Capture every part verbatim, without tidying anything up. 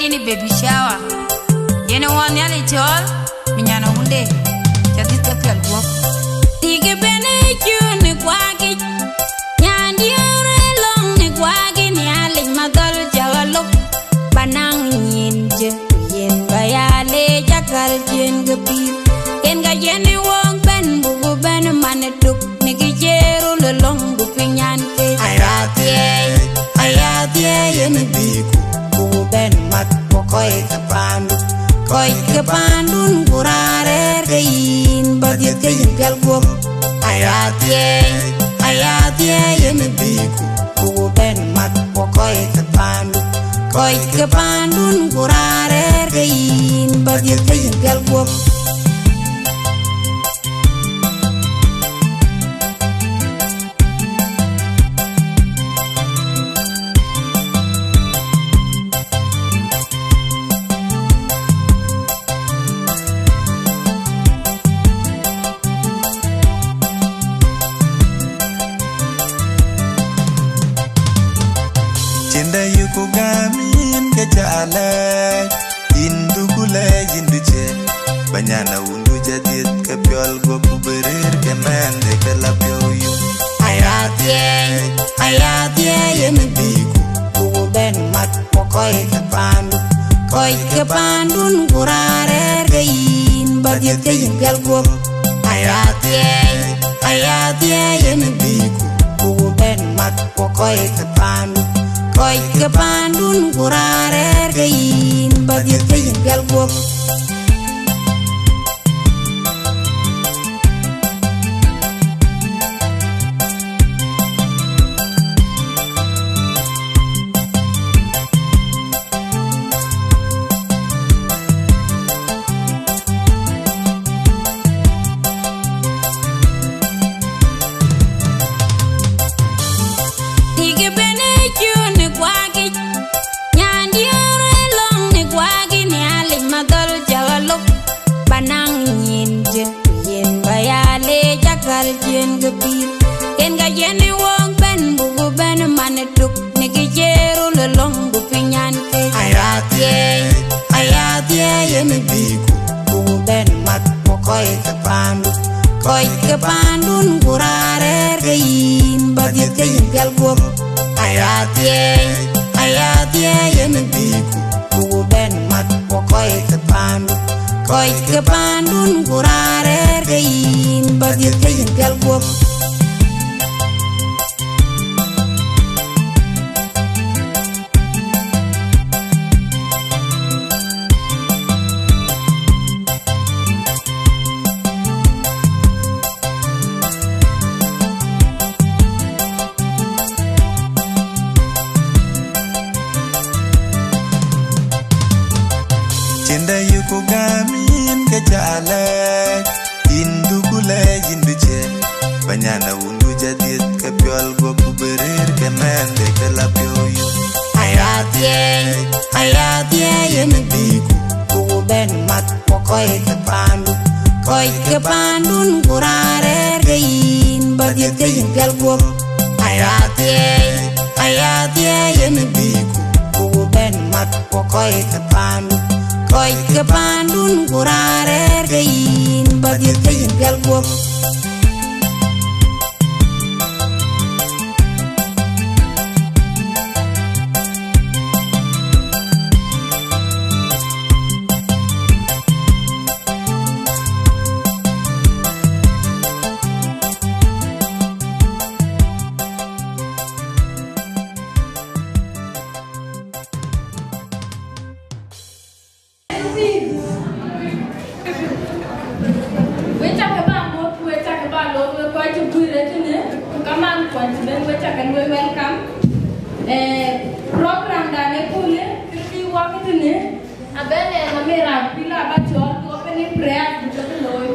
Ini baby shower. Yen ë wɔ Nhialic cɔɔl, mi nyan awunde, ca dhiëth ke piɔl guɔ̈p. Tik ë bɛ̈n ë cun ë kuakic, nyan diëër ë lɔ̈ŋ ë kuakic, Nhialic madhɔl cä ɣa lop. Ba naŋ nyin jë, ku yen ba ya leec akäl ciën ke pïïr. Yen ka yen ë wok bɛ̈n, buku bɛ̈n man ë tuk. Në kë cï röl ë lɔ̈ŋ ku piny nyan ke. Aya thiëëi, aya thiëëi yen bï ku, ku bɛ̈n mat ku kɔc ke paandu. Kɔc ke paandun ku raan rɛ̈ɛ̈r ke yïn, ba dhiëth ke yïn pial guɔ̈p. Aya thiëëi, aya thiëëi yen bï ku, ku bɛ̈n mat ku kɔc ke paandu. Kɔc ke paandun ku raan rɛ̈ɛ̈r ke yïn, ba dhiëth ke yïn pial guɔ̈p. Cinda yuku gamin ke ca lɛc, yïn duku lɛc yïn duce, ba nyan awundu ca dhiëth ke piɔl guɔ̈p ku bï rëër ke mɛnhde ke la piɔ̈u yum. Aya thiëëi, aya thiëëi yen bï ku, ku bɛ̈n mat ku kɔc ke paandu. Kɔc ke paandun ku raan rɛ̈ɛ̈r ke yïn, ba dhiëth ke yïn pial guɔ̈p. Aya thiëëi, aya thiëëi yen bï ku, ku bɛ̈n mat ku kɔc ke paandu. Kɔc ke paandun ku raan rɛ̈ɛ̈r ke yïn, ba dhiëth ke yïn pial guɔ̈p. Tik ë bɛ̈n ë cun ë kuakic, nyan diëër ë lɔ̈ŋ ë kuakic, Nhialic madhɔl cä ɣa lop. Ba naŋ nyin jë, ku yen ba ya leec akäl ciën ke pïïr. Yen ka yen ë wok bɛ̈n, buku bɛ̈n man ë tuk. Në kë cï röl ë lɔ̈ŋ ku piny nyan ke. Aya thiëëi, aya thiëëi yen bï ku, ku bɛ̈n mat ku kɔc ke paandu. Kɔc ke paandun ku raan rɛ̈ɛ̈r ke yïn, ba dhiëth ke yïn pial guɔ̈p. Aya thiëëi, aya thiëëi yen bï ku, ku bɛ̈n mat ku kɔc ke paandu. Kɔc ke paandun ku raan rɛ̈ɛ̈r ke yïn, ba dhiëth ke yïn pial guɔ̈p. Cinda yuku gamin ke ca lɛc, yïn duku lɛc yïn duce, ba nyan awundu ca dhiëth ke piɔl guɔ̈p ku bï rëër ke mɛnhde ke la piɔ̈u yum. Aya thiëëi, aya thiëëi yen bï ku, ku bɛ̈n mat ku kɔc ke paandu. Kɔc ke paandun ku raan rɛ̈ɛ̈r ke yïn, ba dhiëth ke yïn pial guɔ̈p. Aya thiëëi, aya thiëëi yen bï ku, ku bɛ̈n mat ku kɔc ke paandu. Kɔc ke paandun ku raan rɛ̈ɛ̈r ke yïn, ba dhiëth ke yïn pial guɔ̈p. We cakë ba mɔ̈th, we cakë ba looi, we kɔc cï guiir ë tënë, ku kaman kuɔny cï ben, we cakë luöi welcome. Eh, program dan ë kulë, kë bï wɔk tënë, abɛ̈n ë Namira Pila ba cɔɔl, ku opening prayer bï ke looi.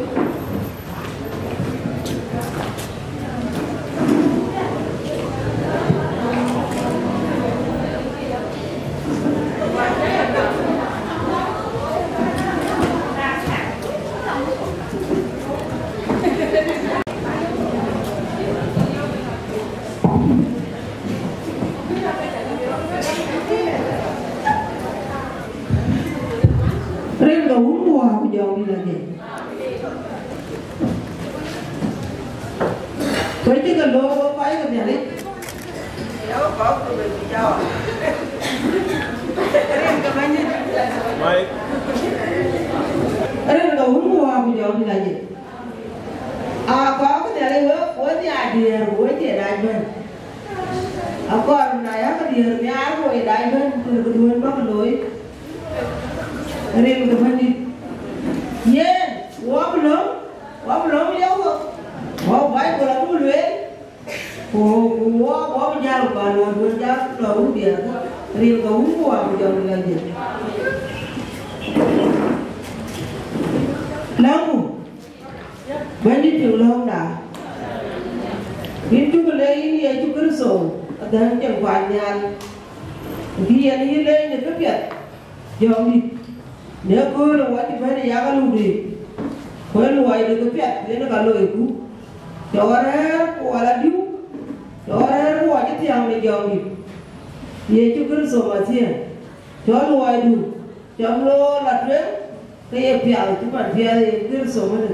Jɔŋdït Lajik. Kɔc cï ke looi wek kɔc ke Nhialic. Mike. Rin ke Wun ku Wät ku Jɔŋdït Lajik. Aa, kɔc ke Nhialic, wek, wek nhiaar diëër, ku wek cie dac bɛ̈n. Akɔɔr na yak diëër nhiaar, ku wek dac bɛ̈n, ku lëk duön bäk looi. Rin ke Bɛ̈nydït. Yen, wɔ bï löm, wɔ bï löm liɛu, wɔ Baibul abuk lueel, ku, ku wɔ, wɔ bï jäl, ku alɔ̈ɔ̈r duön jäl lɔ run diɛɛr kä, rin ke Wun ku Wät ku Jɔŋdït Lajik. Läŋku, Bɛ̈nydït piŋ lɔ̈ɔ̈ŋda. Yïn cuk leec yïn Yecu Kërtho, adhäŋ cïn kuany nhial. Bï yen yï leec në këpiɛth. Jɔŋdït, në köölë wɔ cï bɛ̈n ë yak aludï, ku ë luɔi de këpiɛth yen ka loiku, cɔk rɛ̈ɛ̈r ku wala diu, cɔk rɛ̈ɛ̈r ku wɔ cï thiäŋ në Jɔŋdït Yecu Kërtho Mɛthia, cɔk luɔidu, cɔk loor la tueŋ, ke ye piath cï man piath yen Kërtho ënë,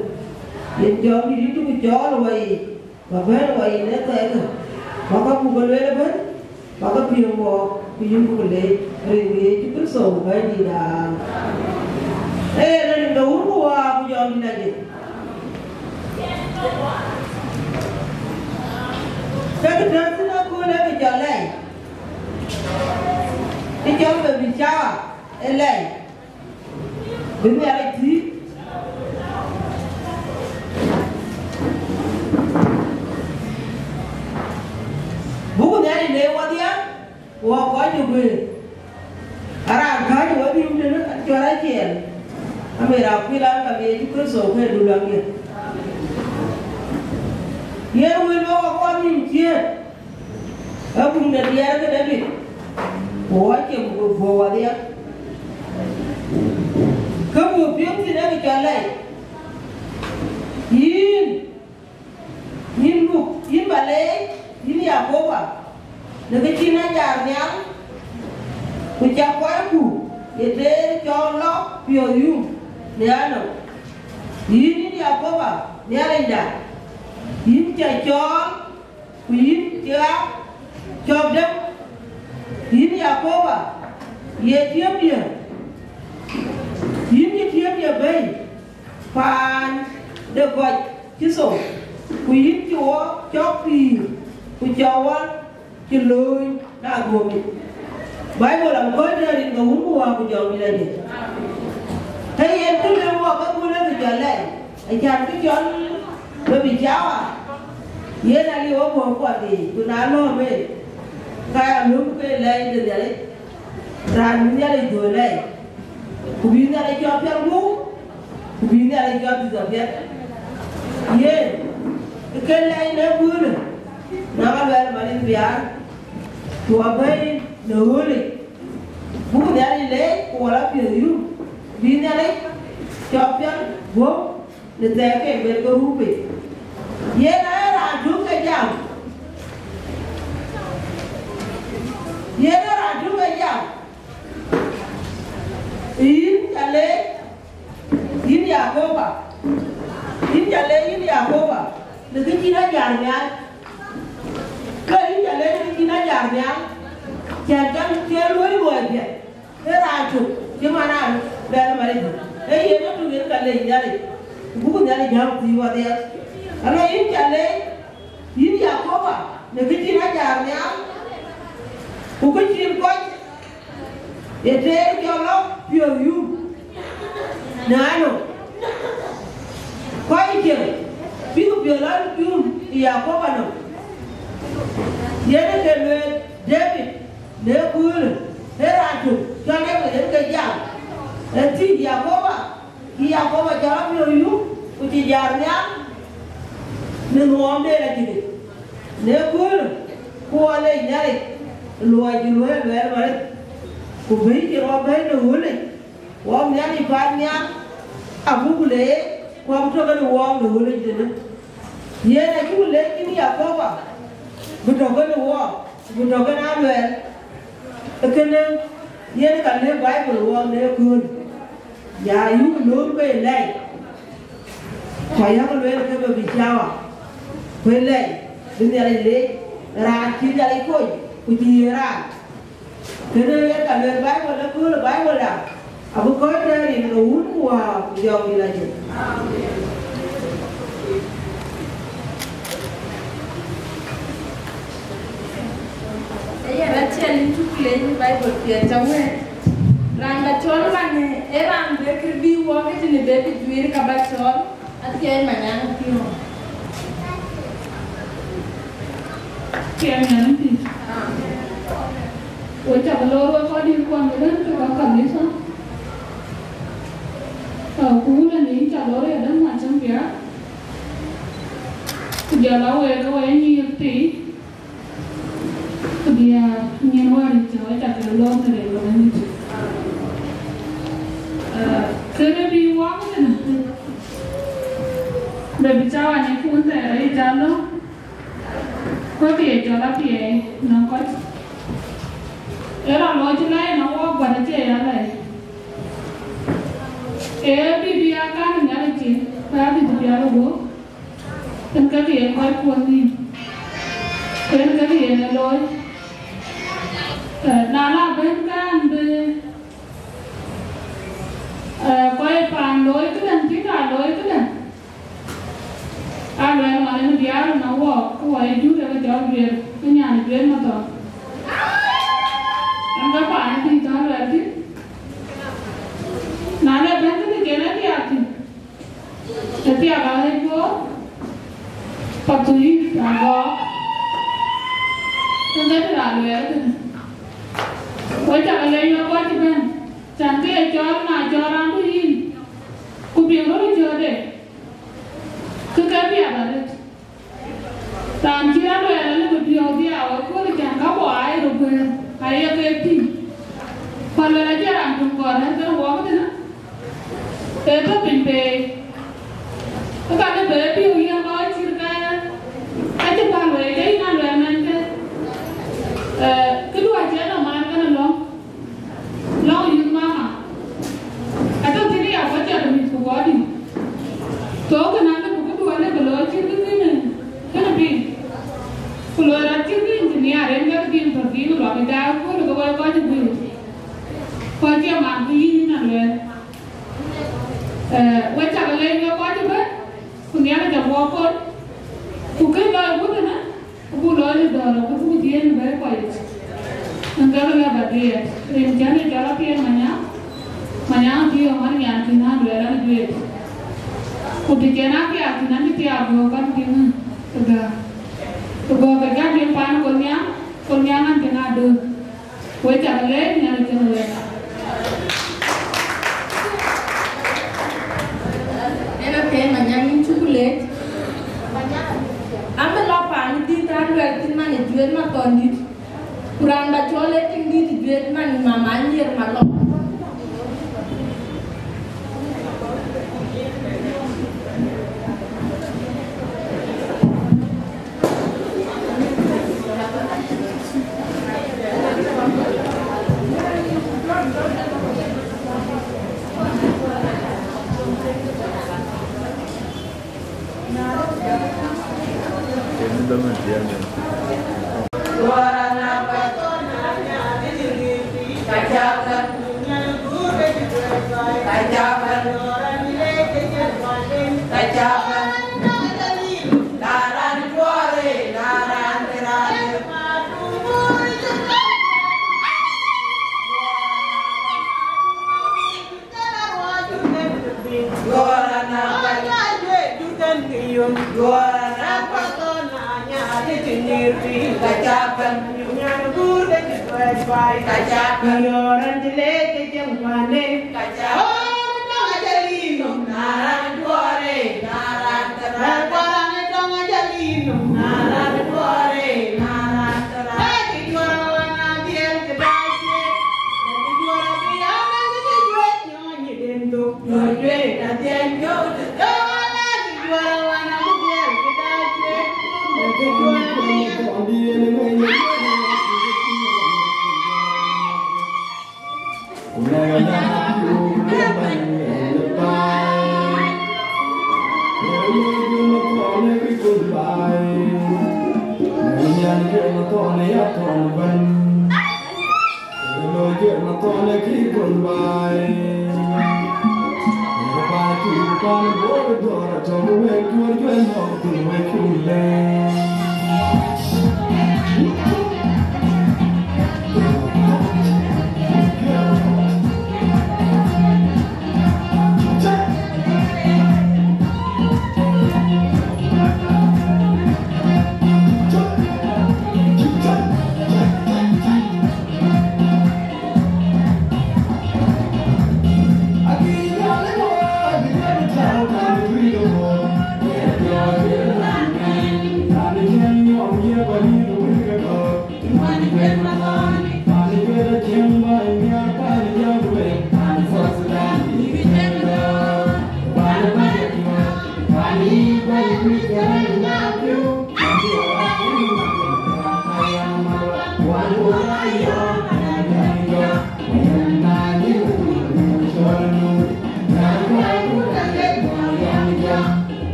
yen Jɔŋdït yïn cuk cɔɔl wɔ yiic. Ba bɛ̈n wɔ yïn ë thɛɛrkë, ba ka buk lueel ëbɛ̈n, ba ka piŋ wɔ, ku yïn buk leec, rin Yecu Kërtho Bɛ̈nydïïtda. Ee, rin de Wun ku Wät ku Jɔŋdït Lajik. Ke kë tɔ̈ thïn akööl ee kë cɔl lɛc, kë cɔl baby shower, ee lɛc. Bï Nhialic thïn. Buk Nhialic leec wɔdhia, wɔ kɔc cï guëër. Araan kääc ë wɔ bï yum tënë, an cɔl Aciɛɛl. Amir Akuil, an ka bï Yecu Kërtho ke duluäŋdiɛ̈. Yen wël bä wɔ kɔn nïm ciëët. Ee buk de diɛɛr ke Debit, ku wɔ ciem ku guöp wɔdhia. Ke buk piŋ thïn ee kë cɔl lɛc. Yïn, yïn buk, yïn ba leec, yïn Yakoba, në kë cïn ajar nhial, ku cak kɔcku ye teer cɔɔl lɔ piɔ̈ɔ̈th yum në anɔm. Yïn, yïn Yakoba, Nhialicda, yïn ca cɔɔl, ku yïn cï ɣa cɔk dɛm, yïn Yakoba, ye tiëmdiɛ̈, yïn cï tiëmdiɛ̈ bɛ̈i paan de kɔc cï thou, ku yïn cï wɔ cɔk pïïr, ku cɔk wɔ cï lööny na dhuöömic. Baibul abï kɔc tëë rin ke Wun ku Wät ku Jɔŋdït Lajik. Ke yen kë lueel wɔ ke buk lɛc kë cɔl lɛc, acan kë cɔl baby shower, yen aliu ë guɔ̈p kuɔth yiic, ku na lɔ̈ɔ̈m en, ka ya lum ke lɛc de Nhialic, raan bï Nhialic dhuöl lɛc, ku bï Nhialic cɔk piɛl guöp, ku bï Nhialic cɔk dhil piɛth. Yen, ke lɛc në köölë, na ka luɛɛl man ë biaar, ku abɛ̈i në ɣöölic, buk Nhialic leec, ku wɔ la piɔ̈ɔ̈th yum, bï Nhialic cɔk piɛl guöp në thɛɛr ke bɛ̈n ke ruu piny. Yen ee raan tök ke jam. Yen ee raan tök ke jam. Yïn ca leec, yïn Yakoba. Yïn ca leec, yïn Yakoba, në kë cïn ajar nhial. Ke yïn ca leec në kë cïn ajar nhial. Cän cän cï luɔi luɔi piɛth. Ee raan tök, cï man aa bɛ̈n Maric, ee yen ëtök yen ka leec Nhialic, ku buk Nhialic jam thïn wadhiɛ. Alo, yïn ca leec, yïn Yakoba, në kë cïn ajar nhial, ku kë cïn kɔc ye teer cɔl lɔ piɔ̈ɔ̈th yum në anɔm. Kɔc cieŋ bïk piɔ̈ɔ̈th lɔ yum ë Yakoba nɔm. Yen ë ke lueel Debit në köölë, ee raan tök cɔl Debit yen ke jam, ee thiëc Yakoba, cï Yakoba cɔl apiɔ̈ɔ̈th yum, ku cï jar nhial në nuɔɔmden acïdï. Në köölë, ku wɔ leec Nhialic, luɔi cï luɔi luɛɛl Maric, ku bɛ̈i cï rɔt bɛ̈i në ɣöölic, wɔɔk Nhialic paannhial, abuk leec, ku abï tɔ̈ kenë wɔɔk në ɣöölic tënë. Yen acuk leec yïn Yakoba, bï tɔ̈ kenë wɔɔk, bï tɔ̈ kenë aluɛɛl. Ee kënë yen ka lëk Baibul wɔɔk në ëkööl. Ya yuk lööm ke lɛi, ku ayäk lueel ke bɛ bï cawa, ku lɛi bï Nhialic leec, raan cï Nhialic kony, ku cï ye raan. Kënë ye ka lueel Baibol, ëkööl ë Baibol da, abï kɔc tɛ̈ɛ̈r rin ke Wun ku Wät ku Jɔŋdït Lajik. Ee yen aciɛl yïn cuk leec në Baibol piɛth cä wëët. Raan bä cɔl man ë raan bë kë bï wɔ ke tënë bë bï juiir ka bä cɔl athiɛɛi Manyaŋ Thiɔ̈ɔ̈ŋ. Tiɛɛŋ Nhialic pïïr. Wek cä ke loor wek kɔc dït kuɔn ke bɛ̈n ke ka kanitha. Ku wun ë nin cä loor yadäŋ Macäŋ Biaar. Ku jɔl a wek ke wek nyïïr thii. Ku diäär nyin wäär cä wek cä ke loor në rem ë Bɛ̈nydït. Kënë bï wak ënë. Bɛ bï cä wany ë kun thɛɛr aye cä lɔ̈k. Ku kë ye cɔl apiɛɛi nɔŋ kɔc, ee rɔt looi cï lɛi nɔŋ wɔ guät acie ya lɛi. Ee bï bï ya kan ë Nhialic cin, ku ya bï bï pial ë guöp. Yen ke kë yen kɔc kuɔn nïïm, ku yen ke kë yen ë looi. Eh, na la bɛ̈n kan bï, eh, kɔc paan looi këdäŋ, cï ka looi këdäŋ. Aluɛɛl man ënë biäär ënɔŋ wɔɔk, ku wɔ ye jur ë ke cɔl Juëër, ke nyan Juëër Mathɔn. Ënë ke paan ë dït tɔ̈ luɛɛl thïn. Na le bɛ̈n thïn, ke cïn ë thiaak thïn. Ë thiaak aɣec Bor, Pathuyith, Agɔɔk. Ënë ke tï raan luɛɛl thïn. Wek cä ke leec wek kɔc cï bɛ̈n, can kë ye cɔɔl na cɔɔl raan du yïn, ku piŋ röt ë cöötde. Kë ke piath arëët. Raan cï rɔt luɛɛl alë bï piɔ̈u dhiau ëkööl, can ka bɔ̈ aa ye röt guëër, aye ke tïŋ. Ku aluɛɛl acïn raan töŋ kɔɔr rɛ̈ɛ̈r ke wɔɔk tënë, ee tɔ piny peei. Ë ka lë bɛ piɔ̈u yɛn lɔ cït ka, ka cï päl wei ke yïn aluɛɛl mɛn ke. Eh, këdu acie nɔm man kënë lɔ̈ŋ. Lɔ̈ŋ yïth mama. Atɔ̈ thïn ya kɔc cɔl mïth ku kɔc dït. Thok kënë alë ku këdu alë bï looi cït kë kënë, kënë piŋ. Ku looi rɔt cït kë yïn kë nhiaar en ke kë dhiim tɔ̈ dhiim luak ë daai ku lë ke wɛ̈ɛ̈r kɔc ë guiir. Kɔc cï man ku yïn yïn aluɛɛl. Eh, wek cä ke leec wek kɔc ëbɛ̈n, ku Nhialic abï wɔ kony, ku kë lɔɔi wut ënë, ku buk lɔɔi në dɔ̈ɔ̈r, ku buk dhiëëth në bɛ̈ɛ̈i kɔc yic. Ënë ke lë bä dhiëëth, rin cän ë cɔl apiɛth Manyaŋ, Manyaŋ Thiɔ̈ɔ̈ŋ, man nyan kïn aa luɛɛl an, Juëër. Ku të cïn aa thiaak thïn, an, cï thiaak gɔ̈ɔ̈k an, piŋ ë gäär. Ku gɔ̈ɔ̈k ke jam piŋ paan Kolnyaŋ, Kolnyaŋ an, piŋ aa dööt. Wek cä ke leec, Nhialic cïn wek. Yen atëë Manyaŋ yïn cuk leec. An bï lɔ paan dït an luɛɛl thïn man ë Juëër Mathɔndït. Ku raan bä cɔl ee tiŋ dït Juëër man mama Nyier Malɔŋ.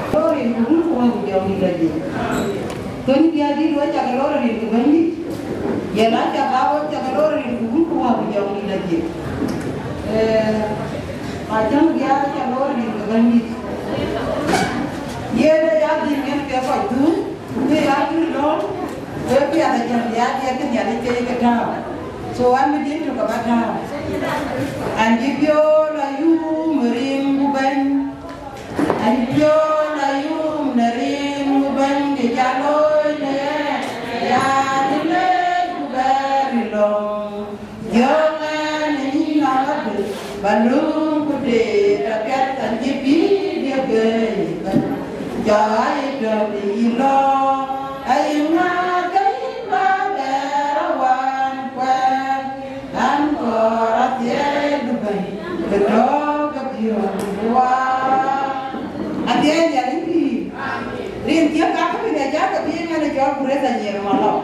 Lorin ku wun ku wä ku jɔŋdït ajik. Thöny diäär dït wä cakë lor rin ku Bɛ̈nydït. Yɛn a cak a wä cakë lor rin ku wun ku wä ku jɔŋdït ajik. Eh, a cäŋ diäär cak lor rin ku Bɛ̈nydït. Yen ë ya dhil ŋiɛ̈n ke kɔc dhuk, ku ke ya dhil lor, ku ë piath acän diäär diɛt ke Nhialic ke ye ke tääu. So an bï diɛt tök aba tääu. An cï piɔ̈ɔ̈l ayum ë rin ku Bɛ̈ny. An piɔ̈ɔ̈l ayum në rin ku Bɛ̈ny, kë ca looi në ɣɛn, ya në lec ku bɛ̈ɛ̈r ë lɔ̈ŋ. Yɔ̈ŋ ɣɛn ë nyin Aŋadï, ba lööm ku deet apiɛth, an cï pïïr diɛ̈ gɛ̈i ëbɛ̈n. Jɔ aa ye tɔ̈u në yï lɔ̈ŋ, aye ŋa ke yïn ba bɛ̈ɛ̈r awan kuɛɛr? An kɔɔr athiɛɛi Dubai, kë tɔ̈ ke piɔ̈ɔ̈th Wäär. Athiɛɛi Nhialic pïïr. Rin thiëk kakë bï ŋic jakë bï ŋɛn ë cɔl Grace Anyiɛɛr Malɔu.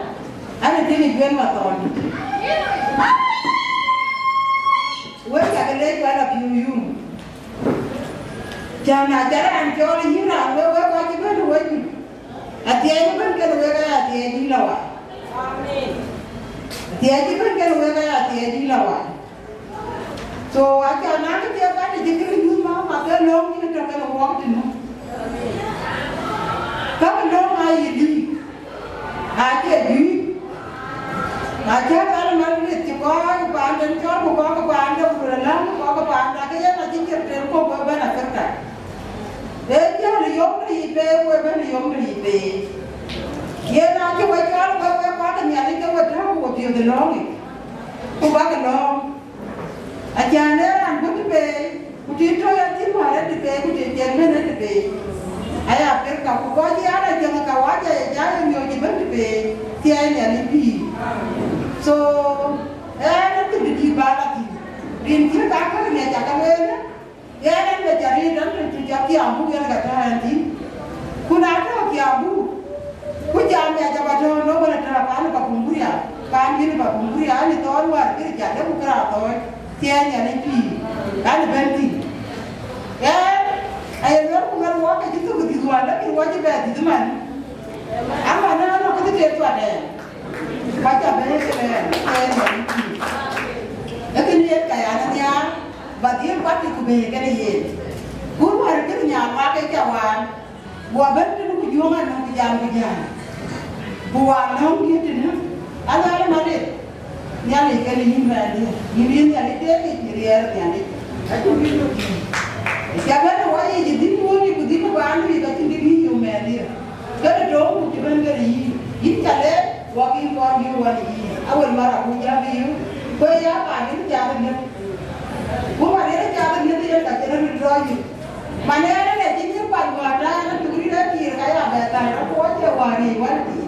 An ë tïŋ ë Juëc Mathɔndït. Wek cakë leec wɛ̈t apiu yum. Cän na cä raan cɔl yïn raan wek, wek kɔc cï bɛ̈n ë wec juëc. Athiɛɛi cï bɛ̈n kën wek aya athiɛɛi dïït lɔ wai. Athiɛɛi cï bɛ̈n kën wek aya athiɛɛi dïït lɔ wai. So aca na kë thiëk ka të cï kërë nyuth ma, ma ke lɔ̈ŋ cï ke tɔ̈ kën wuɔk tënë. Ka ke lɔ̈ŋ aa ye dïït. Acie juëc. Acie gal man rit cï kɔc paanden cɔl ku kɔc paande ku röt läŋ kɔc paanda ke yen acï cïr tëër kok wek bɛ̈n Africa. Ee jɔl yom të yic pei, wek bɛ̈n yom të yic pei. Yen acï we cɔl wek, wek kɔc ke Nhialic ke we tääu ku we piɔ̈ɔ̈th ë lɔ̈ŋ yic. Ku bäk lɔ̈ŋ. Acan ee raan bï të pei, ku të tɔ̈ ya thïn wäär ë të pei, ku të piɛth bɛ̈n ë të pei. Aya Africa, ku kɔc ë an, aciëŋ ë kawaja ye ja ye miɔɔc ëbɛ̈n të pei, thiɛɛi Nhialic pïïr. So, ɛn ë këdï dït ba la thïn. Rin cï ka käk ŋiɛc cak ke lueel, yen ɛn bɛ cä riit ɛn të cä Kiambu yen ka tääu ɛn thïn. Ku na tɔ̈ Kiambu, ku jam ya jaba tɔ̈ nɔ̈k wën atɔ̈ paan ë Kapenguria, paan yïn ë Kapenguria, an ë thɔɔr wäär kërë ca lëk ku kërë athɔɔc, thiɛɛi Nhialic pïïr, an ë bɛ̈n thïn. Ɣɛn aye luel ku ŋäth wɔk ke cï thök ë dhïth wään, lakin wɔ cï bɛ dhïth man. Ama na nɔ̈k kë cï tek cuat ɛn, ku aca bɛ̈n ë kërɛɛc, thiɛɛi Nhialic pïïr. Ee kënë yen ka yan nhiaar, ba dhiël kuat kë ku bɛ̈ɛ̈i kenë yen. Ku wäär kërë nyan wak ke ca waan. Guɔ bɛ̈n tënë ku juɔ̈ŋ anɔŋ ku jam ku jam. Ku wa nɔŋ diëët tënë, aluɛɛl ëmën ë, Nhialic kën yïn mɛnhdiɛ̈, yïn yïn Nhialic tëëk yic, yï riɛɛr Nhialic. Acïn bï lok yïn. Ca bɛ̈n ë wɔ yic ë dhil muɔ̈ɔ̈ny ku dhil bä baan yic, acïn bï bï yök mɛnhdiɛ̈. Kënë döŋ ku cï bɛ̈n kënë yïn. Awel mara ku jam yï, ku ya paan ë cath miëth. Ku man ë cath miëth yen ka cïn röt rɔ̈c yï. Man ë ënë cï nyïïr kuany wäär, raan ë tök rït ë kiir ka ya bɛ thany, rɔt ku acie wäär yic wän kiir.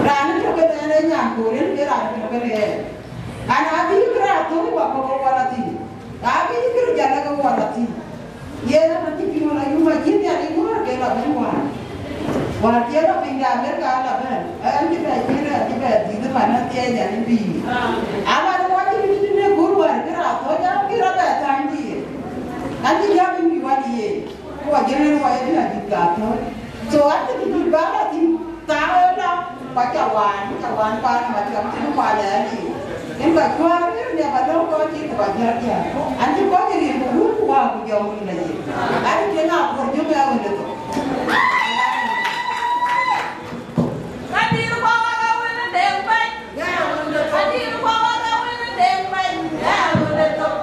Raan ë tök kënë ënë nyan koor, yen ke raan ë tök kënë ënë. An, abï kërɛɛc thöŋ wa kɔ̈k ke wal athïn. Abï kërɛɛc jalë ke wal athïn. Yen ëmën cï piɔ̈ɔ̈th ayum acïn Nhialic ŋɔ̈ɔ̈r ke lɔ bɛ̈n wäär. Wäär cï lɔ piny de Amerika lɔ bɛ̈n, ɛn cï bɛ cïn rɛɛc cï bɛ dhiëth man athiɛɛi Nhialic bï. Aman wɔ cï bï tït në kur wäär cï raan thɔ̈c an, bï rɔt bɛ thany diëër. An cï jam bï wal yen. Ku wa jël yen wa ye bï adït ka thɔ̈c. So an cï bï dït bä lɔ thïn. Thaar ë lɔ, ku aca waan, aca waan paan ë Matiɔp cïn kuany ë aliu. Yen ka cuäär ë nia ba lɔ̈ŋ kɔc cï ku ba jäl jäl. An cï kɔc ë rin ku wun ku wäär ku jɔ wun la yen. An cï na kuɔr jö mɛ wun ë thok. Ka dïr kɔ̈k ë wun ë deŋ bɛ̈ny. Ka dïr kɔ̈k ë wun ë deŋ bɛ̈ny. Ë wun ë thok.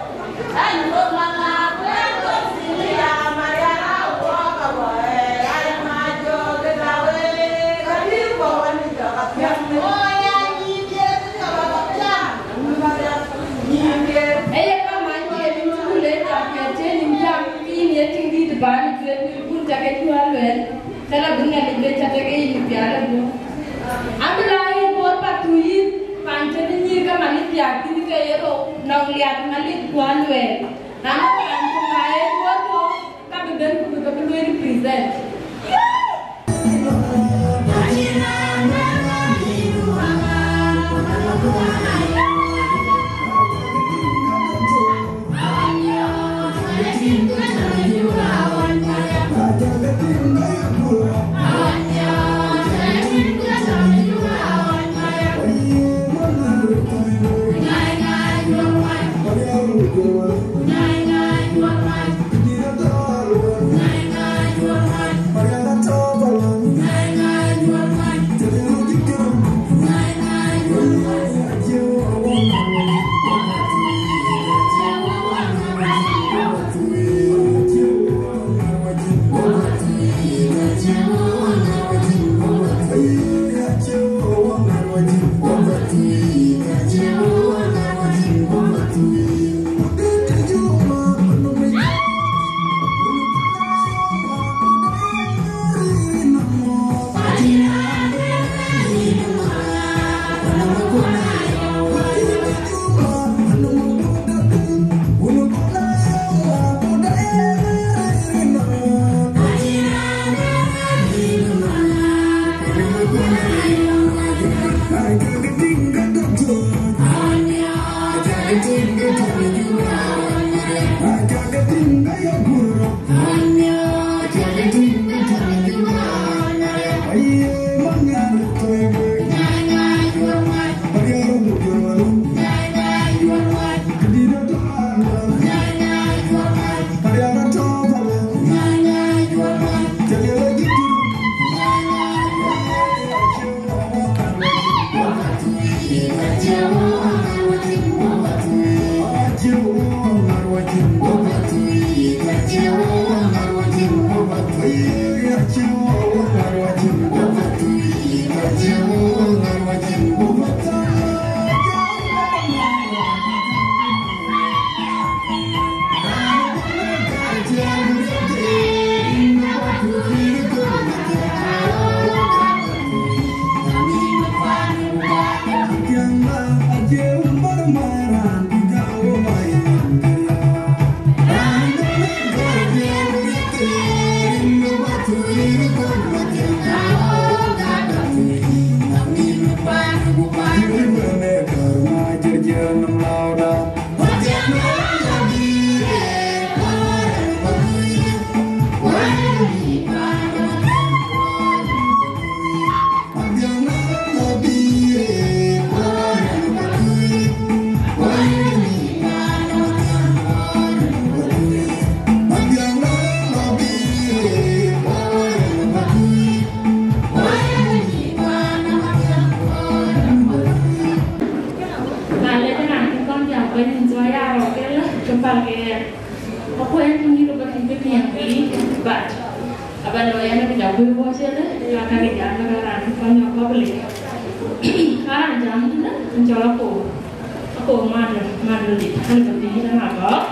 Eye ka man ye lim cukul ë jam piɛth cï lim jam, ke yïn ye tiŋ dït bän ë cuet, kun cä ke cuäär lueel, ke la bï Nhialic bɛ cä tek ke yïn pial ë guöp. Abï la yï Bor Pathuth yïn, pan tëde nyïïr ke man ë thiaak thïn ke ye rou, nɔŋ liak Malik kuan lueel. Raan ë raan ku ŋa ye Bor Pathuth, ka bï ben ku bï ke bï lueel represent. Na lɛc raan cï kɔn jam bɛ̈ny nyin thua ya rɔt ke lä ke pal ke ɣɛn. Akuɛɛn cï nyïïr bä tïŋ ke piɛŋ piny, but aba lɔ yɛn ë kë ja kuëër wɔ cï lë, ka ka kë jam ke raan cï kɔn jɔ public. Ka raan Ram tënë, ën cɔl Akok. Akok Madol, Madol dït, ën bï thiëëc ën agɔ̈k.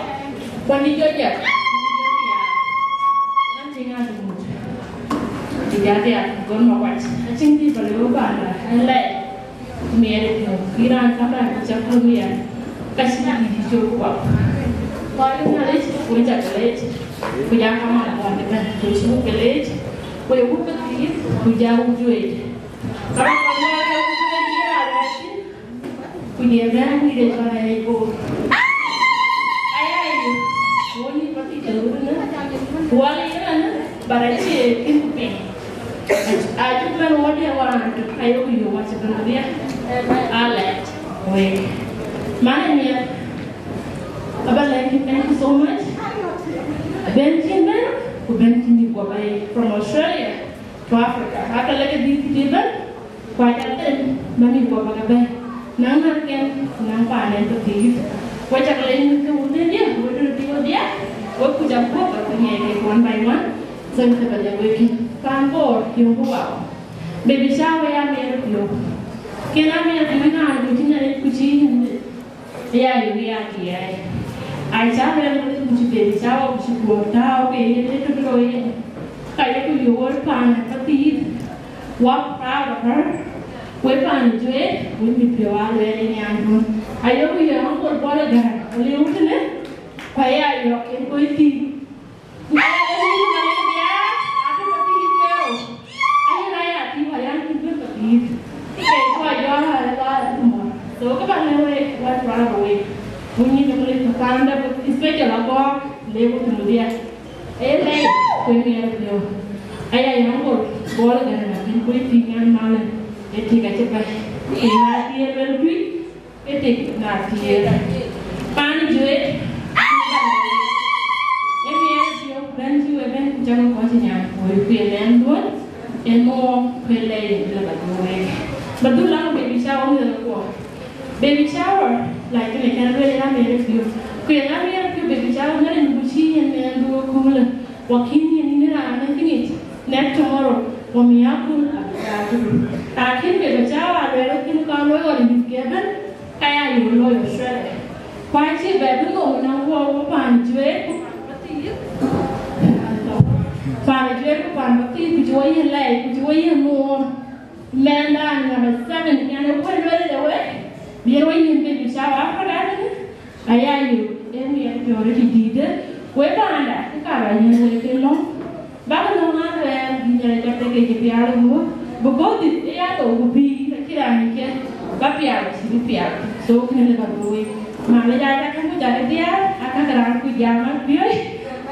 Kuan dï jɔ jɛk, kuan dï jɔ diaar. Ën tïŋ adumut. Dï jɔ diaar, gon Makuac. Acïn dï bä lëu panda, ën lɛc. Miɛt ë piɔ̈u, kï raan käŋ raan cä kuöm yɛn. Ka cï dït cök kuɔth. Kuan dï Nhialic, ku cä ke lec. Ku ja kaman kuan dï bɛ̈n, ku cuk ke lec. Ku ye wut bï thiëëc, ku ja wut juëc. Ka rɔt kɔc lɔ ye wut juëc ye raan rɛ̈ɛ̈r thïn. Ku ye bɛ̈n wïïr ë cɔl Ayai Bor. Ayai, wun yï bä thïn tënë wun ënë. Wal yïn ënë, bä rɛc cie kïn ku piny. Acuk bɛ̈n wɔ diɛ̈ wään tök, ayok yök wä cï bɛ̈n wodhie. Alɛc wek. Man ë miɛt. Aba lɛ̈k yïn, thank you so much. Bɛ̈n cïn bɛ̈n, ku bɛ̈n cïn yï guɔ bɛ̈i from Australia to Africa. Aka lɛ̈k ë dhil cï bɛ̈n. Ku aca them bä mïth guɔ bä ke bɛ̈ɛ̈i, naŋ näkɛn ku naŋ paan ɛn tɔ̈ thiic. Ku acak lɛc mïth ke wun thiëëdiɛ̈, wek röt piɔ̈ɔ̈diɛ̈, wek kuc apuɔ̈k, ku ŋiɛc kek one by one, so yïn ke bä lɛ̈k wek kï. Paan Bor, yöŋ ku wau. Baby shower ya miɛt piɔ̈u. Kën a miɛt piɔ̈u, yïn raan ku cï Nhialic ku cï yïn. Aya yök ya tiɛɛi. Ai, ca bɛ̈n wël ku cï ben, ca wä ku cï guɔ tääu ke yen ë tök loi yen. Ka yeku yöör paan ë pathïïth. Wä proud of her. Wek paan ë Juëc, wek mit piɔ̈u aa luɛɛl ë nyaanduön. Ayeku yök aŋkol Bol ë gäär, aliu tënë, ku aya yök en kɔc thïn. Ku aya yök en kɔc thïn, atë pathïïth ke rou. Ayen aya tïŋ wä yan cï bï pathïïth. Ke kɔc jɔl aa ë lɔ ë mɔ̈r. So, ke bä lëu wek, wä proud of wek. Wun nyin ke bï lec panda, especially agɔɔk, lek wä tënudhia. Ee lɛc, ku ë miɛt piɔ̈u. Aya yök aŋkol Bol ë gäär, na kën kɔc thïn nyan malë, ë tik acï bɛ̈i. Ku na thiëël luel tui, ke tik na thiëël. Paan Juëc, ë miɛt piɔ̈u, bɛ̈n cï we bɛ̈n ku cäk kɔc nyan, ku ku ye mɛnhduön, ë mɔɔm, ku ë lɛc, ë lë bä dhuk wek. Bä dhuk lan baby shower mïth kuɔ. Baby shower, like, kënë cän lueel ë miɛt piɔ̈u. Ku ye miɛt piɔ̈u baby shower, na rin ku cï yen mɛnhdu ëköölë. Wakïn yen yïn raan ë thiŋic, next tomorrow, wamï akun abï jal tëdu. Lakin baby shower aluɛɛl kïn kɔn looi ɣɔn ë mïth ke bɛ̈n, ka ya yök looi Australia. Ku acï bɛ bï nhom ënɔŋ wɔ, wɔ paan Juëc ku paan pathïïth. Paan Juëc ku paan pathïïth, ku cï wɔ yiën lɛc, ku cï wɔ yiën nuɔɔm. Mɛnhdan number seven, yan ë kuël lueel ë wek, bï yen wɔ yiën baby shower Africa tënë. Aya yök, ee miɛt piɔ̈u röt ë dïïtë, wek panda, ke ka bä yiën wek ke lɔ̈ŋ. Bäk lɔ̈ŋ aa luɛɛl, bï Nhialic jɔt ke cï pial ë guöp, because this ë ya thou ku pïïr, acïn raan ë cï bä pial, cï bï pial. So, kënë lë bä looi. Malec aa cak ku cak diaar, aa cak raan ku jam aa piööc,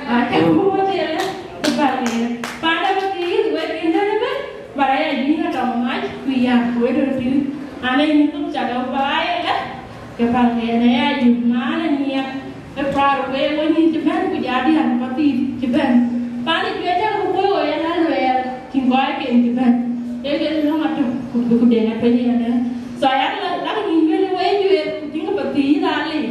aa cak ku wöt ëlë, ku bäk ëlë. Panda bä thiëëth, wek yïn tënë bɛ̈n, bä rɛc aa yïn atɔŋ mac, ku yäth, ku wek röt tïŋ. An, ee yïn thok cak ë bä aa ëlë. Ke päl ke yen aya yök man ë miɛt, ë proud of wek, wek nyïïn cï bɛ̈n, ku ja diäär pathïïth cï bɛ̈n. Paan ë Juëc cä ke kuöc ɣo yen aluɛɛl, cïn kɔcken cï bɛ̈n. Ee ke lɔ̈ŋ atök, ku, ku, ku den ë piny yen ë. So ya lak, lak nyïïn wël ë wek Juëc, ku tïŋ pathïïth aa lik,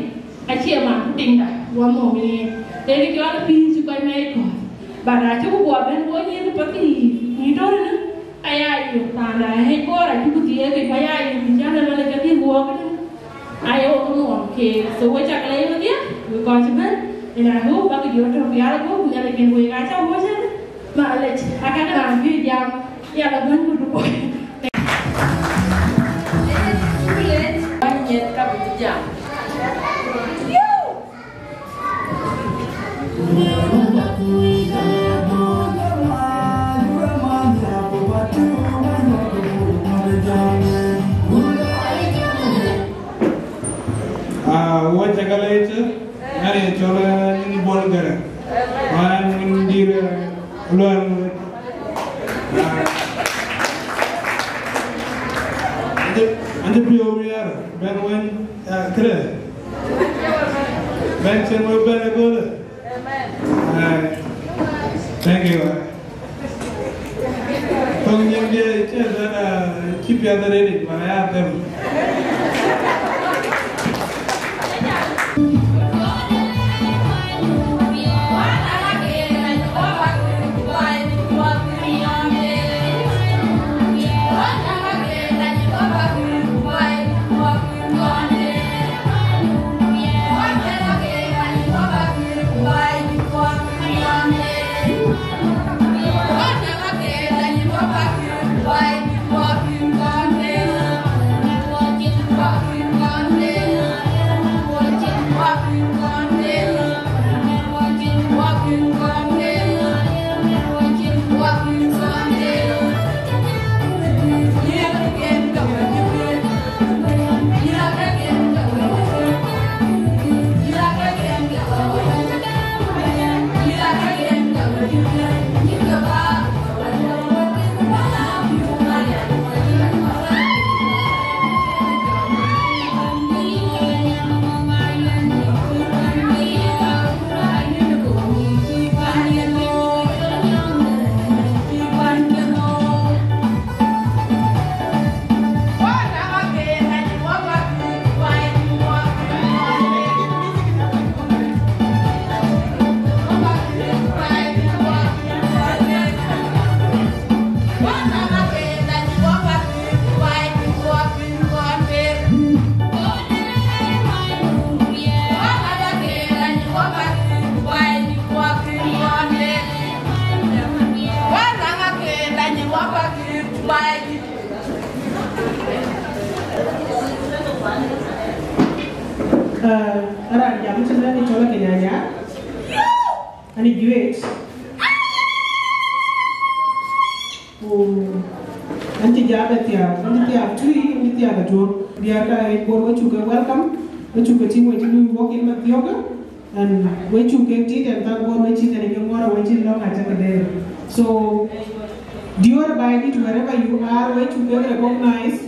acie man ku tiŋda, wä mɔ̈u yen. Ee ke cɔl pïïr cï kɔc mɛc kɔ̈th. But acï ku guɔ bɛ̈n wek nyïïn pathïïth, nyïïn tɔ̈ ënë, aya yök panda, ë Bor acï ku thiëëk, ku aya yök, ku cän ë lɔ le ke dhil guɔ kënë. Aye wok nuɔɔm keek, so we cak lɛc wedhie, we kɔc cï bɛ̈n, and I hope bäk jɔ tɔ̈ pial guɔ̈p, Nhialic kën wek aca wuɔ̈c ënë, malec, aka raan bï jam, yala bɛ̈n ku du kɔc. Too late, ba nyiɛth ka bï jam. Ah, wɔ cak lɛc, ŋäri cɔl, eh, nyin Bol Gäräŋ. Wan nyin dïr, eh, luɛl. Ah. Ande, ande piɔ̈u miɛr, bɛ̈n wën, ah, këdë? Bɛ̈n cïn wën bɛ̈n ë göl. Amen. Ai. Thank you. Thoŋ nyin diɛ cï dɛn, ah, cï piath arëëtic, man aya them. Ë, raan jam cï lɛ̈k cɔl Akënyanya. Ani juëc. Ku an cï jam ë thiaak, an cï thiaak tui, an cï thiaak atuɔ̈k. Diäär ka ë Bor, we cuk ke welcome, we cuk ke tïŋ, we cï lui wok yen Mathiok, and we cuk ke tit and thank God, we cï kɛn ke ŋuɔ̈r, we cï lɔ̈ŋ aca ke deer. So, diäär Baidït, wherever you are, we cuk ke recognize.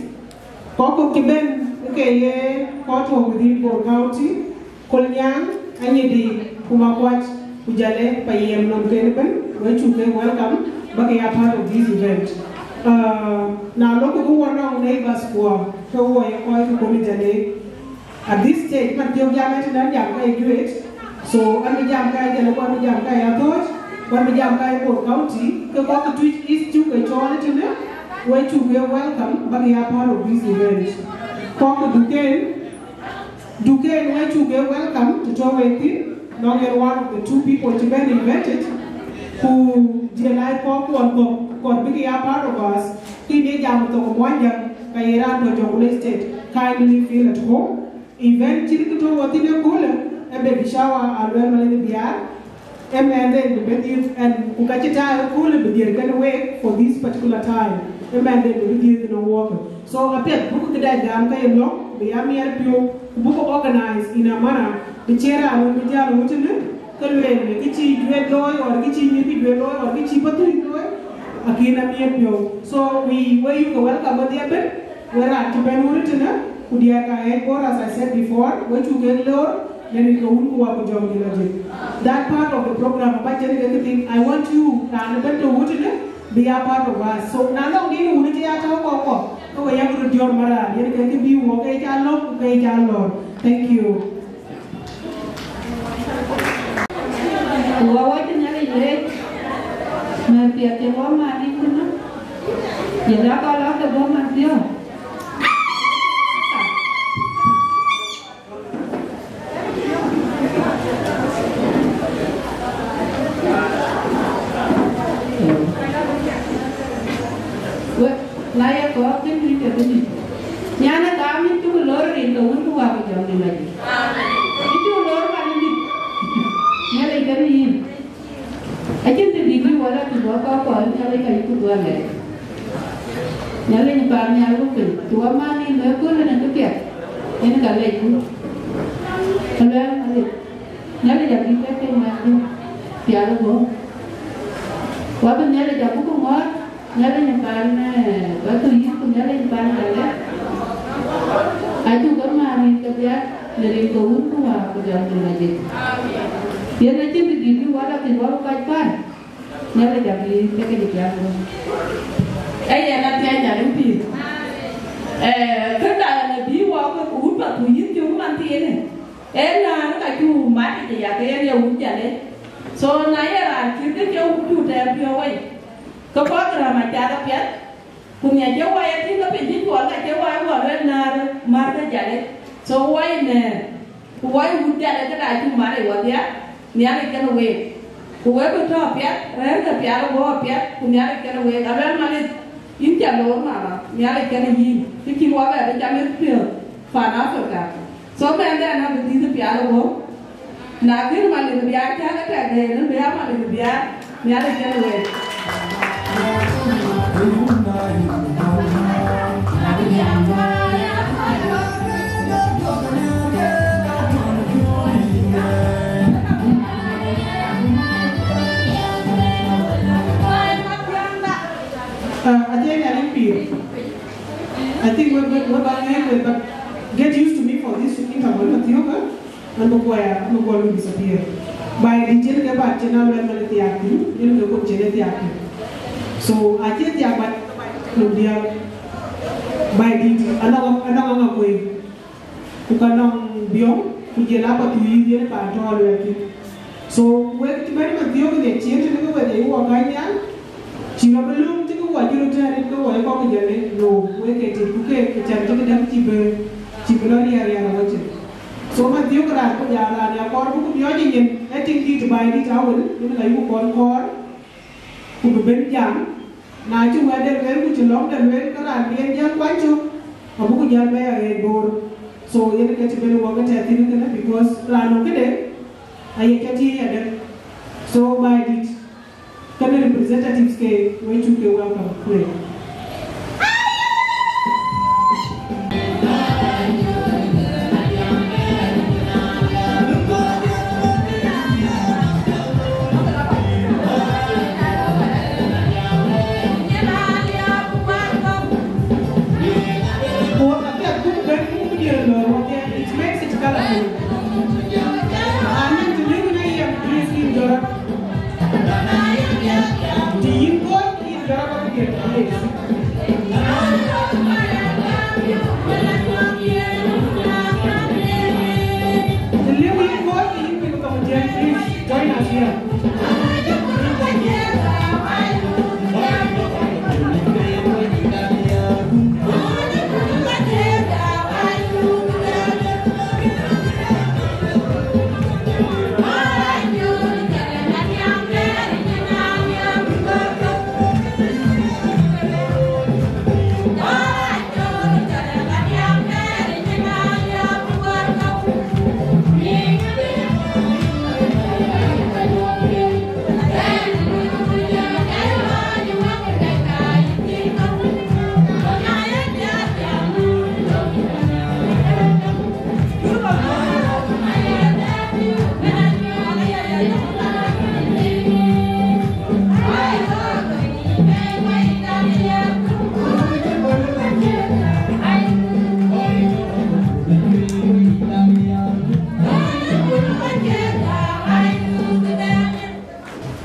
Kɔc kɔ̈k cï bɛ̈n ke ye kɔc tɔ̈ within Bor County, Kolnyaŋ, Anyidi, ku Makuac, ku jɔl ë Payam nɔm kën ëbën, we cuk ke welcome, bäk ke ya part of this event. Uh, na lok ku wɔ nɔŋ neighbors kuɔ, ke wɔ ye kɔc ke kɔn jɔl ë. At this stage, Mathiok jam ë tënë, jam ka ye juëc. So, an bï jam ka ye jɔl ë, ku an bï jam ka ye athööc, ku an bï jam ka ye Bor County, ke kɔc ke Twic East cuk ke cɔɔl ë tënë, we cuk ke welcome, bäk ke ya part of this event. Kɔc ke Duken, Duken, we cuk ke welcome, të tɔ̈ wek thïn, nɔŋ yen one of the two people cï bɛ̈n invited, ku jɔl ë kɔc kuɔn kɔ̈k, kɔc bï ke ya part of us, kën ye jam thok Muɔnyjäŋ, ka ye raan tɔ̈ Jonglei State, kindly feel at home. Event cït kë tɔ̈ wɔ thïn ëköölë, ë baby shower, aluel malin biäär, ë mɛnhden bï bɛ̈n dhiëëth, and ku ka cï taai ëköölë bï dhiëëth kenë week for this particular time, ë mɛnhden bï bɛ̈n dhiëëth në wɔɔk. So, apiɛth buk këdɛ̈ gam ke ye lɔ̈ŋ, bï ya miɛt piɔ̈u, ku buk organize in a manner, bï cïn raan wën bï jäl ɣöt tënë, ke lueel, kë cï juëc looi, or kë cï nyïïr kë juëc looi, or kë cï Pathuyith looi, akën a miɛt piɔ̈u. So, we, we you ke welcome wedhie ëbën, we raan cï bɛ̈n ɣöt tënë, ku diäär ka ë Bor, as I said before, we cuk ke lor, në rin ke Wun ku Wät ku Jɔŋdït Lajik. That part of the program, aba cïn ke thing, I want you, raan ëbën tɔ̈ ɣöt tënë, bï ya part of us. So, na nɔŋ dïn wun cï ya tɔ̈ kɔ̈k kɔ̈k, ke we yak röt diɔ̈ɔ̈r maram, yen ke kë bï wɔ ke ca lɔ̈k, ku ke ca lɔ̈ɔ̈r. Thank you. Ku wɔ wɔ cï Nhialic leec, mɛ̈th piɛth cï wɔ mat yïn tënë, ye la kɔc lɔ ke bɔ̈ Mathiok. Wek, na ye kɔɔr kën bï ke bï nïn. Nyan ë kaam yïn cuk lor rin ke Wun ku Wät ku Jɔŋdït Lajik. Yïn cuk lor man yïn dït. Nhialic kenë yïn. Acïn të dït bï wala të bɔ̈ kɔc kɔɔr Nhialic ka yï ku dhuɔl lɛɛr. Nhialic paan nhial ku piny, të wɔ man yïn lɔ ëköölë në këpiɛth, yen ka lɛc ku. Ka luɛɛl Nhialic. Nhialic abï kek ke mɛnhdiɛ̈ pial ë guɔ̈p. Ku abï Nhialic abuk ŋɔ̈ɔ̈r, Nhialic paan, eh, Pathuyith ku Nhialic paan Jalë. Acuk ke määr rin ke dhiath në rin ke Wun ku Wät ku Jɔŋdït Lajik. Yen acïn të dït bï wala të bɔ̈ kɔc kuan. Nhialic abï kek ke pial ë guɔ̈p. Ee yen athiɛɛny Nhialic pïïr. Eh, këda ënë bï wɔ ke wun Pathuyith cök man thiinë. Ee na ka cuk mat yic aya, ke yen ye wun Jalë. So na ye raan cït kë cï wun cuk tɛɛr piɔ̈u wei, ke program acath apiɛth, ku miɛt cï wɔ ye tïŋ ke piny cï cuɔl ka cï wɔ ye wɔ luel naar mär ke Jalë. So wɔ ye nɛ̈ɛ̈r, ku wɔ ye wun Jalë këda cuk mat yic wɔdhia, Nhialic kenë week. Ku wek bï tɔ̈ apiɛth, rɛ̈ɛ̈r ke pial ë guɔ̈p apiɛth, ku Nhialic kenë week. Aluɛl Malith, yïn ca loor mama, Nhialic kenë yïn, kë cïn wɔ bɛ bï cam ë piɔ̈ɔ̈th pan Africa. So mɛnhden abï dhiëth pial ë guɔ̈p. Na kën Malith Biaar cäk ë tɛ̈k dɛ̈, yen bï ya Malith Biaar, Nhialic kenë week. Uh, athiɛɛny Nhialic pïïr. I think we, we, we bang, but get used to me for this interval, Mathiok, eh? An bï guɔ ya, an bï guɔ lui disappear. Baidït yen ke bat cïn aluɛl man thiaak thïn, yen ke kɔc cïn ë thiaak thïn. So, acie thiaak bat nɔm diäk. Baidït, anɔŋ, anɔŋ aŋa kuëë. Ku ka nɔŋ biɔŋ, ku jɔl a Pathuyith yen paan tɔ̈ aluɛɛl thïn. So, wek cï bɛ̈n Mathiok ë cien tënë ke wek ye wɔ kany nhial, cï rɔt bï lööm cï ke wɔ cï röt tɛ̈ɛ̈r yen ke wɔ ye kɔc ke Jalë, no, wek ke tit ku keek, ke can cï këdäŋ cï bï, cï bï lɔ riɛl riɛl awecin. So Mathiok raan ku jal raan ya kɔɔr buk miɔɔc ë nyin, ë tiŋ dït Baidït awën, yen ka yuk kɔn kɔɔr, ku bï ben jam, na cï wɛ̈tde lueel ku cï lɔ̈ŋde lueel, ke raan bï en jäl kuany cök, abuk jäl bɛ̈ɛ̈i aɣeec Bor. So yen ke cï bɛ̈n wɔ ke tɛ̈ thïn kënë, because raan nɔŋ këde aye ke tïï adek. So Baidït, kënë representatives ke, we cuk ke welcome. Kueer. Wɔ apiɛth buk bɛ̈n buk diɛɛr lɔ wɔ diɛɛr, it makes it colorful. Amin, të lëu në yɛn, please, yïn jɔt rɔt. Të yïn kɔc, yïn jɔt rɔt diɛɛr, please. Të lëu yïn kɔc, yïn piŋ thɔŋ diɛɛr, please, join us here.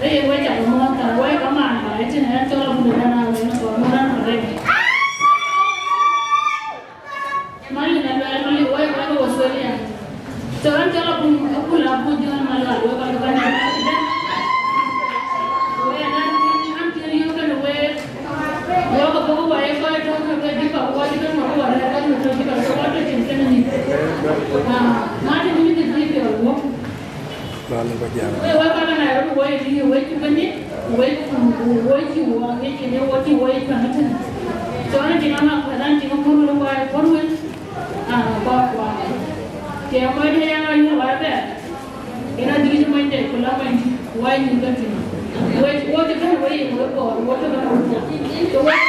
Ee, wek ca ke muɔ̈ɔ̈th, ka wek kamaan ba ëtënë, ɣɛn cɔl Abun de Dɛ̈n Aɣeer, në kɔɔr muɔ̈ɔ̈th raan arëët. Malin aluɛɛl, Malin, wek, wek Australia. So ɣɛn cɔl Abun, Abun la Abun John Malual, wek kɔc ke Canada. Wek, ɣɛn, ɣɛn, ɣɛn cï riëëu kënë wek. Wek abɔ̈ ke wɔ ye kɔc tɔ̈ ke Juba, ku kɔc cï ke mɔ̈u ke wɔ rɛ̈ɛ̈r ke tɔ̈ Juba, so kɔc tɔ̈ cin kënë nyin. Ah, Martin, yïn kë thiëëc piɔ̈ɔ̈th wok. Lɔn ba jam. Wek, wek kɔc ke Nairobi, wek ye riëëu, wek cuk ke nyin, wek, wek cï wɔ ŋic, kën ye wɔ cï wɔ ye cuɛ̈ŋ ëtënë. So ɣɛn tiŋ aŋa kuɛth, ɣɛn tiŋ apuɔ̈r wën, wɔ ye puɔ̈r wën. Ah, kɔc kuɔ. Tiɛɛŋ kɔc de ya ŋa yïn wɔ bɛ̈ɛ̈r. Yen adhil cï mony de, ku la mony dït, ku wɔ ye nyïïn ke tïŋ. Wek, wɔ cï kën wek ye wek kɔɔr, wɔ cï kën wek kɔɔr. So wek,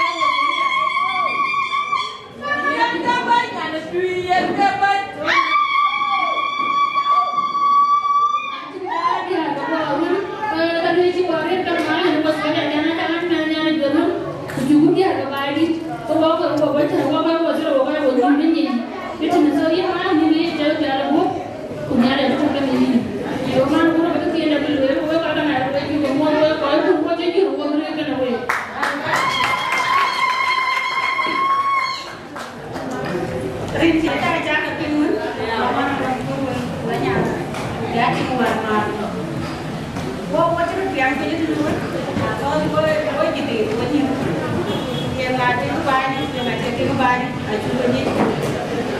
Rin cï ca ca ke piŋ wën, ya wän rɔt kur wën, la nyan, ya cï wär maar. Wo, wo cï röt piaŋ piny ëtënë wën, because wo, wo jidit, wo nyïïr. Ye ŋa tïŋ bäny, ye ŋa cï tïŋ bäny, acuk ke nyic.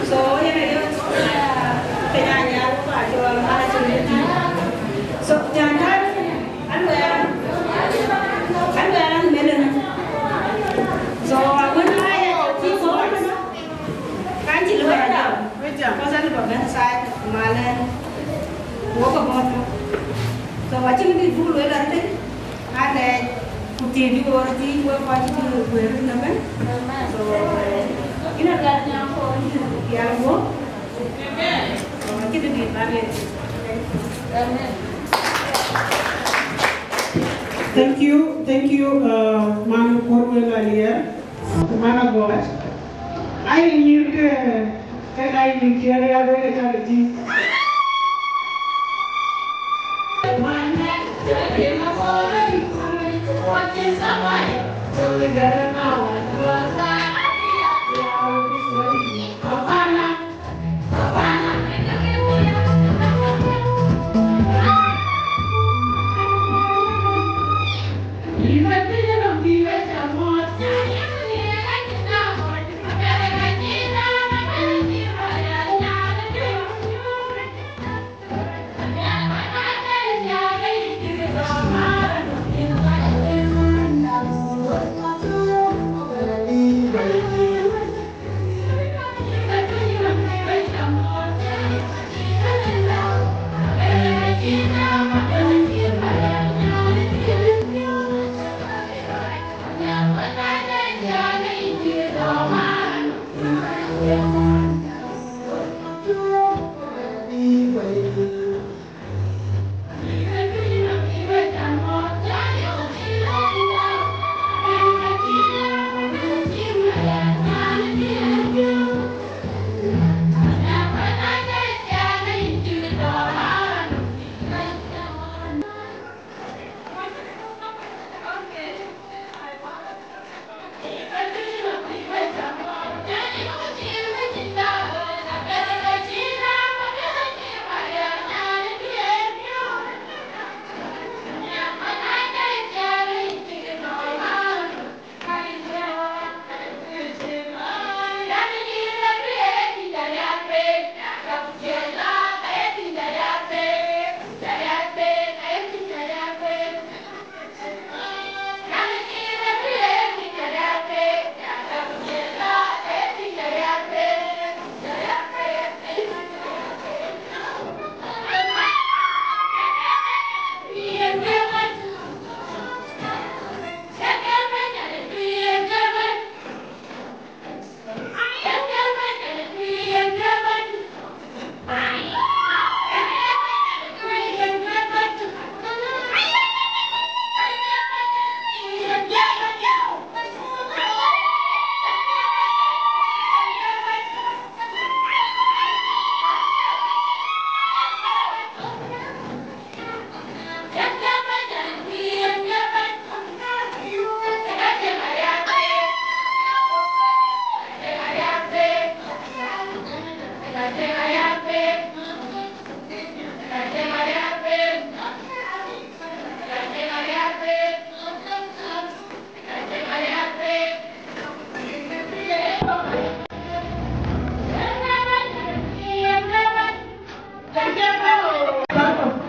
So, yen aye, piny aa nhial, wo ka cɔl, aa cï röt tïŋ. So, can tääu, an wɛ̈ɛ̈r, an wɛ̈ɛ̈r an mɛn ënë. So, awën aa ya cï bɔ̈ ënë. Kan cï luɔi ajam. Wek jam. Kɔc alë ba bɛ̈n thaai malɛn. Wok abɔ̈ thok. So, acïn dït buk lueel arëët. Alɛɛc ku thiëëc bï ɣöör thiëëc wek kɔc cï bï kueer rin ëbën. So, yïn aluɛɛl nyaŋ kɔɔr yïn pial guɔ̈p. So, acïn dït ba lueel. Amen. Thank you, thank you, uh, man Kuɔr Wël Aliɛɛr. Mana gɔ̈ɔ̈r. Ai nyïïr ke, ke ai nyïïr kiɛɛr ya bɛ̈n ë ka ke tïŋ.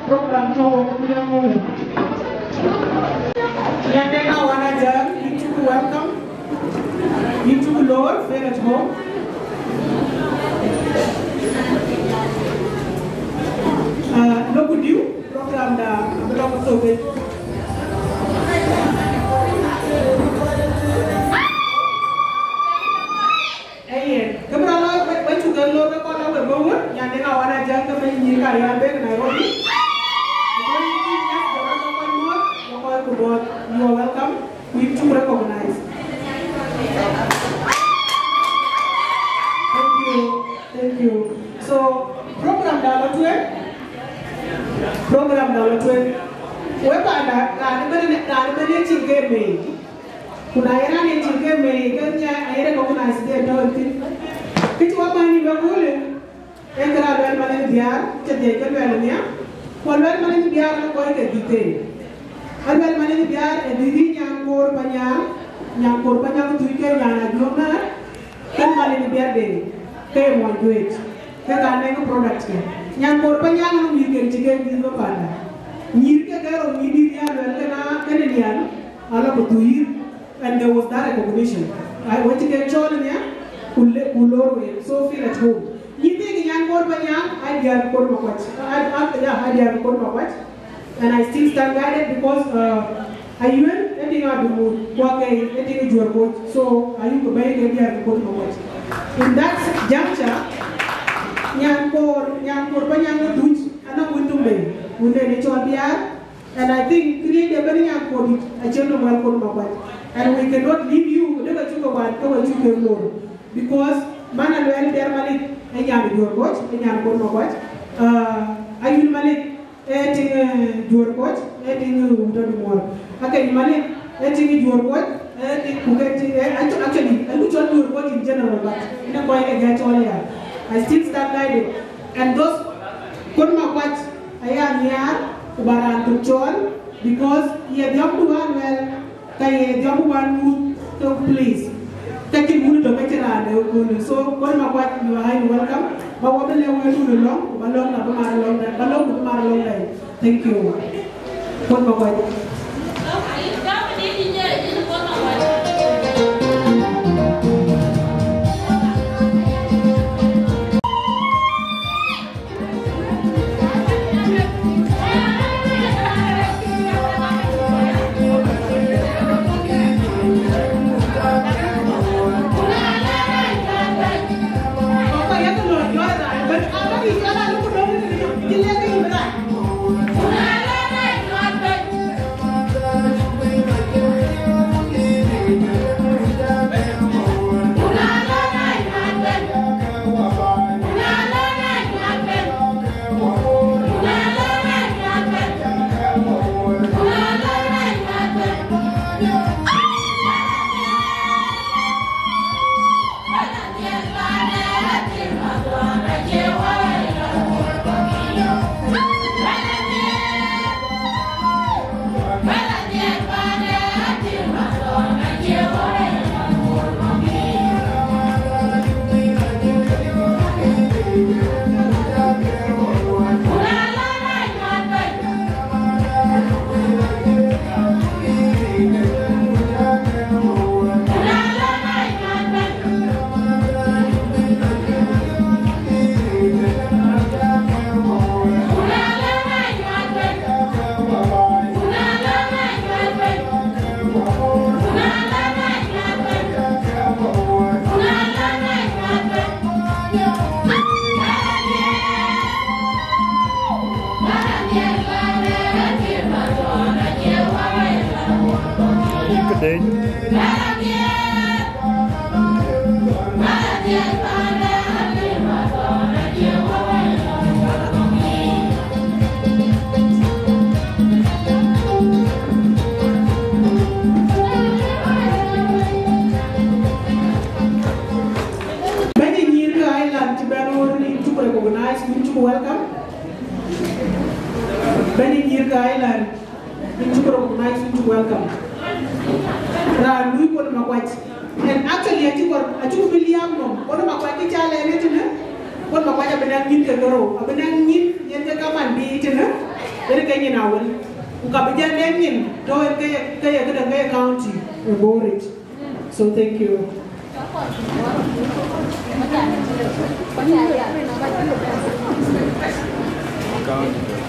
Program to. Yande ka wana jam, you to be welcome. You to be Lord, feel at home. Uh, look with you, program da, I'm not so big. Ayen, ke bï rɔt lɔ, we, we cuk ke lor ke kɔn la we bï wun, nyan de ka wan a jam ke bï nyïïr ka yɛn bek Nairobi. Ku bï nyïïr nyas jɔt rɔt ke kɔc muɔ̈th, ke kɔc ku buɔth. You are welcome. We cuk recognize. Thank you. Thank you. So, program da lɔ tueŋ. Program da lɔ tueŋ. We panda, raan ëbën, raan ëbën ë cïn ke mei. Ku na ye raan ë cïn ke mei, ke nya aye recognize ke tɔ̈ thïn. Kë cï wä bäny yï bɛ köölë, ee kë raan luɛl man ë biäär, cï dhiëc ke luɛl nhial, ku aluɛl man ë biäär ë kɔc ke dhïth en. Aluɛl man ë biäär ë dhïth yï nyan koor Panyaŋ, nyan koor Panyaŋ Thuc ke nyan Ajuɔŋ Määr, ke man ë biäär de, ke ye muɔny Duëëc, ke ka nɛ̈k product ke. Nyan koor Panyaŋ ë mïth ke cï ke dhïth bä panda. Nyïïr ke ke rou nyïïr dït ya luɛl ke na, ke në nhial, ala ku dhuk yïth. And there was that recognition. Ai, wëc ke cɔl nia, ku le, ku lor we, so feel at home. Nyi thik nyan koor Panyaŋ, ai diäär koor Makuac. Ai, ai, yeah, ai diäär koor Makuac. And I still stand by that because, uh, Ayuen, ë tiŋ Adumut, ku Akei, ë tiŋ Juɔ̈r Koc. So, ayuk ke bɛ̈i ke diäär koor Makuac. In that juncture, nyan koor, nyan koor Panyaŋ Thuc, anɔŋ wun tum bei, wun de ni cɔl biäär, And I think këriëëc de bɛ̈n nyan koor dït acïn nɔm wɛl koor Makuac. And we cannot leave you, dek acuk ke wan, ke we cuk ke lor. Because man aluɛl Diɛr Malik, ë nyan Juɔ̈r Koc, ë nyan koor Makuac. Uh, Ayun Malik, ë tiŋ, eh, Juɔ̈r Koc, ë tiŋ, eh, Wut Adumuɔ̈r. Akeny Malik, ë tiŋ Juɔ̈r Koc, ë tiŋ ku ke tiŋ, eh, actu-, actually, ë ku cɔl Juɔ̈r Koc in general, but in a kɔc ke gɛ cɔl ya. I still stand by it. And those koor Makuac, aya nhiaar, ku ba raan tök cɔɔl, because ye dhiɔmdu wään wɛl, ka ye dhiɔmdu wään muk, so please. Ka cïn wun tök, ka cïn raan de wun. So, koor Makuac, you are highly welcome. Ba wɔ bï lɛ̈k wëëtdu lɔ̈ŋ, ku ba lɔ̈ŋda bï mar lɔ̈ŋda, ba lɔ̈ŋdu bï mar lɔ̈ŋda. Thank you. Koor Makuac. Recognize, wun cuk welcome. Bɛ̈ny Nyirka Island, wun cuk recognize, wun cuk welcome. Raan lui Kuɔn Makuac. And actually, acuk kɔɔr, acuk bï liääp nɔm. Kuɔn Makuac kë ca lɛɛr ë tënë, Kuɔn Makuac abï naŋ nyïn ke rou, abï naŋ nyïn, yen ke kaman bï tënë, yen ke nyin awël. Ku ka bï jal lɛɛr nyin, tɔ̈ yen ke ye, ke ye këdäŋ, ke ye county, ë Borit. So thank you.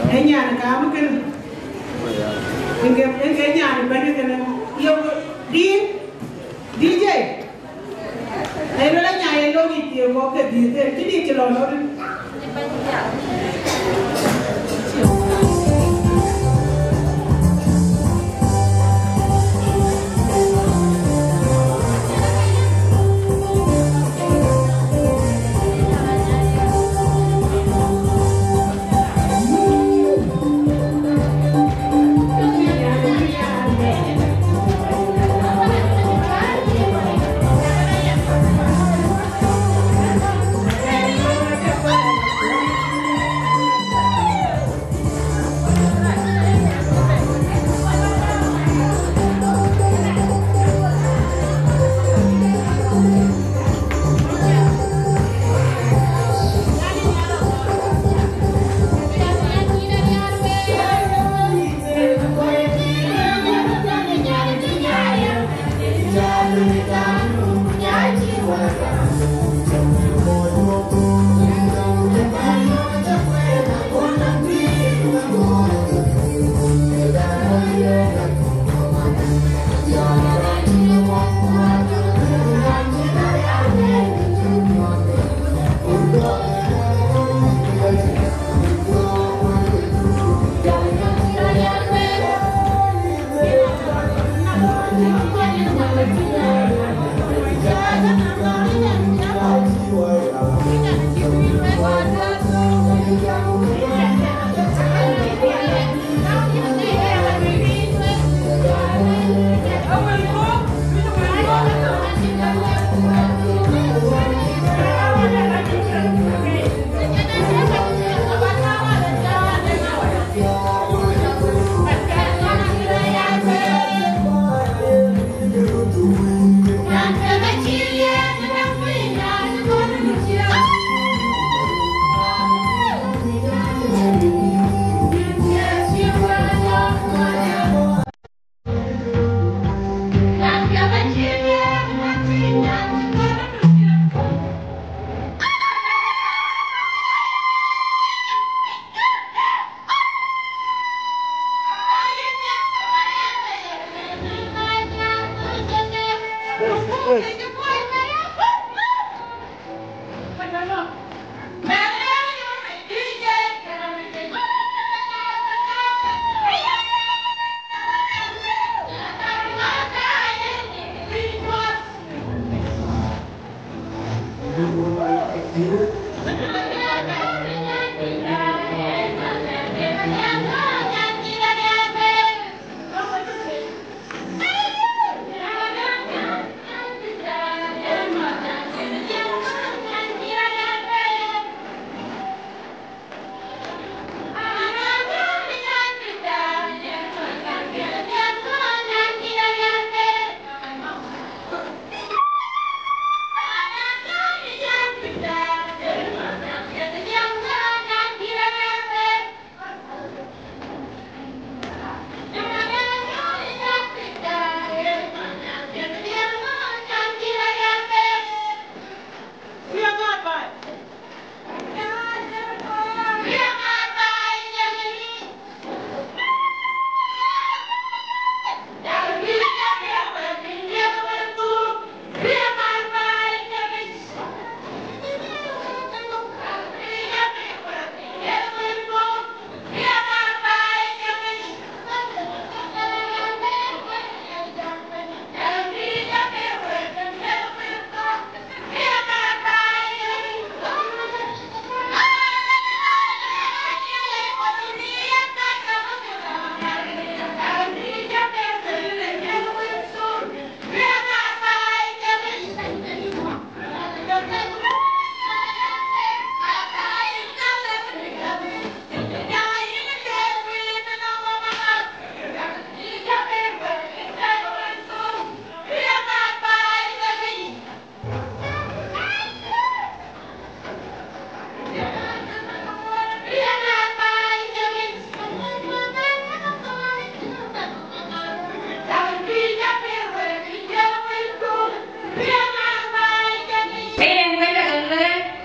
Ë nyan kam kënë. Ënke, ënke nyan bɛ̈n kënë. Yo, Dean, D J. Ë lɔ la nya ye lɔ ni tie mo ke di de, ti di ti lɔ lɔ.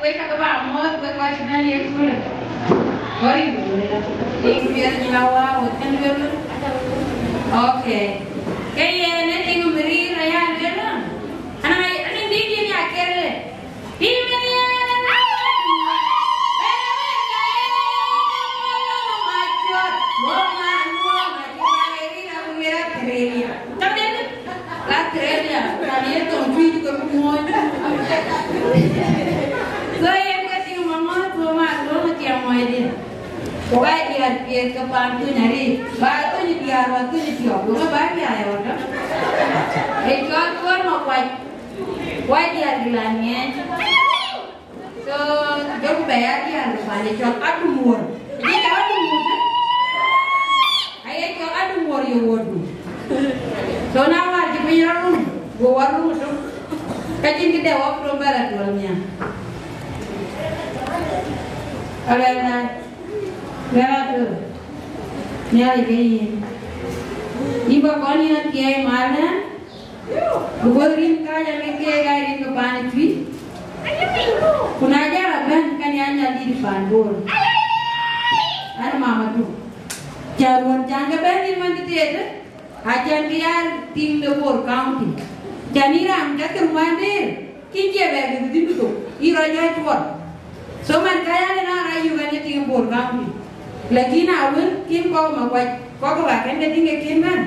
Wek ka ba muɔ̈th, wek kɔc cï bɛ̈n ye köölë. Wari, ing piɛth nyina wa, wek kën luel. Okay. Ke yen ë tiŋ Miriir aya luel. Ana, ana dït yen ya kërë. Tiŋ Miriir aya luel. Australia, raan ye thoŋ Tuic ke muɔɔc. So yen ke tiŋ maŋɔ̈ɔ̈th, so ma luɔŋ tiɛm muɔɔcdiɛ̈. Ku ka diäär piɛth ke paan Tuny arëët, ba Tuny diäär wa Tuny tiɔp, ku ke ba diäär ya wada. Ee cɔl Kuɔr Makuac, wa diäär Gilaniɛny. So, jɔku bɛ ya diäär de paan ë cɔl Adumuɔ̈r. Ye cɔl Adumuɔ̈r, eh? Aye cɔl Adumuɔ̈r ye wuɔ̈tdu. So, na wäär cï piny rɔt rum, go wär rum ëtök. Ka cïn këde wä röm bɛ la tuɔl nhial. Alɛna, bɛ la tuɔl. Nhial ke yen. Yïn ba kɔn yïn athiɛɛi malë. Because rin kääc aa ke keek aa rin ke paan ë Tuic. Ku na jal a bɛ̈n, ka nhial nyaldït paan Bor. An mama tu. Ca ruɔ̈n can ke bɛ̈n rin man cï theet, a can ke ya tiŋ de Bor County. Can yïn raan ka thïn wään dëër, kïn cie bɛ bï dhïn thok, yï rɔt jɔ cuɔt. So man ka ya le na ra yök an ye tiŋ Bor County. Lakin a wën kin kɔk Makuac, kɔk ba kën ke tiŋ ke kin bɛ̈n.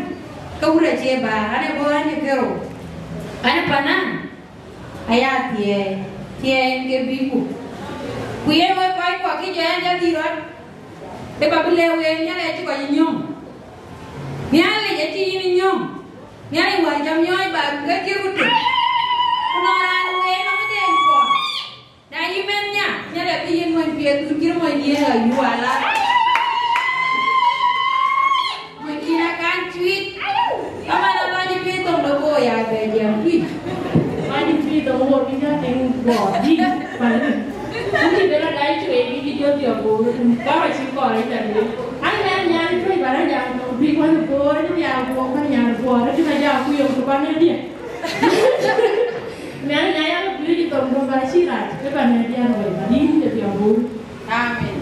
Ka wut acie ba, an e bɔ̈ an ye kero. An e panan, aya thiɛɛi, thiɛɛi en ke bï ku. Ku yen wek kɔc kuɔ ki jɔ an jɔ dhil rɔt. Ke ba bï lɛ̈k wek Nhialic acï kɔc nyɔ̈ŋ. Nhialic acï yïn nyɔ̈ŋ. Nhialic wäär jam miɔɔc ba ke kir ku tök. Ku nɔn raan wek nɔm den kɔn. Na yï mɛn nya, nya dɛ bï yïn mony piɛth, kun cï mony diëëŋ ë yual ala. Mony cïn akan cuit. Aman alɔny piny thoŋ de bɔɔi ya bɛ jiɛm kuc. Lɔny piny thoŋ wor bï nya tiŋ bɔɔr dï pany. Kun cï bela dai cuet bï cï jɔ dhiɔp bɔɔr. Baba cï kɔɔr ë nya dï. An mɛn nya cuet ba la jam thoŋ bï kɔn bɔɔr, nya bɔɔr, kɔn nya bɔɔr, ë tïŋ a jam ku yom ku kɔn ë diɛ. Mɛn nya ya bï cï thoŋ bɔɔr ba cï rac, ë ba nya diɛn wei, ba dï nya dhiɔp bɔɔr. Amen.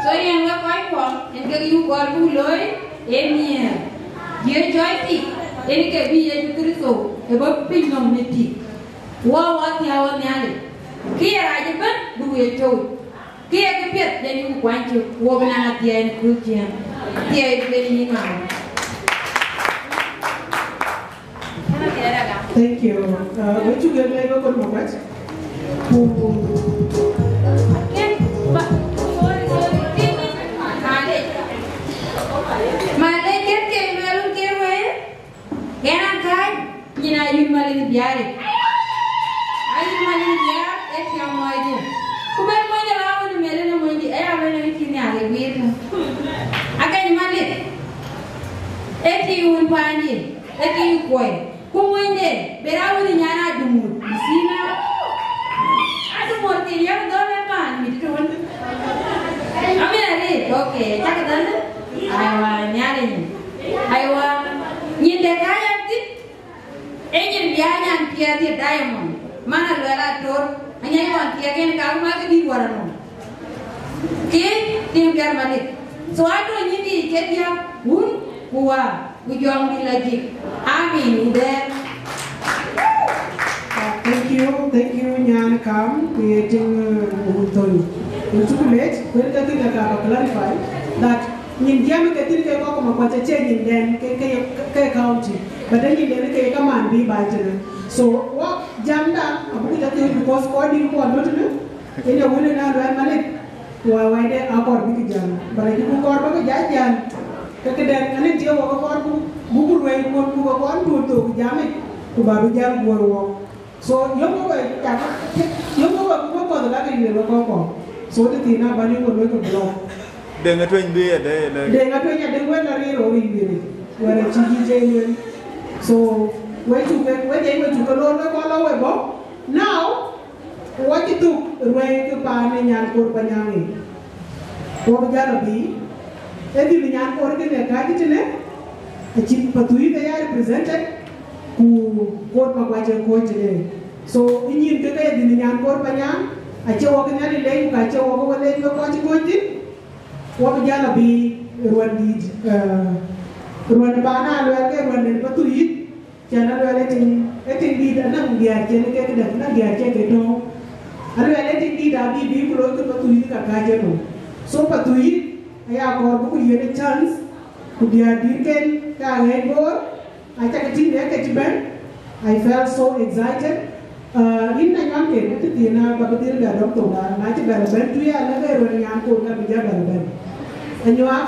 So yen wek kɔc kuɔ, yen kek yuk gɔl buk looi, ee miëër. Ye cɔi tik, yen ke bï Yecu Kërtho ë bɔ̈ piny nɔm në tik. Wɔ wɔ thiau ë Nhialic. Kë ye rac ëbɛ̈n, buk ye cööt. Kë ye këpiɛth, yen yuk kuany cök, wɔ bï naŋ athiɛɛi në Krïthian. Thiɛɛi bï yen yïn mama. Thank you. Uh, we cuk lɛc wek Kuɔr Makuac. Ku Malec, malec, kën ke lueel ke wëë, yen a kääc, nyin Ayuc Malith Biar. Ayuc Malith Biar, ee tiam mɔɔcdiɛ̈. Ku ben mony de la wun mɛlë në monydi, aya ben në kïn nhial ë guiir tɔ̈. Akëc Malith, ee tiŋ wun paandiɛ̈, ee tiŋ kuɔi. Ku monyde, be raan wën nyan Adumuɔ̈r, you see now? Adumuɔ̈r thil yak dhɔ̈l ë paan mit tɔ̈ wën. Amen, arëët, okay, cak dhɔ̈l. Aiwa, nhial ë nyin. Aiwa, nyin de ka yak thïn. Ee nyin bï a nyan piɛth ye diamond. Man aluɛl ator, anyai ɣɔn thiɛk en ka wun ma ke dït wär anɔm. Kï tiŋ piɛth Malith. So atɔ̈ nyin dï ke diäk, wun ku wäär. Ku jɔŋdït lɔ jik. Amin, ku bɛ̈ɛ̈r. Thank you, thank you, nyan kam, ku ye tiŋ, uh, wun thöny. Wun cuk lec, wën ke thïn ka ba clarify that nyin jiɛɛm ke thïn ke kɔk Makuac acie nyin dɛn ke, ke, ke county, but nyin dɛn ke kaman bï baai tënë. So, wɔ jamda, abuk jɔ thïn because kɔc dït kuɔn döt tënë, yen ye wun ë na luɛl Malith. Wai, wai de akɔɔr bïk jäl. Bara cï ku kɔɔr bä ke jäl jäl. Ke këdɛn, anïn tië wɔ ke kɔɔr ku, buk ku ruɛi kuɔn ku ke kɔɔr tuur thok jamic, ku ba bï jäl guɔ̈r wɔ. So, yöŋ ke wɔ cak, yöŋ ke wɔ ku ke kɔɔr ka ke yuëër wɔ kɔɔr kɔɔr. So, të thiin a bä yöŋ ke wɔ ke block. Deŋ atueny bï ade, ade. Deŋ atueny ade wën la rëër wɔ yuëër. Wala cï yic e lueel. So, we cuk ke, we de we cuk ke lor we kɔɔr la we bɔ̈. Now, Ku wɔ cï thök ruɛ̈i ke paan ë nyan Kuɔr Panyaŋ yic. Ku wɔ bï jäl abï, ee dhil nyan Kuɔr kënë kääc tënë, acït Pathuyith aya represented, ku Kuɔr Makuac ë kɔ̈ɔ̈c tënë. So, ë nyin ke ke ye dhil nyan Kuɔr Panyaŋ, Acie wɔ ke Nhialic leec, ku acie wɔ ke we leec, we kɔc cï kɔc thïn. Wɔ bï jäl abï ruɔn dït, eh, ruɔn bana luɛl ke ruɔn den Pathuyith. Cän aluɛl ë tiŋ, ë tiŋ dït anɔŋ diäär cïn ke këdäŋ, anɔŋ diäär cïn ke tɔ̈u. Aluɛl ë tiŋ dït abï bï ku looi ke Pathuyith ka kääc ënou. So Pathuyith aya kɔɔr bï ku yiën ë chance, ku diäär dït ken ka ɣɛɛc Bor, aca ke tïŋ de ke cï bɛ̈n. I felt so excited. Uh, yïn na nyuan ke, ë tëthiin na ba bï dhil bɛ dɔm thok, na cï bɛ lɔ bɛ̈n, tuya lɛ̈k ë ruɔn nyan koor ka bï jɔ bɛ lɔ bɛ̈n. Anyuak.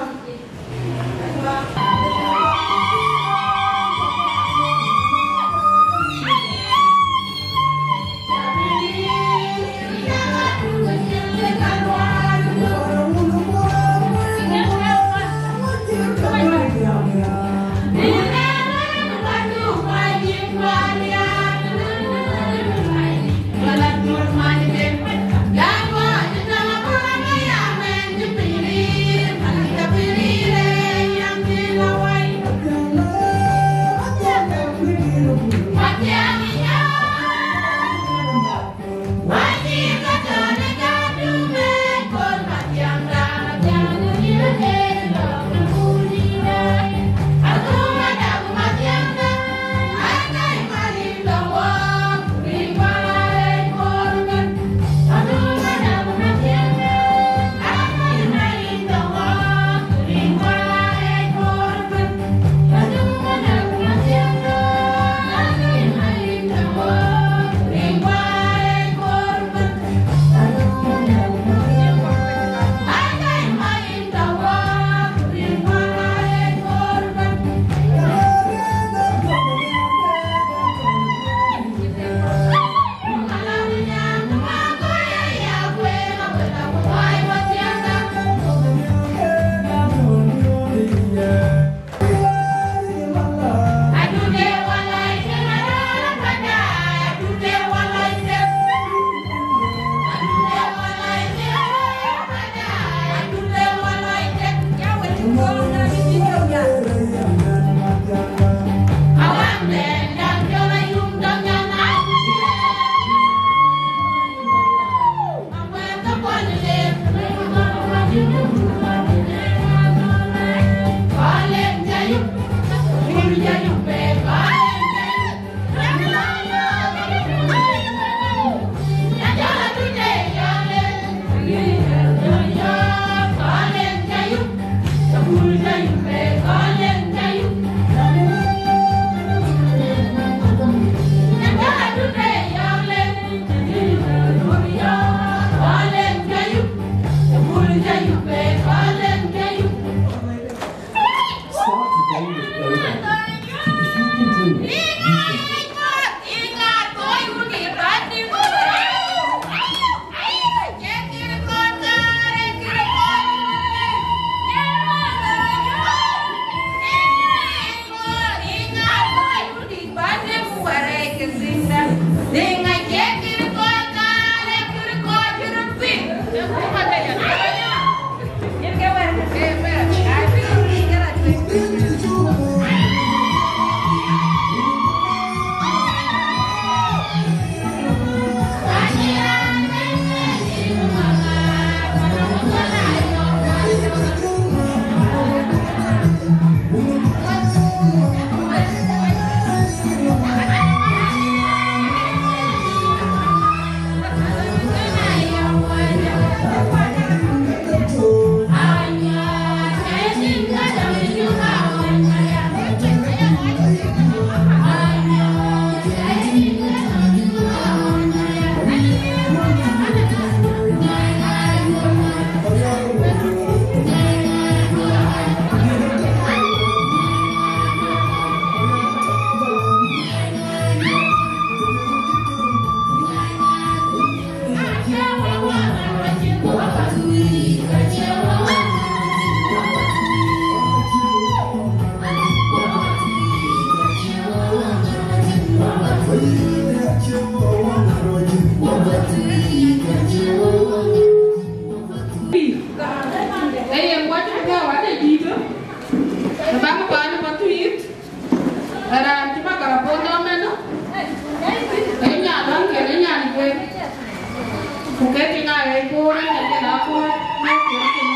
Ku ke tïŋ aa ɣɛc Bor ënë ke la kuɔ̈ɔ̈c në piɔ̈ɔ̈c thïn.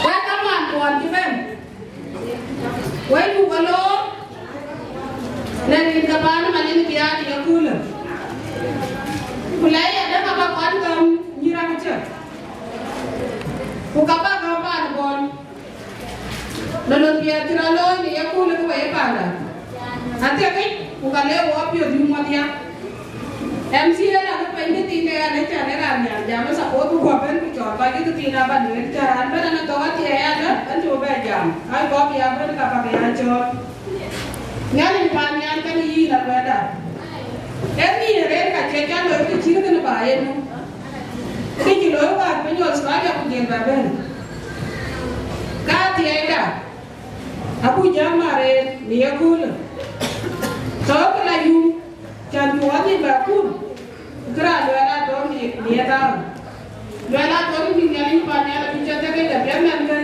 Wek kamaan kuɔn cï bɛ̈n, wek cuk ke loor në rin ke paan ë Malin Biaar ë yeköölë. Ku lɛc adäŋ aba kɔn gäm nyïïr akëcë, ku ka ba gäm paan ë Bor. Në lon piɛth cï rɔt looi në yeköölë ke we ye panda, athiek yic, ku ka le wɔ piɔ̈ɔ̈th yum wadhia. M C A la ke pɛ̈ny këthiin ke ɣɛn, ë cän ë raan nhial jam ë support, ku bɛ̈n ku cɔɔr kɔc ke këthiin aba lueel, cä raan bɛ̈n ɛn ë thok athiɛɛi alë, ɛn cï bɛ jam, aa kɔc bï ya bɛ̈n ka bäk ya cɔɔl. Nhialic paan nhial kenë yïn aluɛɛlda. Ee nhiëër en ka cie cä looi kë cït kënë ba yen nu. Kë cï looi wäär piny Australia ku jël bɛ bɛ̈n. Ka athiɛɛida, abuk jam arëët në yeköölë. Thok la yum, cän bï wɔ dhil bɛ kun, kë raan luɛɛl aa dɔm në, në ye dhal. Luɛɛl aa dɔm në Nhialic paan nhial abï cä thek ëda piɛth mɛn ke.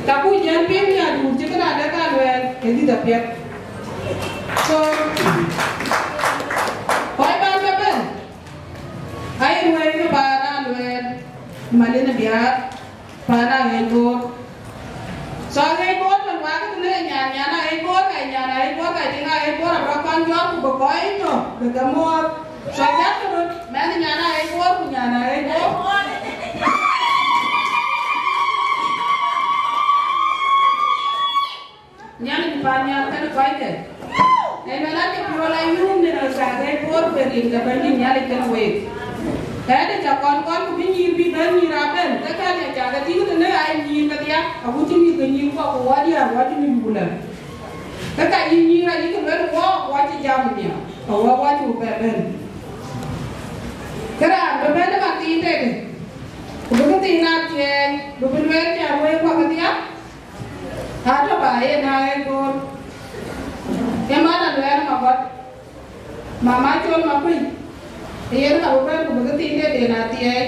Ka buk jɛn piŋ në aduur cï kë raan dɛ̈ ka luɛɛl, ke dhïth apiɛth. So, kɔc ban ke bɛ̈n, aye ruɛɛi ke ba raan luɛɛl, Malin Biaar, paan Aɣeec Bor. So Aɣeec Bor, man wak kënë nyan, nyan Aɣeec Bor, ka nyan Aɣeec Bor, ka tïŋ Aɣeec Bor, abï rɔt kɔn jɔɔk, ku bï kɔc nɔ̈k, bï ke muɔɔth. So jat röt, mɛnh nyan Aɣeec Bor, ku nyan Aɣeec Bor. Nhialic paan nhial kenë kɔckë. Ee luel an, cï piɔ̈u la yum në röt ka Aɣeec Bor, ku rin ke Bɛ̈nydït Nhialic kenë week. Këdë cä kɔn kɔn, ku bï nyïïr bï bɛ̈n, nyïïr abɛ̈n, ke kɛ̈n ya cä ke tïŋ tënë aa nyïïr kedhia, agut cï mïth ke nyïïr kuɔ, ku wɔ diäär wɔ cï mïth buk lɛ̈k. Ke ka yï nyïïr ayï ke luel wɔ, wɔ cï jam nhial, ke wɔ wɔ cuk bɛ bɛ̈n. Ke raan bï bɛ̈n ë mathiin tëde, ku bï këthiin athiɛɛi, bï bï lueel cä wëi kuɔ kedhia. Atɔ̈ ba yen Aɣeec Bor, ë man Aluɛɛl Magɔt, mama Col Makuëny, ë yen ka bï bɛ̈n ku bï këthiin tëden athiɛɛi.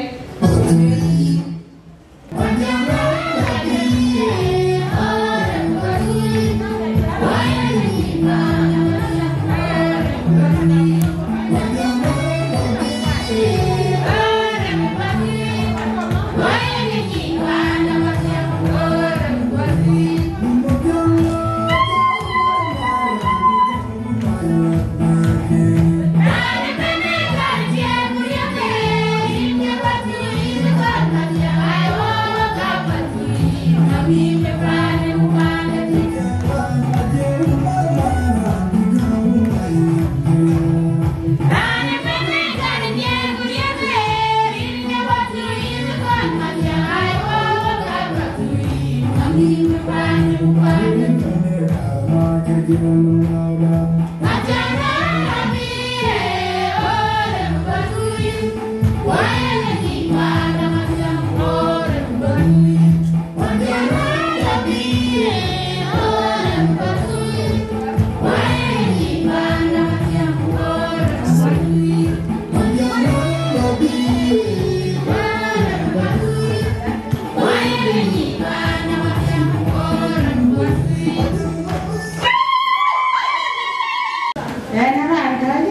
Ɣɛn ë raan kääc,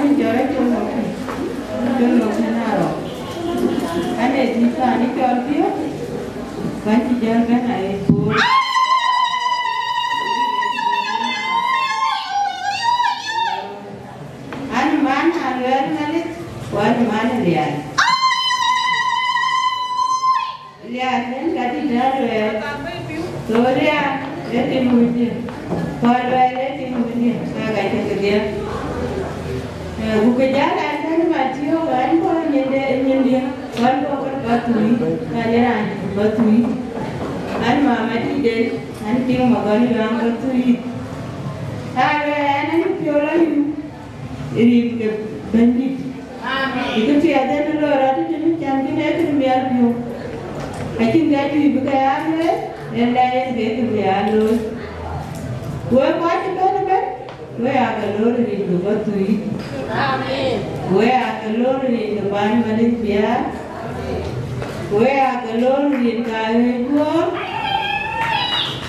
rin jɔl ë Col Makuëny, Col Makuëny Arɔ̈k. Ɣɛn ee dït paan ë cɔl Piɔ̈k, ku ɣɛn cï jäl bɛ̈n Aɣeec Bor. Ɣɛn ë man Aluɛɛl Malith, ku ɣɛn ë man Lial. Lial, yen ka dït Aluɛɛl. So Lial ee tiŋ wëndiɛ̈, ku Aluɛɛl ee tiŋ wëndiɛ̈, ka ka cï kedhie. Eh, ku kë jäl an, tënë Mathiu, an, kɔn nyinde, nyindiɛ̈, kɔn kɔn kɔn Pathuyith, ka ye raan Pathuyith. An, mama dït den, an, tiŋ Magɔn Yuaŋ Pathuyith. Aluɛɛl, an, an, piɔ̈u la yum. Rin ke Bɛ̈nydït. Amen. Ë kë piɛth en loi rɔt tëtënë, cän kën ee kën miɛt piɔ̈u. Acïn kë juëc bï ke ya lueel, en la yen ke kën bï ya looi. Wek kɔc cï bɛ̈n ëbɛ̈n, wek aa ke loor rin ke Pathuyith. Amen. Wek aa ke loor rin ke paan Malith Biaar. Wek aa ke loor rin ke Aɣeec Bor.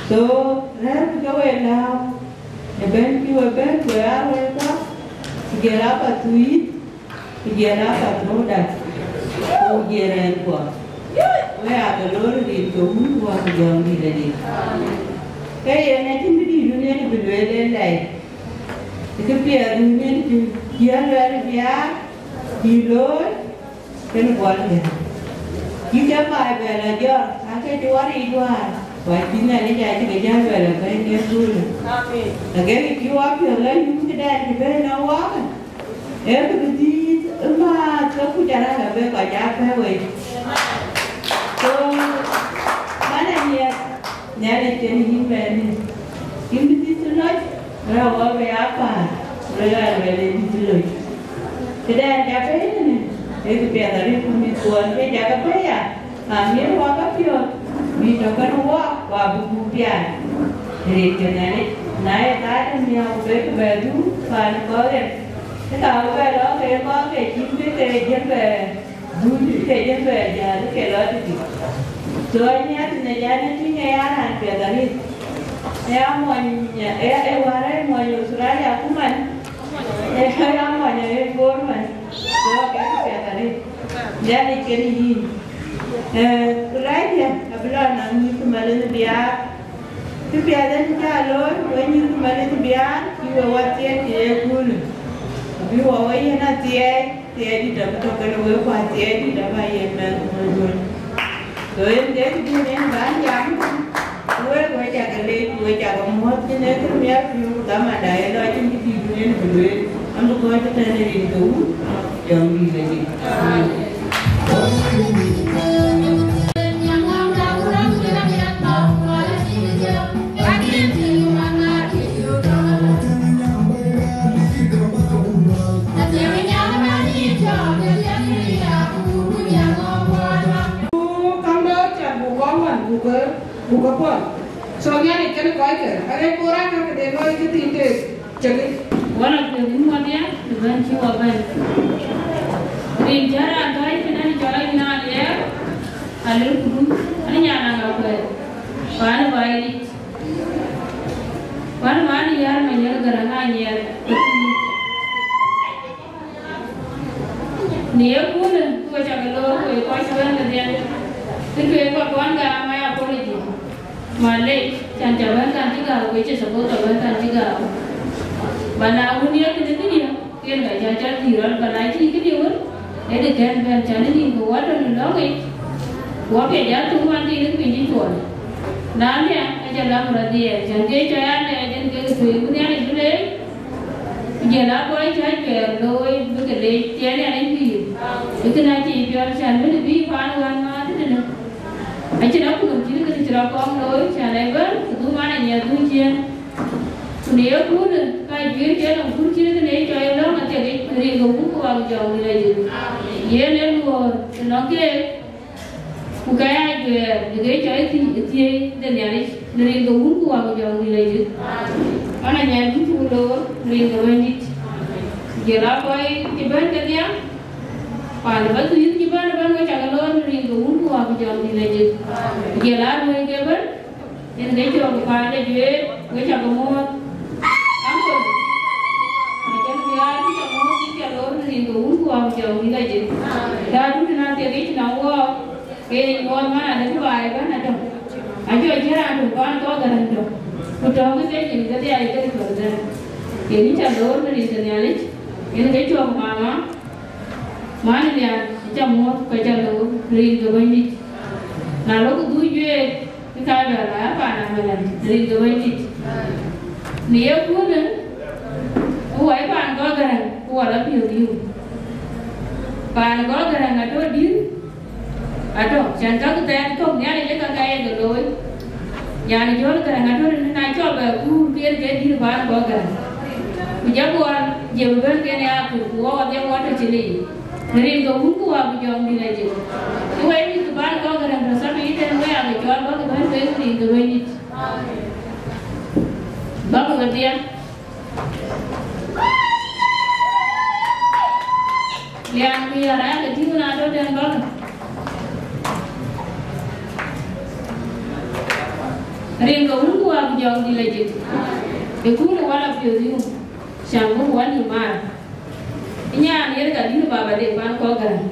So, rɛ̈ɛ̈rkï ke wek lääu. Ëbɛ̈n cï we bɛ̈n, ku ë aruɔ̈ɔ̈c kɔ̈k, Ku jël apath thuiith, ku jël apath röördäk, ku jël rɛɛnkuɔ. Wek aake loor rin ke Wun ku Wät ku Jɔŋdït Lajik. Ke yen acïn këdït dun yen bï lueel en lɛi. Ë këpiɛth dun yen bï jiël luɛl biaar, bï looi, kënë buɔl gɛ̈t. Yïn ke baai bɛ lɔ jɔt, aake cï wär yic wäär, ku acï Nhialic acï ke jäl bɛ lɔ bɛ̈ny ke köölë. Amin. Aake cï wä piɔ̈ɔ̈th lɔ yum këdɛn cï bɛ̈n ë wɔɔk, ee kë bï dhiëëth ë määth ke kuc arëk abë kɔc aa pɛ̈k wei. So, man ë nhiɛɛr, Nhialic kenë yïn bɛ̈n. Yïn bï dhiëëth lɔc, rɛ̈ɛ̈r wɔ bï aa päär, ku rɛ̈ɛ̈r wɛ̈l ë dhiëëth lɔc. Këdɛn ca bɛ̈ɛ̈i tënë, ee këpiɛth arëët ku mïthkuɔn ke ca ke bɛ̈ɛ̈i ya, ka miɛt wɔ ke piɔ̈ɔ̈th, bï tɔ kenë wɔ, ku abï gup pial. Rin ke Nhialic, na ye thaar de miäk ku bek bɛ dhuk paan ë kɔc ɣer, ke ka bï bɛ lɔ ke kɔc ke cïn bï ke jël bɛ dhuk, ke jël bɛ jäl ke lɔ tëthic. So, anyiɛth në jɛn ë tïŋ ë ya raan piɛth arëët. Ë ya muɔny, ë, ë wäär ë muɔny Australia ku man, ë ya muɔny ë Bor man. So, ke piɛth arëët. Nhialic kenë yïn. Eh, ku rac diɛ̈ abï lɔ naŋ nyïïr ku malith biaar. Kë piɛth en cä looi, wek nyïïr ku malith biaar, cï we wä thiëëc ë köölë. Ku bï wä we yiɛ̈n athiɛɛi, thiɛɛi dït abï tɔ kenë wek, ku athiɛɛi dït abä yiɛ̈n mɛnhduön. So, en de këdun en bän jam, ku wek, wek cä ke leec, ku wek cä ke muɔ̈ɔ̈th, cïn ee kë miɛt piɔ̈u, ku dhamanda ë lɔ cïn këdït dun en bï lueel, an bï kɔc tëtɛ̈n ë rin ke Wun. Jɔŋdït Lajik. Ku käŋ dɔ̈ɔ̈r cä buk kɔn wan, buk ke, buk ke puɔl. So, Nhialic kenë kɔckë, arëk bɔ̈ raan ka këde looi këthiin tëëk. Cïkï. Wala piɔ̈ɔ̈th yïn wädhia, të bɛ̈n cï wä bɛ̈n. Rin cä raan gäi tënë cɔl Ayïn Aliɛɛr, alëu këdu, an nyan Aŋakuɛɛr, paan ë Baidït. Paan ë man Yäär Manyɛl Gäräŋ Anyiɛɛr. Në ye köölë, ku we cä ke loor, ku we kɔc cï bɛ̈n kedhie. Kë tueŋ kɔc kuan gam, my apology. Malec, can cä bɛ̈n kan cï gääu, ke cï support cä bɛ̈n kan cï gääu. Ba na wun ye kënë këdië, yen ka cä cä dhil rɔt, ba na cï këdië wën, ë de kɛ̈n bɛ̈n, can ë nïn ku wä tɔ̈ në lɔ̈ŋ yic, ku wä piɛc an, thuk man thiin ë piny cï cuɔl. Na nhiaŋ, acä lam rɔt dhiɛɛl, can ke cä ya lɛɛc en kek tueŋ bï Nhialic bï leec, ku jël aa kɔc cä cuɛɛr looi bï ke leec, tiɛɛl Nhialic pïïr. Ë kënë acïï piɔl, can bï të bï paan wään ŋɔ̈ɔ̈th tëtënë. Acïn akuma cïn kënë cï rɔt kɔŋ looi, cän ë bɛ̈n, ku dhuk man Anyiɛɛr dhuk ciëën. Ku në ye köölë, ka juëër cï nɔm kur cïn kënë ye cɔl ë lɔ̈ŋ athiek yic, rin ke Wun ku Wät ku Jɔŋdït Lajik. Yen ee luɔɔr tënɔŋ keek, ku ka ya juɛɛr, në ke cɔl ë thii-, ë thieei de Nhialic, në rin ke Wun ku Wät ku Jɔŋdït Lajik. Ɣɔn Anyiɛɛr, yïn cuk loor, në rin ke Bɛ̈nydït. Jël aa kɔc cï bɛ̈n kedhie, paan ë Baidït cï bɛ̈n ëbɛ̈n, we cä ke loor në rin ke Wun ku Wät ku Jɔŋdït Lajik. Jël aa luɔi ke bɛ̈n, yen ke cɔk paan de juëc, we cä ke muɔ̈ɔ̈th. Uncle, acän biäär cï cä muɔ̈ɔ̈th, cï cä loor në rin ke Wun ku Wät ku Jɔŋdït Lajik. Daadu tënë athiek yic nɔm wɔɔk, ke ye nyuɔɔth man adɛ̈ cï baai ëbɛ̈n atɔ̈. Acï cï raan tök paan kɔc Gäräŋ tök. Ku tɔ̈ ke ke nyin kedhie ayï ke cɔl Gäräŋ. Yen cä loor në rin ke Nhialic, yen ke cɔk mama. Man ë Nhialic, cä muɔ̈ɔ̈th, ke cä loor, rin ke Bɛ̈nydït. Na lok dhuk juëc, ke ka bɛ lɔ ya paan America, rin ke Bɛ̈nydït. Në ye köölë, ku wai paan kɔc Gäräŋ, ku wä lɔ piɔ̈ɔ̈th yum. Paan kɔc Gäräŋ atɔ̈ dït, atɔ̈, cän ka ke thɛɛr thök Nhialic ë ka ke ye ke looi. Nyan Jɔl Gäräŋ atɔ̈ rin, na cɔl bɛ kuur, ke yen ke dït paan kɔc Gäräŋ. Ku jɔ Buɔl, jɔ bï bɛ̈n kën ya kuur, ku wɔ wadhiɛ wɔ tɔ̈ cïn yic. Në rin ke Wun ku Wät ku Jɔŋdït Lajik. Ku wek mïth ke paan kɔc Gäräŋ tɔ̈ Saturday tën, we aa ke cɔɔl bäk ke bɛ̈n wek në rin ke Bɛ̈nydït. Bäk ke wedhie. Lian ku yär aa ke tïŋ na tɔ̈ tën bäk. Rin ke Wun ku Wät ku Jɔŋdït Lajik. Ë köölë wä lɔ piɔ̈ɔ̈th yum, cän buk wä nïïm maar. Nyan yen ka dït baba de pan kɔ̈k Gäräŋ.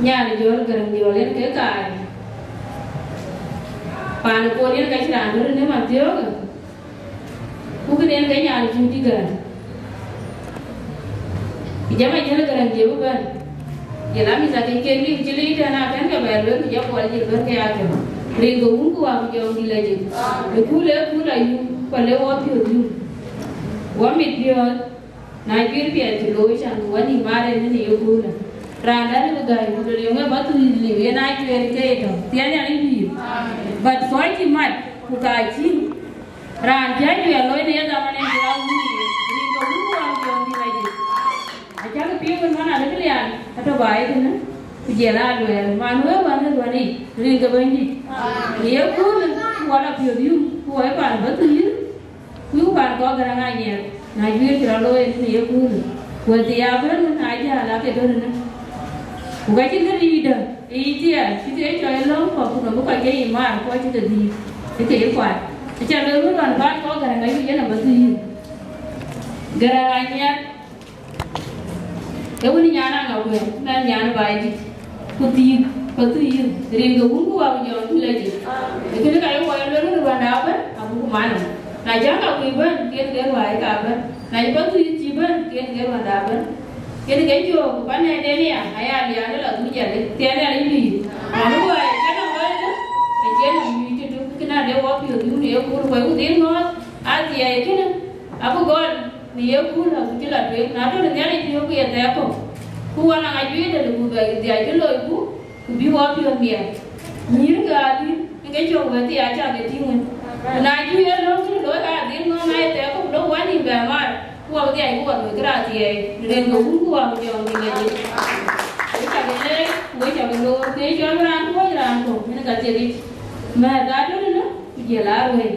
Nyan jɔl Gäräŋ jɔl yen ke kaai. Pan kɔ̈k yen ka cï raan tɔ̈ në man thiɔ̈k. Ku këden ke nyan cuk dï Gäräŋ. Ku jam a jël Gäräŋ jël bɛ̈n. Jël amïth akëc kek lim cï lik tɛ̈n akën ke bɛ lueel ku jɔ kuɔl jël bɛ̈n ke akën. Rin ke wun ku wa ku jɔŋdït la jël. Ë kul ë kul ayum, ku le wɔ piɔ̈ɔ̈th yum. Wɔ mit piɔ̈ɔ̈th. Na juëc piɛth cï looi can ku wën ë mat en në ye köölë. Raan dɛ̈t bï gäi ku luel yɔŋ ë bä thuëëc liu yen aa juëc ke ye tɔ̈. Thiɛɛn ë Nhialic bï. But kɔc cï mat ku ka cï raan cä juëc looi në ye dhaman en ku aa wun ë ye. Rin ke wun ku wä jɔŋdït la jël. Acäkï piŋ wën man adï bï lian atɔ̈ ba ye tënë. Ku jël aa luɛɛl man wëë wän ë ruän yic rin ke Bɛ̈nydït. Në ye köölë ku wä la piɔ̈ɔ̈th yum ku wä ye pan bä thuëëc. Ku pan kɔ̈k Gäräŋ anyiɛth, na juëc cï rɔt looi në ye köölë. Ku ëthï ya bɛ̈n wën aa jäl ake tɔ̈ tënë. Ku ka cïn kë riic dä, ë yic thiɛɛr, cï ke cɔl ë lɔ̈ŋ kɔ̈k ku nɔm bï kɔc ke yic maar, ku acï ke dhïïr, ë ke ye kuat. Aca lueel wën pan kɔ̈k Gäräŋ ayï yen abä dhïïr. Gäräŋ anyiɛth. Ee wën nyan aŋa kuɛ̈n, nɛn nyan baai dït, ku thiëëk, ku thiëëk, rin ke wun ku wa ku jɔŋdït la jël. Ee kënë ka ye wɔ ye lueel në ruanda bɛ̈n, abuk man. Na jäŋ ka kuc bɛ̈n, ken ke ruai ka bɛ̈n. Na ye bä thiëëk cï bɛ̈n, ken ke ruanda bɛ̈n. Ken ke jɔ ku pan ë den ya, aya lian la du jale, thiɛɛn ya rin bï. Na nu wa ye cä nɔm bɛ̈n, acï nɔm nyuc tëtök, kënë ade wɔ piɔ̈ɔ̈th yum ye kur wɔ ye ku dhil ŋɔ̈ɔ̈th, athiɛɛi kënë. Abï gɔl në ye kööl, abï cï la tueŋ, na tɔ̈ në Nhialic piɔ̈u ku ye thɛɛr kɔ̈u. Ku wan aŋa juëc dɛ̈ ku bɛ dhiac bï loiku, ku bï wɔ piɔ̈ɔ̈th miɛt. Nyïïrkë adï, ë ke cök wɛ̈t thii acä ke tïŋ wën. Ku na cï ye löŋ cï looi ka adhil ŋɔ̈ɔ̈ŋ na ye thɛɛr kɔ̈u, ku lok wä nïïm bɛ maar, ku wɔ bï dhiac ku wɔ loikë raan thiɛɛi, në rin ke wun ku wa ku jɔŋdït la jël. Wek cä ke leec, ku wek cä ke loor, ke cɔl raan tuɔɔc raan kɔ̈u, yen ka thiekic. Mɛ̈ɛ̈th aa tɔ̈ tënë, ku jiël aa ruëëc.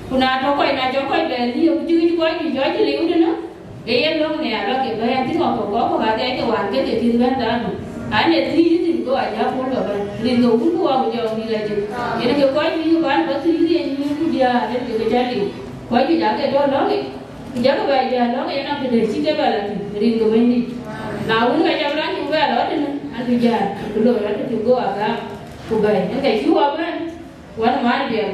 Ku na tɔ̈ kɔc, na cɔk kɔc bɛ liëëu, ku cï kɔc juëc cɔk cï liu tënë, ee yen löŋ nhiaar lɔ ke bɛ̈ɛ̈i, thïn ŋɔk kɔ̈k kɔ̈k kɔ̈k adhiac ke wään ke ke thïn bɛ̈n thaadu. An, ee thïn yï thïn, go ajak puɔ̈l bɛ bɛ̈n. Rin ke wun ku wa ku jɔŋdït la jël. Yen ke kɔc juëc ke bän bä thïn yï riëny nyïïr ku diäär, yen ke ke cä liu. Kɔc juëc aake tɔ̈ lɔ̈ŋ yic, ku jakï bɛ jääl lɔ̈ŋ yic, anɔŋ tëde cï ke bɛ la thïn, rin ke Bɛ̈nydït. Na wën, ka cam raan cï bɛ lɔ tënë, an, bï jääl, ku loi rɔt tëtök, go agam, ku bɛ̈ɛ̈i. Yen ke cï wɔ bɛ̈n. Wan man biɛl,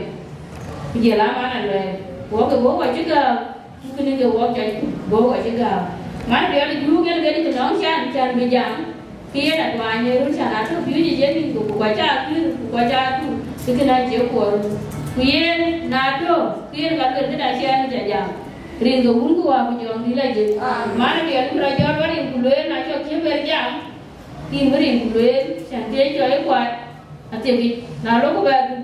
ku jël aman aluɛɛl, wok ke wok acï gääk, ku kënë ke wok cɔc ku wok acï gääk. Man biɛl juuk en ke dït nɔŋ can, can bï jam, ke yen atuany ë röt can atök piööcë yen nïn ku, ku kɔc cä pïr, ku kɔc cä tur, ke kënë acie kuɔɔr. Ku yen na tök, ke yen ka luel këda ciɛɛn ca jam, rin ke wun ku wa ku jɔŋdït la jël. Man biɛl bï rɔt jɔt warin ku lueel na cɔk cï ber jam, yïn bï rin ku lueel, can ke cɔc ë kuat. Athiëkic, na lok ku bɛ dhuk,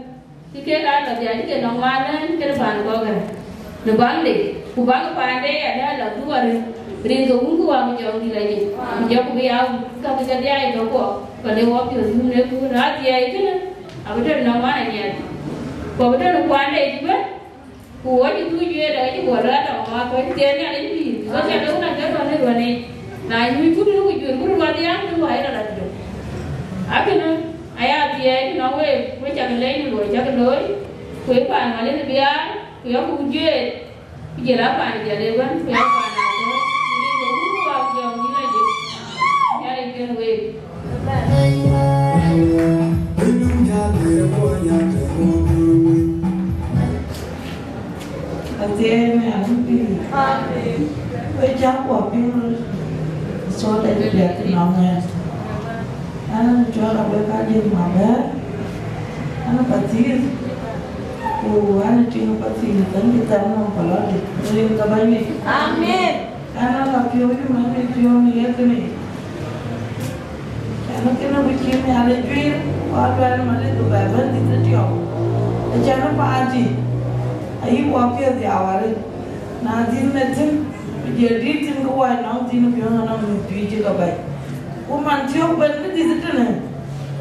ke kek aa lɔ dhiac ke nɔm ŋuan lɛ̈n kënë paan kɔ̈k ë në baŋde, ku baŋ paande ya dɛ lɔ dhuk arëët, rin ke wun ku wa ku jɔŋdït la jël, ku jɔku bï ya wun, ka bï ke dhiac ë tɔ̈ kuɔ, ku le wɔ piɔ̈ɔ̈th yum në kuur, na dhiac kënë, abï tɔ̈ nɔm ŋuan anyiɛth, ku abï tɔ̈ në kuande yic ëbën, Ku wɔ cï dhuc juëc dɛ, cï guɔ lɔ atɔŋ ŋɔɔth, wɔ cï thiëëc Nhialic pïïr, wɔ cä döŋ na ke rɔt në ruɔn yic. Na nyuc kut në ku juëc kut ruɔt diaŋ, ke luɔi rɔt adï. Akënë aya thiëëc nɔŋ week, wek cak lɛc në luɔi cak looi, ku ë paan Malith biaar, ku yɔku juëc, ku jël a paan jël ëbën, ku yɔku paan athööc, ku rin ke wun ku wa ku jɔŋdït la jël. Nhialic kën week. Athiɛɛi Nhialic pïïr. Amen. Wek cä kuɔ piŋ röt, so that we are in our hands. An, cɔl Awek Ajël Mabɛ̈ɛ̈r, an, Pathïïr, ku an, tïŋ Pathïïr, an, cï thɛm nɔm Palɔ̈ɔ̈dït, rin ke Bɛ̈nydït. Amen. An, ala piɔ̈u yï man ë piɔ̈u në ye kënë. An, kënë bï cïï Nhialic juëër, ku aluɛɛl Malith bï bɛ bɛ̈n dhil ë tiɔp. Acän ë paanti, ayï wɔ piɛth ya wari. Na dhil në thïn, ku jël dïït thïn, ke wɔ nɔŋ thïn piɔ̈n anɔŋ mïth juëc cï ke bɛ̈i. Ku man thiɔ̈k ben bï dhil tënë,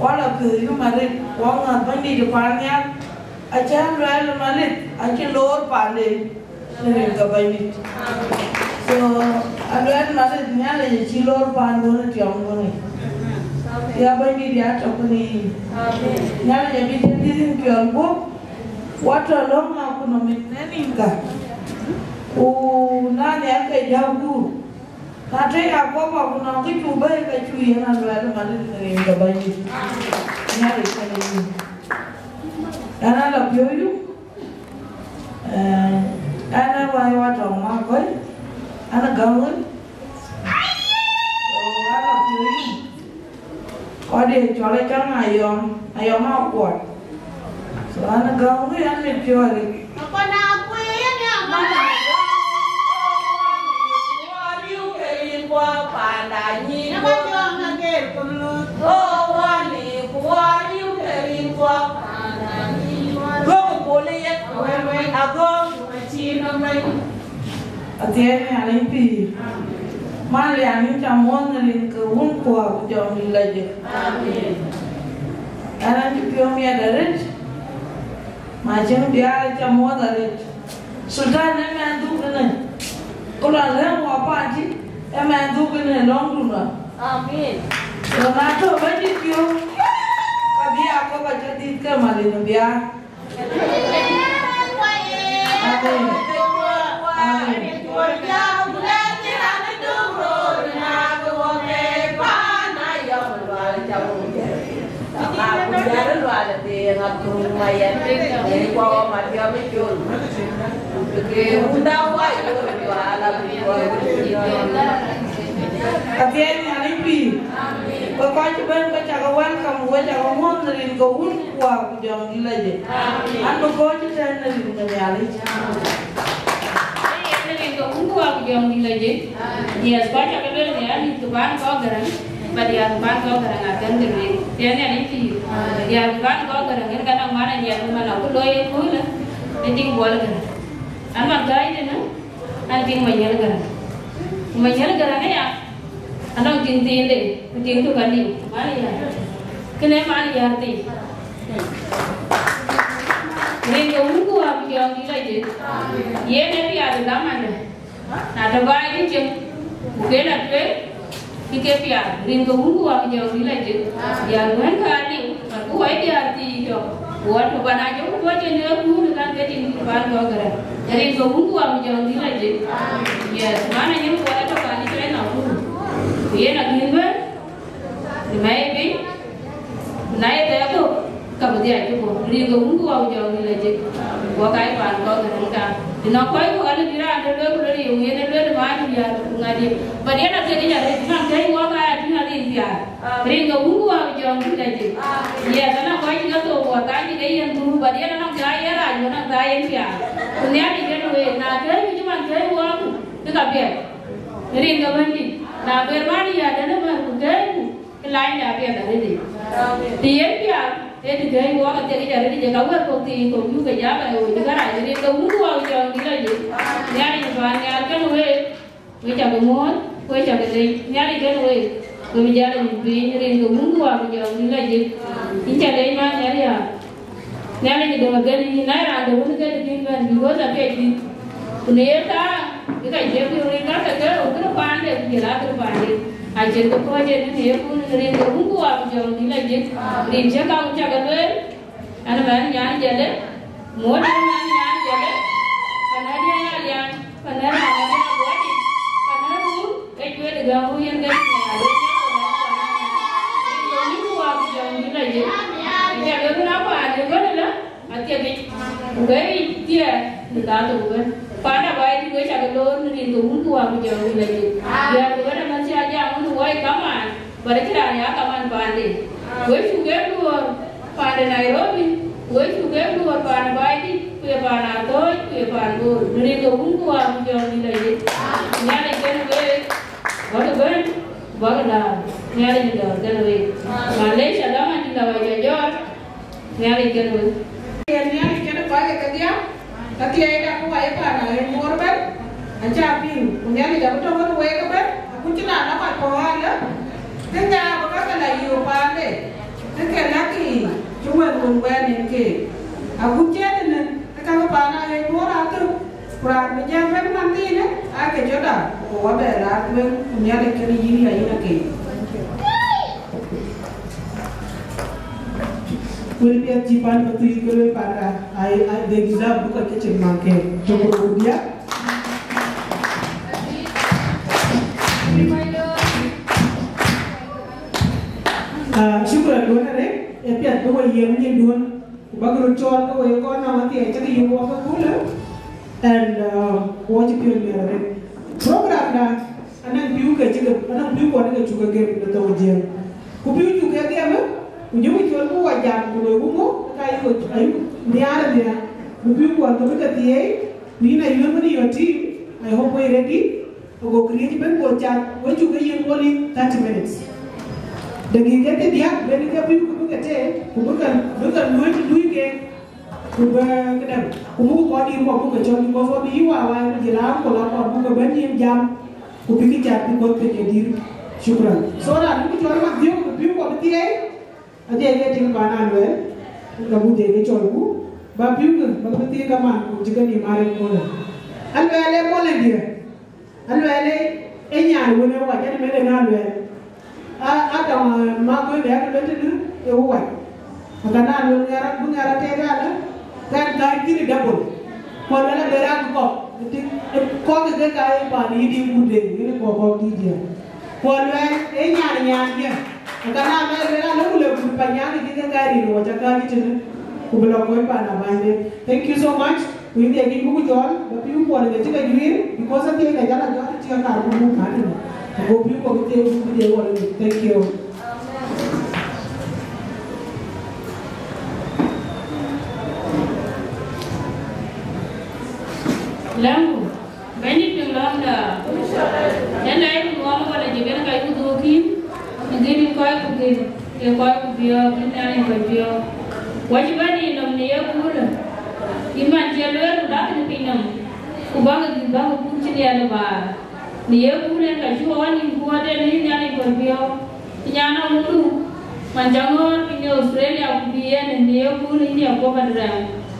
wala piɔ̈u yï Malith, wɔ ŋäth Bɛ̈nydït ë paannhial, acä luɛɛl Malith, acï loor paanden. Në rin ke Bɛ̈nydït. So, aluɛɛl Malith Nhialic acï loor paanduön ë tiɔmduön yic. Ya Bɛ̈nydït ya tɔ̈ kënë yic. Nhialic abï tëdït rin piɔl guöp, wɔ tɔ̈ lɔ̈ŋ akunomi në ninka. Ku na nhial ke jäk guur, Na tëë ya guɔ̈p, ku nɔŋ kë cuk bɛ̈ɛ̈i, ka cuk yen a luɛɛl ë Bɛ̈nydït në rin ke Bɛ̈nydït. Nhialic kënë yïn. Ɣɛn a lɔ piööcdu. Eh, ɣɛn a wai wa tɔŋ ma kɔc, ɣɛn a gäm wën. So, ɣɛn a lɔ piööcdu. Kɔc de cɔl ë cɔl Ayɔm, Ayɔm Akuɔt. So, ɣɛn a gäm wën, ɣɛn mit piɔ̈ɔ̈th. Athiɛɛi Nhialic pïïr. Man lian yïn ca muɔ̈ɔ̈th në rin ke Wun ku Wät ku Jɔŋdït Lajik. Amen. Ɣɛn acï piɔ̈u miɛt arëët. Ma cïn biäär ca muɔ̈ɔ̈th arëët. Sultan ë mɛnh dhuk ënë. Ku lɔ lɛ̈m wɔ paan cï ë mɛnh dhuk ënë lɔ̈ŋdun ɣɔn. Amen. Ku na tɔ̈ Bɛ̈nydït piɔ̈u, ka bï a kɔ̈k acä dhïth ke mal ë biäär. Amen. Amen. Athiɛɛi Nhialic pïïr. Ku kɔc cï bɛ̈n ke cakë welcome, we cakë muɔ̈ɔ̈th në rin ke Wun ku Wät ku Jɔŋdït Lajik. An bï kɔc cï tɛ̈n në rin ke Nhialic. Në rin ke Wun ku Wät ku Jɔŋdït Lajik. Yes, kɔc cakë lueel në an, yïth ku paan kɔ̈k Gäräŋ, but yïth ku paan kɔ̈k Gäräŋ atɛ̈n ke lueel. Athiɛɛi Nhialic pïïr. Yïth ku paan kɔ̈k Gäräŋ, yen ka nɔŋ man Anyiɛth, man aku looi ëköölë, ë tiŋ Buɔl Gäräŋ. An man gäi tënë, an tiŋ Manyiɛl Gäräŋ. Ku Manyiɛl Gäräŋ aya, anɔŋ tiŋ thiinde, ku tiŋ tök aliu, man aya. Kënë man aya thii. Rin ke Wun ku Wät ku Jɔŋdït Lajik. Yen ë piath ë dhamandë. Na tɔ̈ baai cï cieŋ, ku ke la tueŋ, ke ke piath. Rin ke Wun ku Wät ku Jɔŋdït Lajik. Diäär wën ka aliu, but ku wai diäär thii tɔ̈. Ku wä tɔ̈, but na jɔku tuɔ̈c ënë ë kuur, kan ke tiŋ paan kɔ̈k Gäräŋ. Rin ke Wun ku Wät ku Jɔŋdït Lajik. Yes, man anyin ku wä tɔ̈ paan ë China Nakuru. Ku yen akïn bɛ̈n. Në mɛi piny, na ye thɛɛr thök, ka bï dhiac cï bɔ̈. Rin ke Wun ku Wät ku Jɔŋdït Lajik. Wɔ ka ye paan kɔ̈k Gäräŋ ka. Të nɔŋ kɔc kɔ̈k alë bï raan de lueel ku lueel ye yen ë lueel ë maan diäär ku ŋadï. But yen athiekic arëët, nɔn kɛ̈i wɔ ka ya tïŋ adhil piaar. Rin ke Wun ku Wät ku Jɔŋdït Lajik. Yes, anɔŋ kɔc cï ke thou wɔ thaany cï ke yen dhuru, but yen anɔŋ thaai yen rac, anɔŋ thaai yen piaar. Ku Nhialic kënë week, na kɛ̈ɛ̈c cï man kɛ̈ɛ̈c wɔ ku, ke ka piɛth. Rin ke Bɛ̈nydït, na ber man ya dɛ̈n ëmën ku kɛ̈ɛ̈c ku, ke lany de apiɛth arëëtic. Të yen piath, ee të kɛ̈ɛ̈c wɔ athiekic arëëtic, ë ka wɛ̈t kɔ̈k thii kɔ̈k yuk ke jam ë ɣööc ë kärac, rin ke Wun ku Wät ku Jɔŋdït Lajik. Nhialic paan nhial kënë week, we cakë muɔ̈ɔ̈th, we cakë leec, Nhialic kënë week, we bï jäl anyuc piny, rin ke Wun ku Wät ku Jɔŋdït Lajik. Yïn ca leec man Nhialic ya. Nhialic döŋ agɛ̈n yïn, na raan de wën gɛ̈n yïn bɛ̈n, because apiɛc dït. Ku në ye thaa, bï ka jiëk yök rin ka ke ke rou, kënë paande, ku jël akënë paande. Acïn kë kɔ̈ɔ̈c en në ye kun në rin ke Wun ku Wät ku Jɔŋdït Lajik. Rin cï ka ku cak lueel, an, mɛn nyan jëlë, muɔ̈t en mɛn nyan jëlë, pan ë diɛ̈n alian, pan ë raan ë diɛ̈n abuɔ̈c, pan ë run, ke cuet ë gäm yen ke rin ya, rin ke Wun ku Wät ku Jɔŋdït Lajik. Aca ke run apaande gɔ̈n ëlä, athiekic. Ku ke ric thiɛɛr në thaa thok ëbën. Paan Abaidït, we cakë loor në rin ke Wun ku Wät ku Jɔŋdït Lajik. Diäär ku wën ëmën cï a jam wën wɔ ye kamaan, but acïn raan ya kamaan paande. We cuk ke luɔ̈ɔ̈r paan de Nairobi, we cuk ke luɔ̈ɔ̈r paan Abaidït, ku ye paan Athooc, ku ye paan Bor, në rin ke Wun ku Wät ku Jɔŋdït Lajik. Nhialic kënë week, bäkë bɛ̈n, bäkë laar, Nhialic ë dɔ̈ɔ̈r kënë week. Malec, alama dït la wä ca jɔɔr, Nhialic kënë week. Yen Nhialic kënë kɔc ke kedhia, ka thiëëcda ku wai paan aɣeer Bor ëbën, acä piŋ, ku Nhialic abï tɔ̈ wën week ëbën, agut cï na la kɔc puɔ̈u alë, kë ŋa bï ka ke la yöök paande, kë ke läkï cï wën wën wɛ̈ɛ̈r nin keek. Agut cï tënë, ke ka ke paan aɣeer Bor aa thök, ku raan bï jäl bɛ̈n man thiinë, aa ke jɔt aa, ku wä bɛ raan tueŋ, ku Nhialic kënë yïn ya yïn akëc. Wël piɛth cï pan Pathuyith ke lueel panda, ai, ai, they deserve bï kɔc ke cïn man ke tök röt diäk. Ah, shukran duɔ̈n arëët, ee piɛth bï we yiɛ̈m nyinduɔ̈n, ku bäk röt cɔɔl ke we kɔn nɔŋ athiɛɛi cï ke yiëk wɔ ke köölë, and, ah, wɔ cï piɔ̈ɔ̈c miɛt arëët. Programda, anɔŋ pïu ke cï ke, anɔŋ pïu kuɔn ke cuk ke gem në thoŋ Jiëëŋ. Ku pïu cuk ke gem, ku jɔku cɔl ku wɔ jam, ku loi ku ŋö, ka ayuk, ayuk nhiaar nhiaar, ku pïu kuɔn ke bï ke thieei, ku yïn ayuël wën your team, I hope we ready. Ago këriëëc ëbɛ̈n go cath, we cuk ke yiëk only thirty minutes. Dakika ke diäk, ben ke pïu ku bï ke tëë, ku bï ke, bï ke luöc luui ke, ku bï këdäŋ, ku bï ku kɔc dït kuɔ bï ke cɔl, because wɔ bï yï wawai ku jël a ku la kuɔ bï ke bɛ̈n yïn jam, ku bï kë cath bï kuɔth piny ë dït. Shukran. So raan bï ku cɔl man dhiëëu ku pïu kuɔ bï thieei, adhie ke tïŋ paan Aluɛɛl, ka buk dhie ke cɔl ku, ba pïu ke, ba bï thieei kaman ku cï ke nïïm arëët köölë. Aluɛɛl ee mɔlëndiɛ̈. Aluɛɛl ee, ee nyan wën ë wac, ënë mɛn ënë Aluɛɛl. A, a tɔŋ, eh, ma kuën dɛ ke luel tënë, ee wë wac. Akan Aluɛɛl ŋɛr, bï ŋɛr ateet alë, kan gäi kïn double. Ku Aluɛɛl abë rak kɔ̈k, ëtï, ë, kɔ̈k ke ka ye paan yï dï kut de, yïn kɔ̈k kɔ̈k dït diɛ̈. Ku Aluɛɛl ee nyan nyandiɛ̈. Akan Aluɛɛl luel alë ku le kut pa nyan kï ke gäi rin wɔ ca gäi tënë. Ku bï lɔ kɔc paan abänyde. Thank you so much. Ku yïn dhiëc kï buku jɔl, ba pïu kuɔn ke cï ke juiir, because athiëëc ka jal a jɔl cï ke kaar ku muk mat tënë. Ago pïu kuɔn bï thiëëc buk bï dhiëc wɔ lɔ. Thank you. Lɛ̈ŋku, Bɛ̈nydït piŋ lɔ̈ŋda. Yɛn la yï ŋuɔm wala jëk yen ka yï dhuuk kïn, në gël yï kɔc ku gël, ye kɔc ku biɔɔk, yïn Nhialic kɔc biɔɔk. Wɔ cï bɛ̈n yï nɔm në ye guurë, yïn man cï lueel ku dak në piny nɔm, ku bäkï dhil bäkï puk cï liɛl ë baar. Në ye guurë yen ka cuk ɣɔn nïm guɔ̈ɔ̈rden, yïn Nhialic kɔc biɔɔk. Nyan Awundu, man ca ŋɔ̈ɔ̈r piny ë Australia ku bï yen në ye guurë yïn Yakoba Dräŋ,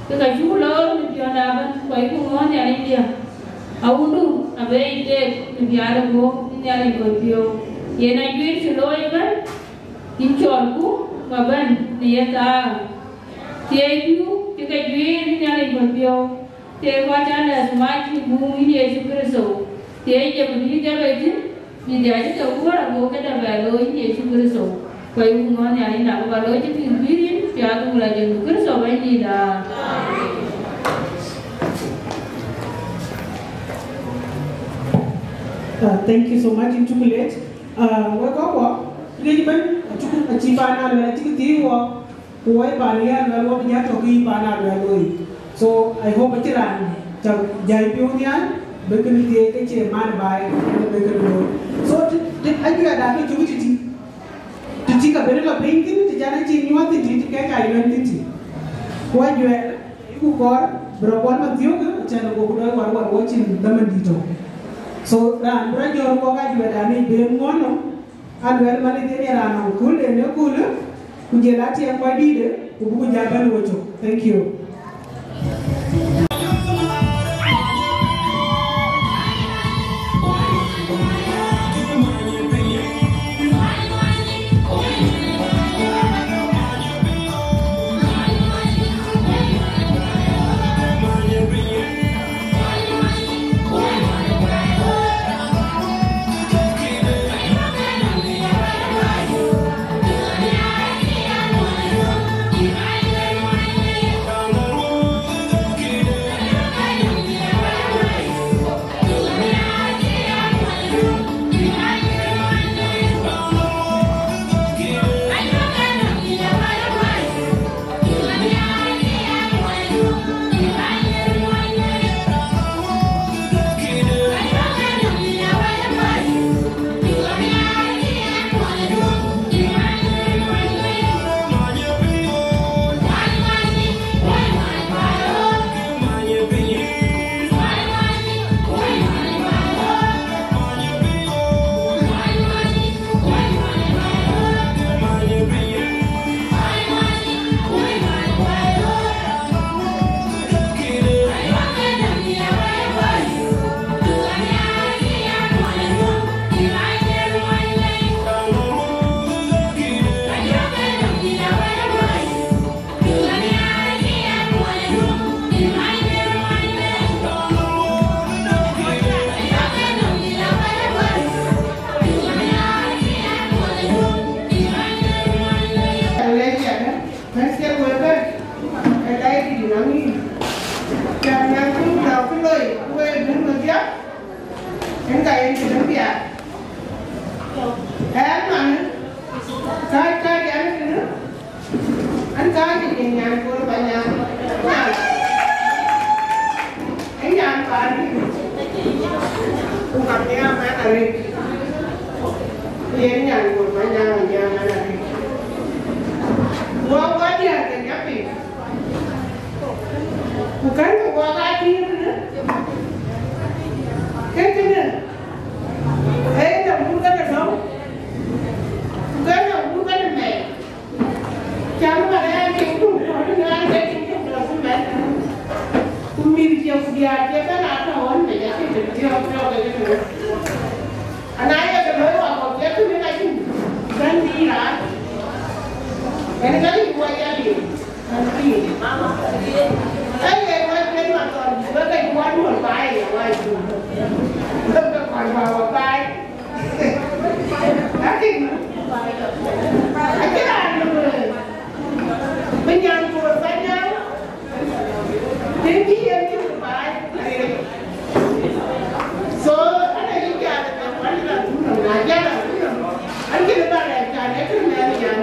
ke ka cuk loor në piɔ̈nda ëbɛ̈n, ku ayïku ŋɔ̈ɔ̈r Nhialic diɛ̈. Awundu abë yic tek në piaar ë guɔ̈p, yïn Nhialic kɔc piɔ̈u. Yen ajuëc cï looi ëbɛ̈n, yïn cɔɔlku, ku abɛ̈n në ye thaar. Thiëëc pïu cï ke juiir, yïn Nhialic kɔc piɔ̈u. Thiëëc kɔc ca lɛ̈th mac cï guum, yïn Yecu Kërtho. Thiëëc ye bï ke bei thïn, bï dhiac ke wuɔ̈ɔ̈r ago këde bɛ looi, yïn Yecu Kërtho. Ku ayïku ŋɔ̈ɔ̈r Nhialic, na ku ba looi cï pïïr bï rin, piath ku la Yecu Kërtho Bɛ̈nydïïtda. Uh, thank you so much, yïn cuk leec. Uh, wek kɔc kuɔ, leec ëbɛ̈n, acuk, acï paan Aluɛɛl, acïk thiëëc wɔ, ku wɔ paan Aluɛɛl, wɔ bï jal tɔ̈ kë yï paan Aluɛɛl looi. So, I hope acïn raan ca jai piɔ̈u nhial, bï kënë thiëëc ke cie man baai, bï kënë looi. So, të, të, ajuɛɛrda ke cuk tïtï. Tïtï ka ben lɔ piny thïn, të can acïn nyuɔɔth thïn, tïtï kek ka yuɛ̈n thïn tï. Ku ajuɛɛr, ku kɔɔr, bï rɔ kuɔn man thiökë, acän ago ku dɔc warwar wɔ cïn dhaman dït tɔ̈. So, raan bï rɔ jɔ̈ɔ̈r kɔ̈k ajuɛɛrda ni ben ŋuɔ̈n nɔm, Aluɛɛl man ë dhil ye raan nɔŋ kööl en ë köölë, ku jël atiɛɛm kɔc dïïtë, ku buku jal bɛ̈n wecök. Thank you. Yen ka yen këdäŋ piath. Ɣɛn man, kääc, kääc ɣɛn kënë, ɣɛn kääc ë nyan Kuɔl Panyaŋ. Ë nyan paan, ku ka nhiaar mɛn arëët. Yen nyan Kuɔl Panyaŋ, nhiaar mɛn arëët. Wɔ, wɔ diäär ke jɔ piny. Ku kɛ̈n ke wɔ ka tïŋ tënë, ke tënë, ee, ke wur kënë dɔ̈u, ku kɛ̈n ke wur kënë mɛɛc. Cam ba rɛ̈ɛ̈r ke tum tɔ̈ tënë an, ke tïŋ ke dɔ̈u mɛɛc. Ku mïth cie ku diäär cie bɛ̈n aa tɔ̈ ɣɔn mec, acïn të thiɔ̈k thiɔ̈k ke tënë. Ana ye ke looi wakɔ̈u cie tënë ka cïn bɛ̈n bï raan. Yen ka yï wɔ ya liu. So, ana yï jal, an la dun na jal, an kën ba rɛ̈ɛ̈r, an e kën mɛn yan.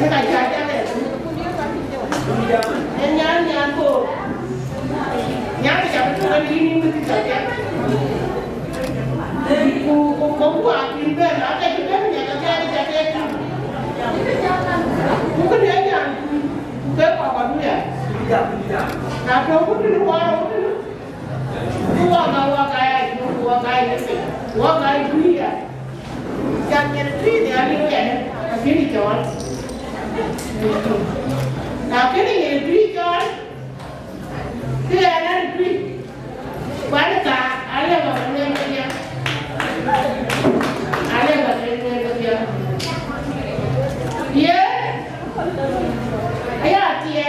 Ë ka ca jal ë. Ë nyan, nyan ko. Nyan ke jam tu an yïn yïn ke ca jal. Ku, ku, ku, ku a kin ben, a ke kin ben, nyan ke jal, jal, jal. Ku kën e nyan, ku ke pa pa du ya. Na to ku du wa, ku du. Ku wɔ ka, wɔ ka ya, wɔ ka ya, wɔ ka ya. Can nyin tui de ani yen, a kini cɔɔl. Na kini nyin tui cɔɔl, ke ya na tui. Kuan ka, ale ba ka nyin ka ya. Ale ba ka nyin ka ya. Ye, aya ti ya.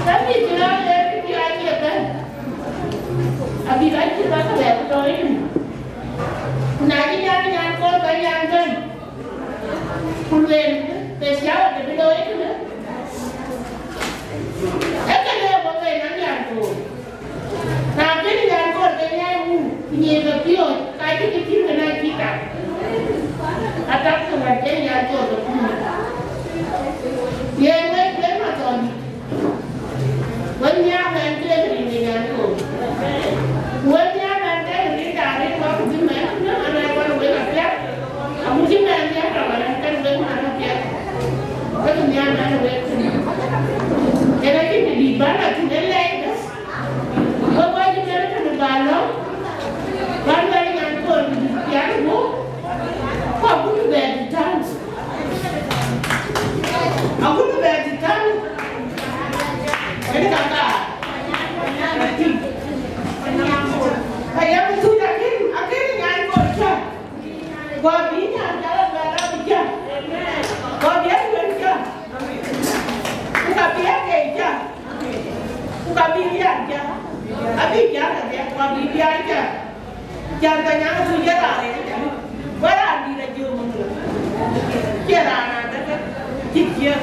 Ka bï cï raan ë bï cï raan ye bɛ̈n, abï ka cï raan ke bɛ̈n tɔ̈ rin. Ku na cï nyan, nyan kɔɔr ka nyan bɛ̈n, ku lueel, ke ciawa të bï looi kënë. Ee kënë wɔ ke nyan nyan koor. Na kën nyan kɔɔr ke nyan wun, ku nyin ke piööc, ka cï ke cït kënë acï tak. Atak ke wɛ̈t ke nyan kɔɔr ke kuur. Yen wek, wek Mathɔndït. Wek nhiaar mɛn ke rin de nyan koor. Wek nhiaar mɛn ke rin de rin wek ku bï mɛn, na, ana wek wek apiɛth. Agut cï mɛn nhiaar tɔ̈ wek, kën wek mɛn apiɛth. Wek nhiaar mɛn wek. Yen acïn të dït bän a tïŋ ë lɛc. Wek wɔ cï bɛ̈n tënë ba lɔ, bän bɛ̈n nyan kɔɔr bï pial guɔ̈p, ku agut bï bɛ̈n të täu. Agut bï bɛ̈n të täu. Kënë ka ka. Ka yam thuc akën, akën nyan kɔɔr cä. Gɔ̈ɔ̈r bï nyan jäl abɛ̈n abï jäl. Gɔ̈ɔ̈r bï aluel jäl. Ku ka bï akei jäl. Ku ka bï rial jäl. Abï jäl abï, ku abï rial jäl. Jäl ka nyan ku jël raan ë jäl. Wala raan dït ajö mun. Cie raan adäk cï ciëër.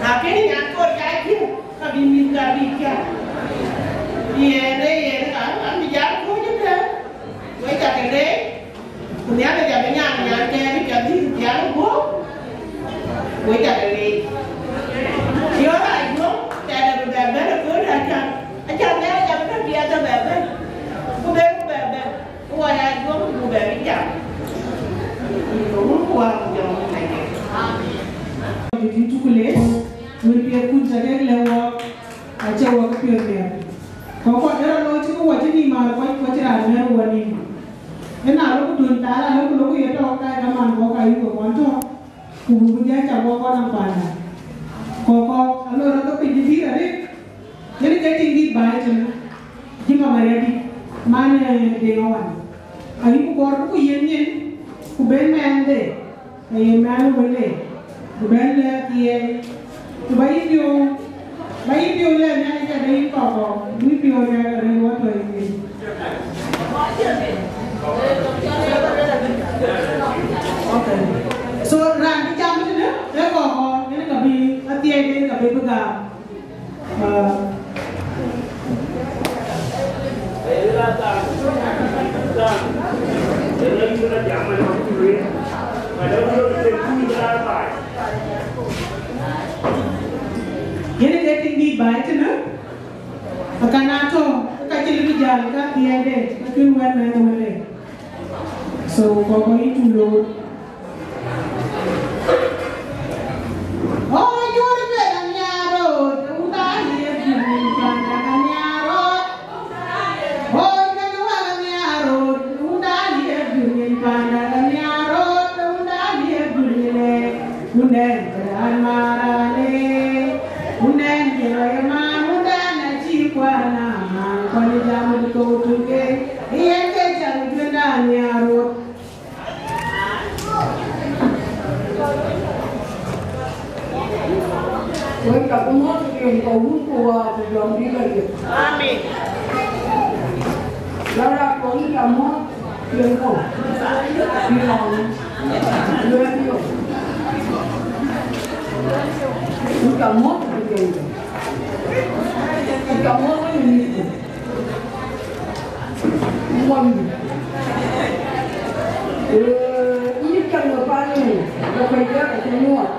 Na kënë nyan kɔɔr ca ciëër, ka bï mïth ka bï jäl. Yen ë yen ka, an bï jäl kuc ëtɛ̈ɛ̈n. Wek ca ke leec. Ku Nhialic abï nyan, nyan ke abï piath dhil pial guɔ̈p. Wek ca ke leec. Yɔ̈ɔ̈k rac guɔ̈p, tɛ̈dë bï bɛ bɛ̈n ëkööl acan. Acan Nhialic abï bɛ piath abɛ bɛ̈n. Ku ben ku bɛ bɛ̈n. Ku wɔ rac guɔ̈p ku bɛ bï jam. Ku wun ku wä ku jam ku bɛ jam. Amen. Bï tïŋ tuku leec, wën piɛth kun ca kek lɛ̈k wɔ, acie wɔ ke piɔ̈ɔ̈th miɛt. Kɔc kɔ̈k ë rɔt looi cï ke wɔ cï nïïm määr kuɔc, kuɔc raan mɛ̈ɛ̈r wɔ nïïm. Ëna lok duöny thaar, alok lok ye tɔ̈ ka kaman bɔ̈ ka yï we kɔn tɔ̈, ku buk jäl cak bɔ̈ kɔn nɔm panda. Kɔ̈k kɔ̈k alok rɔt ke piny bï arëët, yen ke tiŋ dït baai tënë, Juma Mariadït, man, eh, Deŋ Awan. Ayï ku kɔɔr ku yen nyin, ku ben mɛɛnde, ke ye mɛɛn wële, ku ben lɛ̈k ye, ku ba yï piɔ̈u, ba yï piɔ̈u lɛ̈k Nhialic, ke de yïn kɔ̈k kɔ̈k, yï piɔ̈u lɛ̈k arëët wɔ tɔ̈ yï. Okay. So, raan bï jam tënë, ee kɔ̈k kɔ̈k, yen ka bï, athiɛɛi den ka bï bï gam. Ah. Yen ke tiŋ dït baai tënë, akan atɔ̈, ka cï lëu bï jäl ka thiëëde, ka cïn wɛ̈t mɛn wëlde. So, kɔkɔ yï tu loor. Wek ka ku mɔ̈ɔ̈th ë riɛn kɔ̈u wun ku wäär ku jɔŋdït lɔ yök. Amen. Lɔ raan kɔ̈u yï ka mɔ̈ɔ̈th riɛn kɔ̈u. Bï lɔ̈ŋ luɛɛl yök. Yï ka mɔ̈ɔ̈th ë riɛn kɔ̈u. Yï ka mɔ̈ɔ̈th ë riɛn kɔ̈u. Muɔny. Ee, yïn cäŋ ë paan ë, ë kuec dɛ̈t acä nyuɔɔth.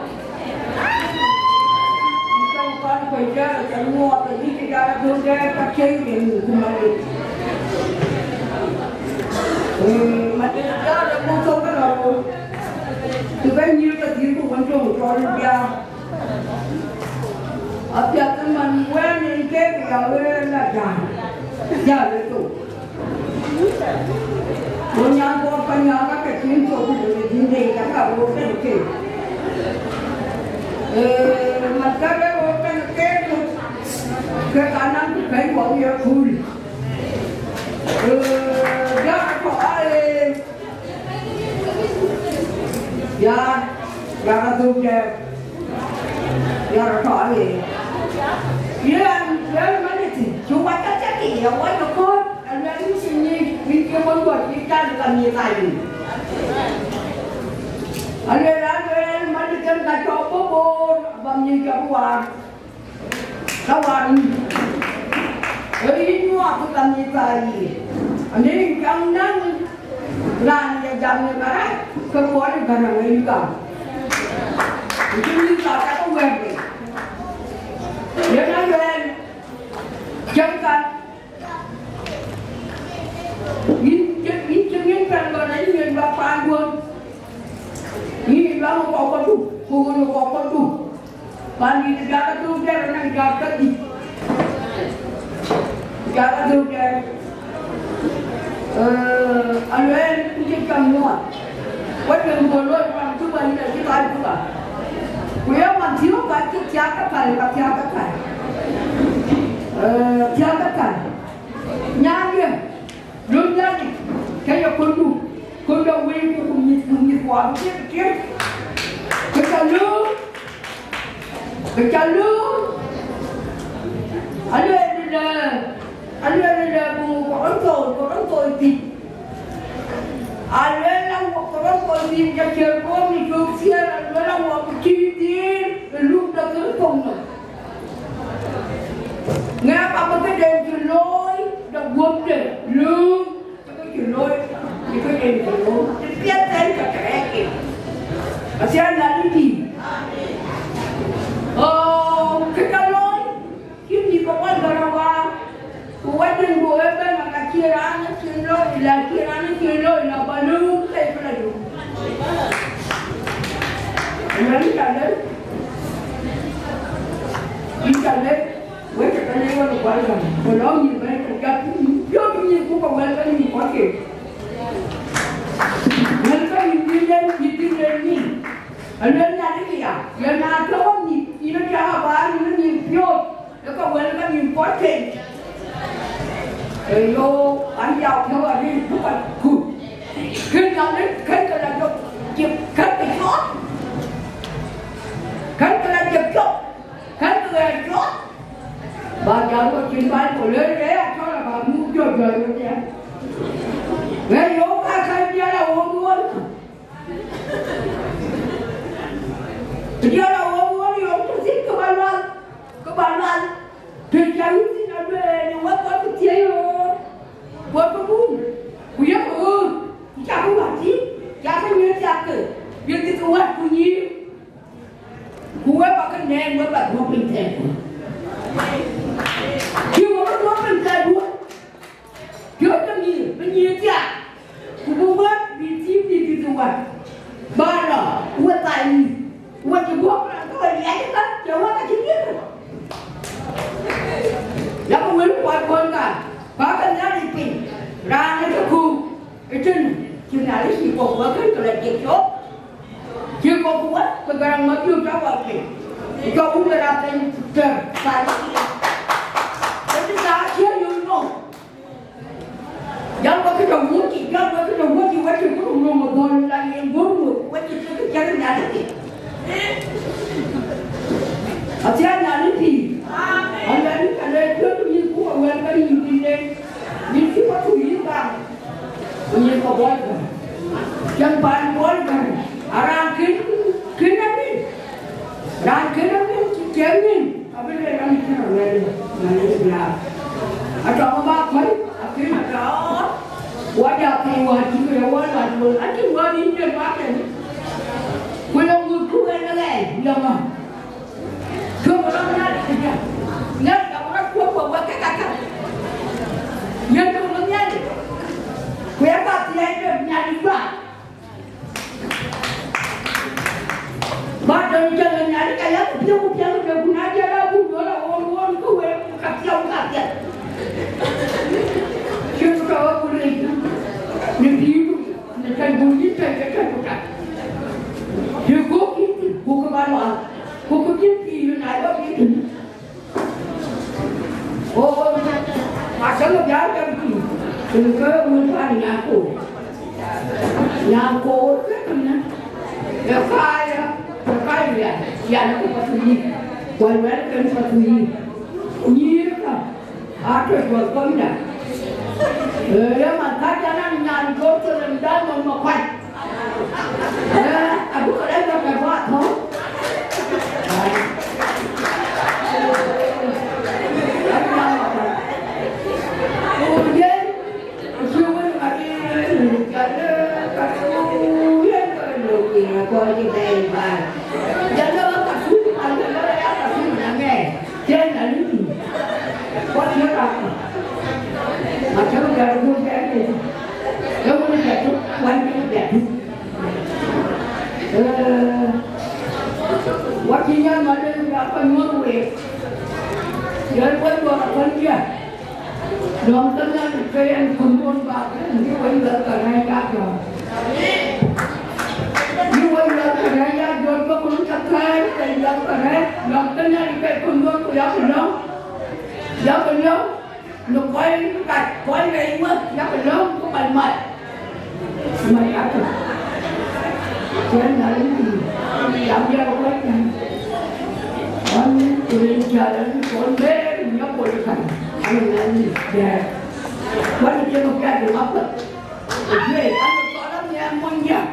Yïn cäŋ ë paan kuec dɛ̈t acä nyuɔɔth, ayï cï jal atöŋ dɛ̈t ka cï yen ku Madït. Ee, Madït jal ë muk thok ë rɔt. Të bɛ̈n nyïïr ke dhil ku wën töŋ cɔl bia. Apiɛth man wɛ̈n en kek ya wëër la jam, jam ë thok. Go nyan kɔɔr Panyɔl ka ke cïn thok ku le jin de ka ka wo ke ke. Ee, mat ka ke wo ke ke ku ke ka nan ku kai wo ye kul. Ee, ya ko ai. Ya, ya ka dhuk dɛ. Ya ka tɔ aye. Yen, yen Madït, cu wac ka cä ke ya wac ë kööt, aluel yïn cï nyic, yïn cï wën guɔ̈t, yïn cal ka mïth aa yïn. Aluel, aluel Madït, yen ka cɔk bɔ̈ boor, ba mïth cɔk waar. Ka war yïn, ee yïn nyuɔɔth ka mïth aa yïn. Ane yïn cam naŋ raan ya jam në barak, ke kuɔɔr ë Gäräŋ ë yï gam. Ku cï mïth aa ka ke wɛ̈ɛ̈t bei. Yen aluɛɛl, cäŋ ka. Yïn cï, yïn cï ŋiɛc pɛ̈n lɔ na yïn ŋiɛc bä paanduön. Yïn ë luaŋ ë kɔk kɔ̈kdu, ku ɣön ë kɔk kɔ̈kdu. Pandït ë gak athöök dɛ̈t anɔŋ gak kadït. Gak athöök dɛ̈t. Ee, aluɛɛl ku cï cam nyuɔɔth. Wek ë ŋuɔ̈t looi pan Juba yïn acï kac Juba. Ku ye man thiɔ̈k ka cï thiaak athäi, ka thiaak athäi. Ee, thiaak athäi. Nyaandiɛ̈, löm Nhialic, ke ye kɔ̈ndu, kɔ̈ndu wëi ku, ku mïth, ku mïth kuɔ abï tiek tiek. Ke ca lööm, ke ca lööm. Alueel lë, alueel lë buk Korinthoi, Korinthoi thïn. Alueel la wok Korinthoi thïn, ke ciɛɛr bɔ̈ në cök thiëër, alueel la wok cï dhil ë luk de Kërtho nɔm. Ŋɛk abï këden cï looi de guöpde lööm, ke cï looi, ke këden cï looi, të piɛth en ke kërɛɛc ke. Athia na dï dï. Oo, kë ca looi, cïn dï ke wal bä rɔt waar. Ku wɛ̈tden buk ëbɛ̈n, aka cïn raan acïn looi, la cïn raan acïn looi, la bä lööm ke bï la yök. Ëmɛn yïn ca lëu, yïn ca lëu, wek ca ke lëu wek kual gam, ku lɔ nyïïn bɛ̈n ke jat, piɔ̈ɔ̈th nyïïn ku ke wɛl ke nyïïn kuɔt ke. Wɛl ke nyïïn bï lëu, bï bï lëu nyïïn. Aluel Nhialic aya, yen na tɔ̈u nyïïn, yïn ë cak abaar, yïn ë nyïïn piɔ̈ɔ̈th. Ë ka wël ka nïm kɔc keek. Ee yo, an ya piɔ̈u arëët buk a kut. Kën ka lëk, kën ka la jɔk, jëk, kën ka cɔɔt. Kën ka la jëk cɔk, kën ka ɣɛɛr cɔɔt. Ba jam ko cïn Baibol, ee, ee, ya cɔl aba muk jɔ jɔ röt ya. Ee yo, ka kan dial a wok wol. Dial a wok wol yom të thïn kë ba lual, kë ba lual. Të ca yïn thïn alueel, wek kɔc kë thiëi ɣöör, wek kë bum, ku yek ɣöör, ku cakë wäthii, cakë nyuëëth cakë, bï Wɛ̈t ku nyïïr, ku wek bä ke nɛɛm, wek bä dhuɔ̈k piny thɛɛrduön. Cï wek bä dhuɔ̈k piny thɛɛrduön. Piɔ̈ɔ̈c de mïth bï nyïïr thiaak, ku bï wek bï tiim dït dït ë wɛ̈t. Bä lɔ, ku we thai mïth, ku we cï guɔ̈p raan ke we liac ëbɛ̈n, cï wek acï dhiëth. Yak wël kuat kuɔn ka, bä ke Nhialic piny, raan ë ke kuum. Ëtën cï Nhialic cï kɔ̈k wek kën ke lɔ jiëk cök, cï kɔ̈k wek ke Garaŋ Mabiöör cä wal piny, ku cɔk wun ë raan thɛny tɛ̈r pal. Ëtën thaar cï yöök nɔm. Jɔl wek kë tɔ wuɔ̈c yic, jɔl wek kë tɔ wuɔ̈c yic, wek cï gurum nɔm ë bɔ̈l la yen guöm wek, wek cï kek cäk Nhialic thïn. Athiɛɛn Nhialic pïïr. Aluɛɛl ka le piɔ̈ɔ̈c mïth ku awɛɛl ka yïn pïïr len. Yïn cï wä tu yïn bam. Ku yïn kɔ bɔl gäm. Cäŋ paan bɔl gäm. Araan kën, kën amin. Raan kën amin, cï kën amin. Abï le raan cï rɔ wɛɛl. Nhialic biaar. Atɔ̈ bä kuäi, akën atɔ̈. Wä ja piny wä cï ke wä la duöl. Acïn wä yïn jël wä kën. Ku lɔ ŋut ku wɛɛl ëlɛɛi, lɔ ŋa. Tuɔ̈k rɔt Nhialic këdiɛ̈. Nhialic ka rɔt kuɔ̈k kuɔ̈k wek ke kakä. Yen tuɔ̈k rɔt Nhialic. Ku ya ka thiëëc de Nhialic bä. Bä dɔny cäŋ ë Nhialic ka ya ku piɛŋ ku piɛŋ de ku na jɔl a ku duɔ̈l a ɣoor ɣoor ku wek ka piɛŋ ka piɛŋ. Cïn ku tɔ̈ ku rëëc. Në pïïrdu, në tɛ̈n bun yïn tɛ̈n ke tɛ̈n ku tak. Të gök yïn thïn, ku kë bä luaak. Ku kë bï pïïr na yɔ̈k yïn thïn. Ɣo, ɣo, ma cäŋ ë biäk jam pïïr, kën ke wun pan Nyankoor. Nyankoor ke kënë, ë kaya, ë kaya rial, rial ke Pathuyith, wɛl wɛl kën Pathuyith. Nyïïr ka, aa tɔ̈ juɔl kɔnyda. Ee, ye man ka jana nyan Jerusalem da nɔm ma kuany. Eh, abu kɔrɛ lɔ kɛ bɔ atɔ̈. Ku yen, ku cï wën ŋa yen, ka le, ka le, yen ka le, yen ka le, yen ka le. Jalo ka su, ka le ya ka su na me. Yen na ni. What you got? Ma cäŋ biäk dun biäk de. Ë wun biäk dun, wan biäk dun. Eh, wa cï nyan ma de biäk pa nyuɔ̈th week. Yɛn wek duɔ̈r akɔn diɛ̈. Lɔ̈ŋ ke Nhialic ke yen kun duɔ̈n bak, ni wek luɛth ke rɛ̈ɛ̈c dak jɔ̈ɔ̈r. Ni wek luɛth ke rɛ̈ɛ̈c dak jɔ̈ɔ̈r, ke kun ka thɛɛr ke luɛth ke rɛ̈ɛ̈c. Lɔ̈ŋ ke Nhialic ke kun duɔ̈n ku yak lɔ̈ŋ. Yak lɔ̈ŋ. Në kɔc kat kɔc rɛɛc wek, yak lɔ̈ŋ ku kɔc mat. Mat yak. Cïn na rin tïŋ. Yak diäk kɔc kan. Ɣɔn rin cä rin kɔn ber, nya kɔc kan. Ɣɔn na rin diäk. Ɣɔn cï rin piath ë mak kuɛth. Ë juëc, an, kɔc rɔt nhiaar mony diäk.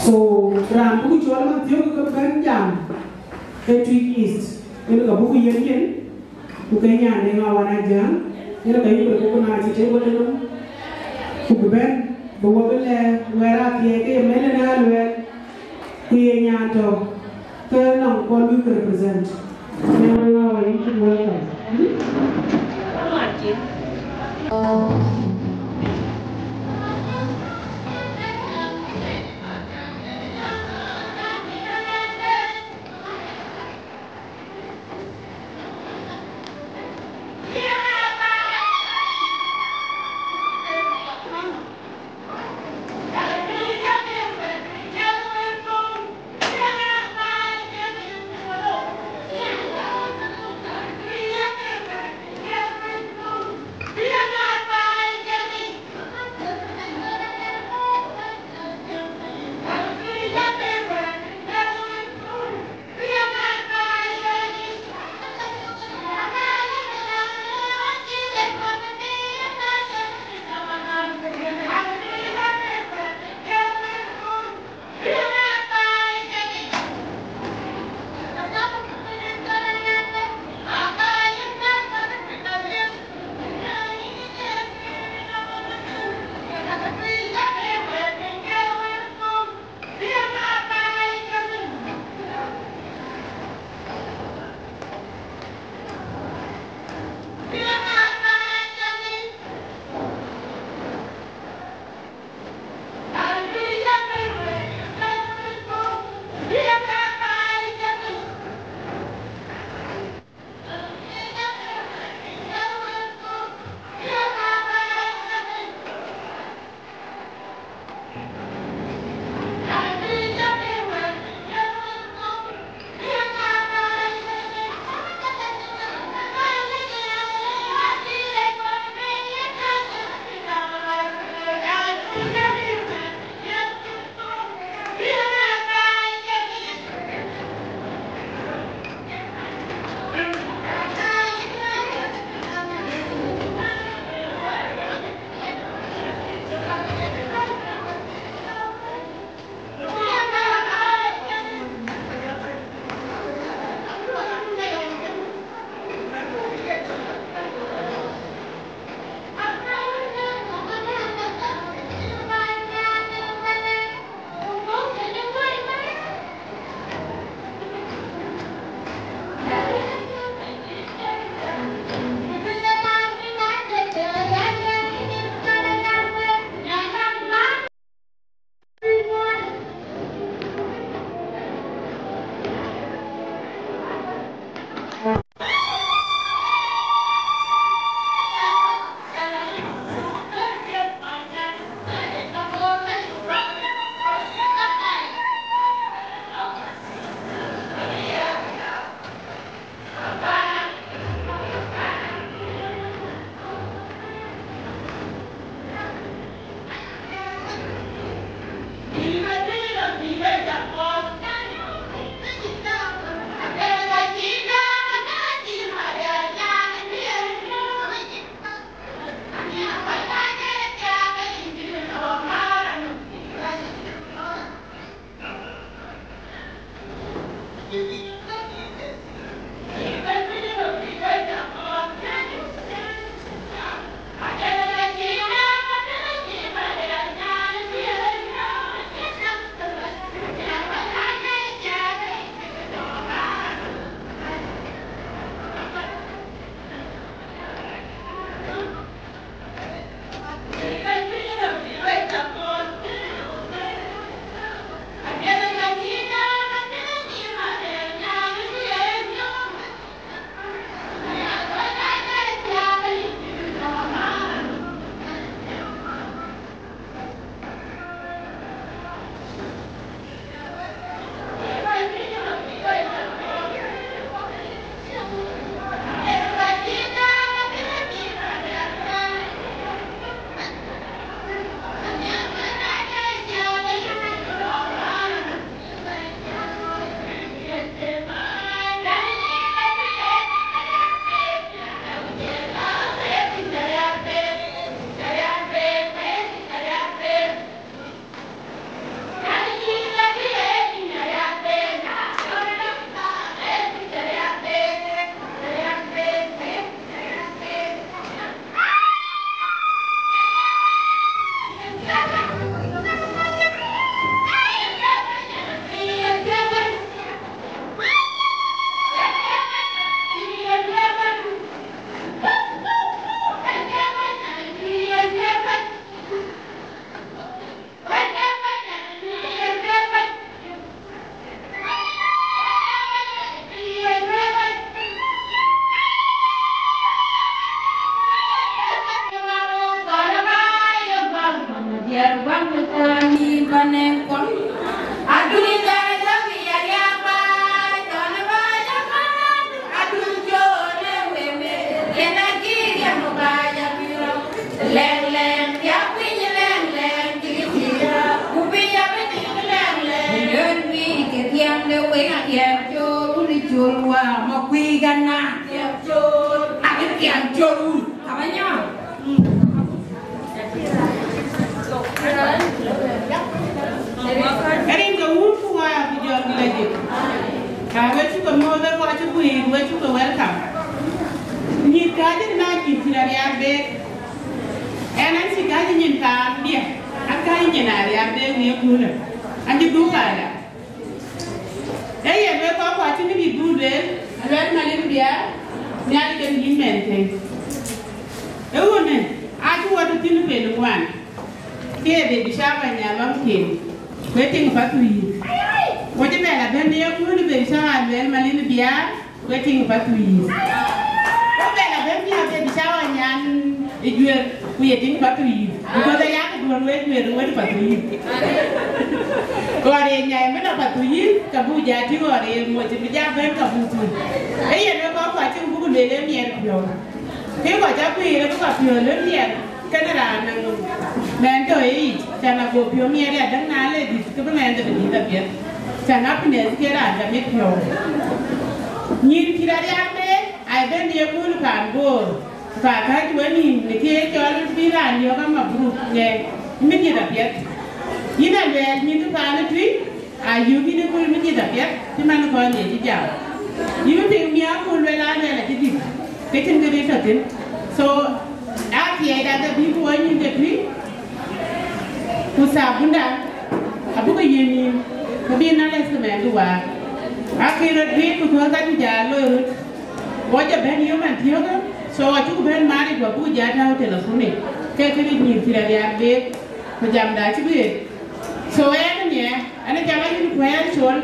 So, raan buk cɔl Mathiu ke bɛ̈n jam, ke Twic East, yen ka buk yen yen, ku ke nyan de ŋa wan a jam, yen ka yïk ku na cï table ënɔm, ku bï bɛ̈n, bï wɔ bï lɛ̈k wɛ̈ɛ̈r athiɛɛi ke ye mɛ̈n ënë aluɛɛl, ku ye nyan tɔ̈, ke nɔŋ kɔn bï ke represent. Nyan ŋa wan, you should welcome. Rin ke wun ku wa ku jɔl la jik. Ka we cuk ke mɔ̈ɔ̈th, ku acuk ku yic, we cuk ke welcome. Nyïïr kääc na cï cï rɔt riaak bek. Ɛn an cï kääc nyin paandiɛ, an kääc nyin a riaak bek në ëköölë. An cï dhuk panda. Ee yen wek kɔc kuɔ acïn kë dït buk lueel, aluɛl Malin Biar, Nhialic ke yïn mɛnhkë. Ee ɣönë, acï wɔ tɔ̈ thïn pɛɛi ŋuan, ke ye Baby Shower Anyaŋ Luaŋ Kiir, ku ye tiŋ Pathuyith. Wo cï bɛ la bɛ̈n në yeköölë Baby Shower aluɛl Malin Biar, ku ye tiŋ Pathuyith. Wo bɛ la bɛ̈n bï a Baby Shower Anyaŋ ë Juër, ku ye tiŋ Pathuyith. Because aya kë duɔ̈n wek Juër wek Pathuyith. Ɣɔn ye nyai mën a Pathuyith, ka buk ja tïŋ ɣɔn ye moc bï ja bɛ̈n ka buk tïŋ. Ee yen wek kɔc kuɔ acïn buk lueel ë miɛt piɔ̈u. Ke kɔc ca kuiir abï ka piɔ̈ɔ̈th lëu miɛt, kënë raan nɔm mɛn tɔ̈ ë yic, can ago piɔ̈u miɛt ya däŋ na le dït, ke bï mɛnhde bï dït apiɛth. Can happiness ke raan ca miɛt piɔ̈u. Nyïïr cï rɔt riaak bek, aa bɛ̈n ye kööl paan Bor, ku ka kääc wën nïïm në kë ye cɔl bï raan yɔ̈ɔ̈k amabruk ŋɛk, mï dït apiɛth. Yïn aluɛɛl nyïïr paan ë tui, Ayï yïn ë kööl mï dït apiɛth, cï man kɔn ye cï jam. Yïn piŋ miäk ku luel aluɛl acï dït, ke cïn këdï tɔ̈ thïn. So, athiɛɛcda ke bï ku wɔ nyïn ke tui, ku thabunda abuk ke yiën yïn, ke bï na lɛ̈th ke mɛnhdu waar. Akï röt bï ku kuɔ̈th ka cï jal loi röt. Wɔ jɔ bɛ̈n yöm an thiɔ̈kë, so acuk bɛ̈n maric ku abuk jal tääu telephone, ke kënë nyïïr cï rɔt riaak bek, ku jamda acï bï ɣet. So, ɛn ëmiɛ, ɛn ë jam ayïn kuɛɛr col,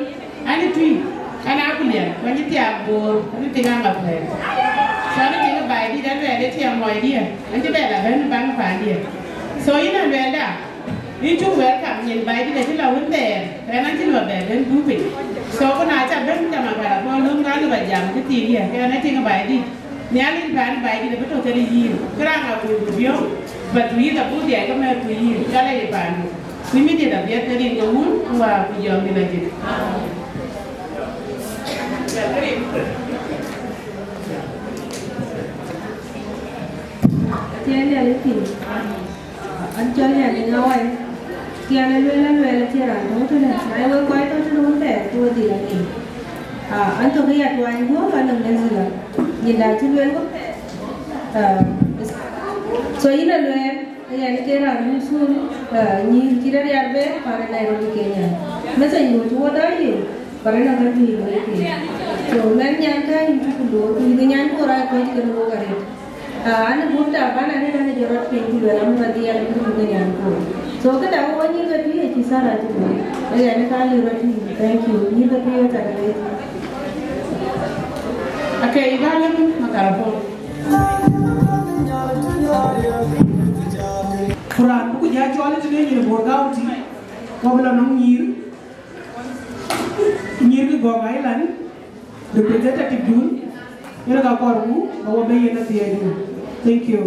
ɛn ë tui, ɛn ë Abulian, ku ɛn ë thiaak Bor, ɛn ë tiŋ Aŋakuɛɛr. So, ɛn ë tiŋ ë Baidït, ɛn luɛɛl ë tiɛɛm mɔcdiɛ̈, ɛn cï bɛ la bɛ̈n baŋ paandiɛ̈. So, yïn aluɛɛlda, yïn cuk welcome nyin Baidït acï la wën thɛɛr, ɛn an cïn bä bɛ bɛ̈n dhuk piny. So, ku na ca bɛ̈n jam apäl abɔ̈ löŋ, ka lë bä jam cï thiindiɛ̈, ke ɛn ë tiŋ ë Baidït. Nhialic paan Baidït abï tɔ̈ kënë yïn, kë raan abuk bï biɔ̈ɔ̈k, bä tui yïth abuk dhiac ke mɛ̈th tui yïth, ka lɛc ë paandu. Kuc mï dït apiɛth ke rin ke Wun, ku Wät, ku Jɔŋdït Lajik. Tiɛɛl Nhialic thïn. An cɔl Nhialic ŋa wai. Tiɛɛl ë lueel, ë lueel, acie raan tɔ̈u tënë. Na ye wek kɔc tɔ̈u tënë wun thɛɛr, ke we dhil aŋic. Ah, an tök ya tuany duɔ̈ɔ̈r an nɔŋ Nazila. Nyin da cï lueel wek. Ah, so yïn a lueel, yen ke raan yïn thul, ah, nyïïn cï rɔt yar bɛ̈ɛ̈r pan ë Nairobi, Kenya. Message nu cï wɔ daai yïn, pan ë nɔŋ ka nyïïn wek ke. So mɛn nyan ka yïn cuk loor, ku yïn nyan ku rɔt kɔc kën wok arëët. Ah, an buk ta ban an an jɔ rɔt piny ku luel an bï rɔt dhiɛl ku buk nyan ku. So këda wɔ nyïïr ke tui acï Sara cï buk. Ë yen ka lï rɔt tui. Thank you. Nyïïr ke tui wek cak leec. Okay, ï ba lëk makarapon. Ku raan buku ja cɔl ë tëde nyin Bor County, wɔ bï lɔ nɔŋ nyïïr, nyïïr ke Gok Island, representative dun, yen ka kɔɔrku ba wɔ bɛ̈n yen athiɛɛi dun. Thank you.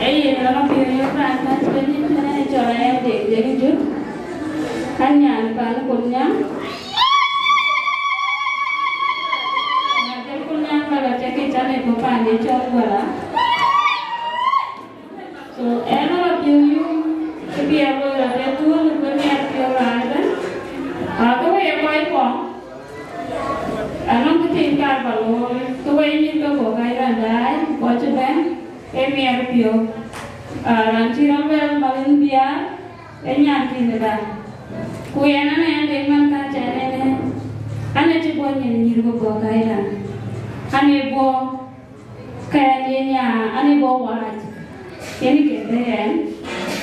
Eye, lɔn piööcë raan ka cï bɛ̈n yïn tënë cɔl ayam dek dek jut. Kan nyan pan Kolnyaŋ. Na jɔl Kolnyaŋ ba lɔ tek yic, an ë bɔ̈ paan de cɔl Guala. So, ɛn a lɔ piööc yum, kë bï a looi rɔt ë kööl, ku bï miɛt piɔ̈u raan ëbɛ̈n. Aa, ke wek ye kɔc kɔŋ. Anɔŋ kë thiin kaar ba looi, ke wek nyïïr ke Gok Island daai, kɔc cï bɛ̈n, ee miɛt piɔ̈u. Aa, raan cï rɔt wɛl Malin Biaar, ee nyan thiin ëda. Ku yɛn an, ɛn dek man ka cɛn ɛn ë, an, ë cï bɔ̈ nyin nyïïr ke Gok Island. An, ë bɔ̈ Kɛn ye nya an ë bɔ̈ wääc, yen ke bɛ̈ɛ̈n.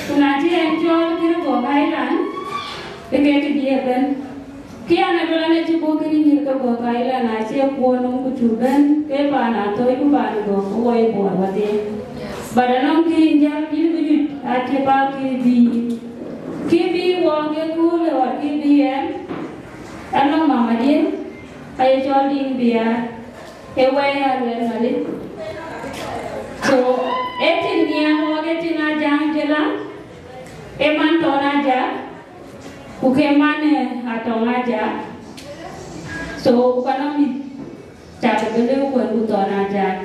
Ku na cï ɛn cɔɔl kën Gok Island, ke ke kë diɛɛr ëbɛ̈n. Kë an, ë bɛ̈n an, ë cï bɔ̈ kën nyïïr ke Gok Island, acie kuɔɔn nɔm ku cuk bɛ̈n, ke paan Athoi ku paan Gok, ku wɔ ye Bor wadhiɛ. But anɔŋ kë jäl yïn bï nyuc, acie bä kë bï. Kë bï wɔ ke kööl ë ɣɔt kë bï ɛn, anɔŋ mama diɛ̈, aye cɔl Diŋ Biaar. Ee wɛ̈i aa luɛl Malith. So, ee tin nhiaar wɔk, ee tin Ajaŋ Jela, ee man Thɔn Ajak, ku ke man, eh, Atɔŋ Ajak. So, ku ka nɔŋ mïth cak bï lëu kuɛn ku Thɔn Ajak.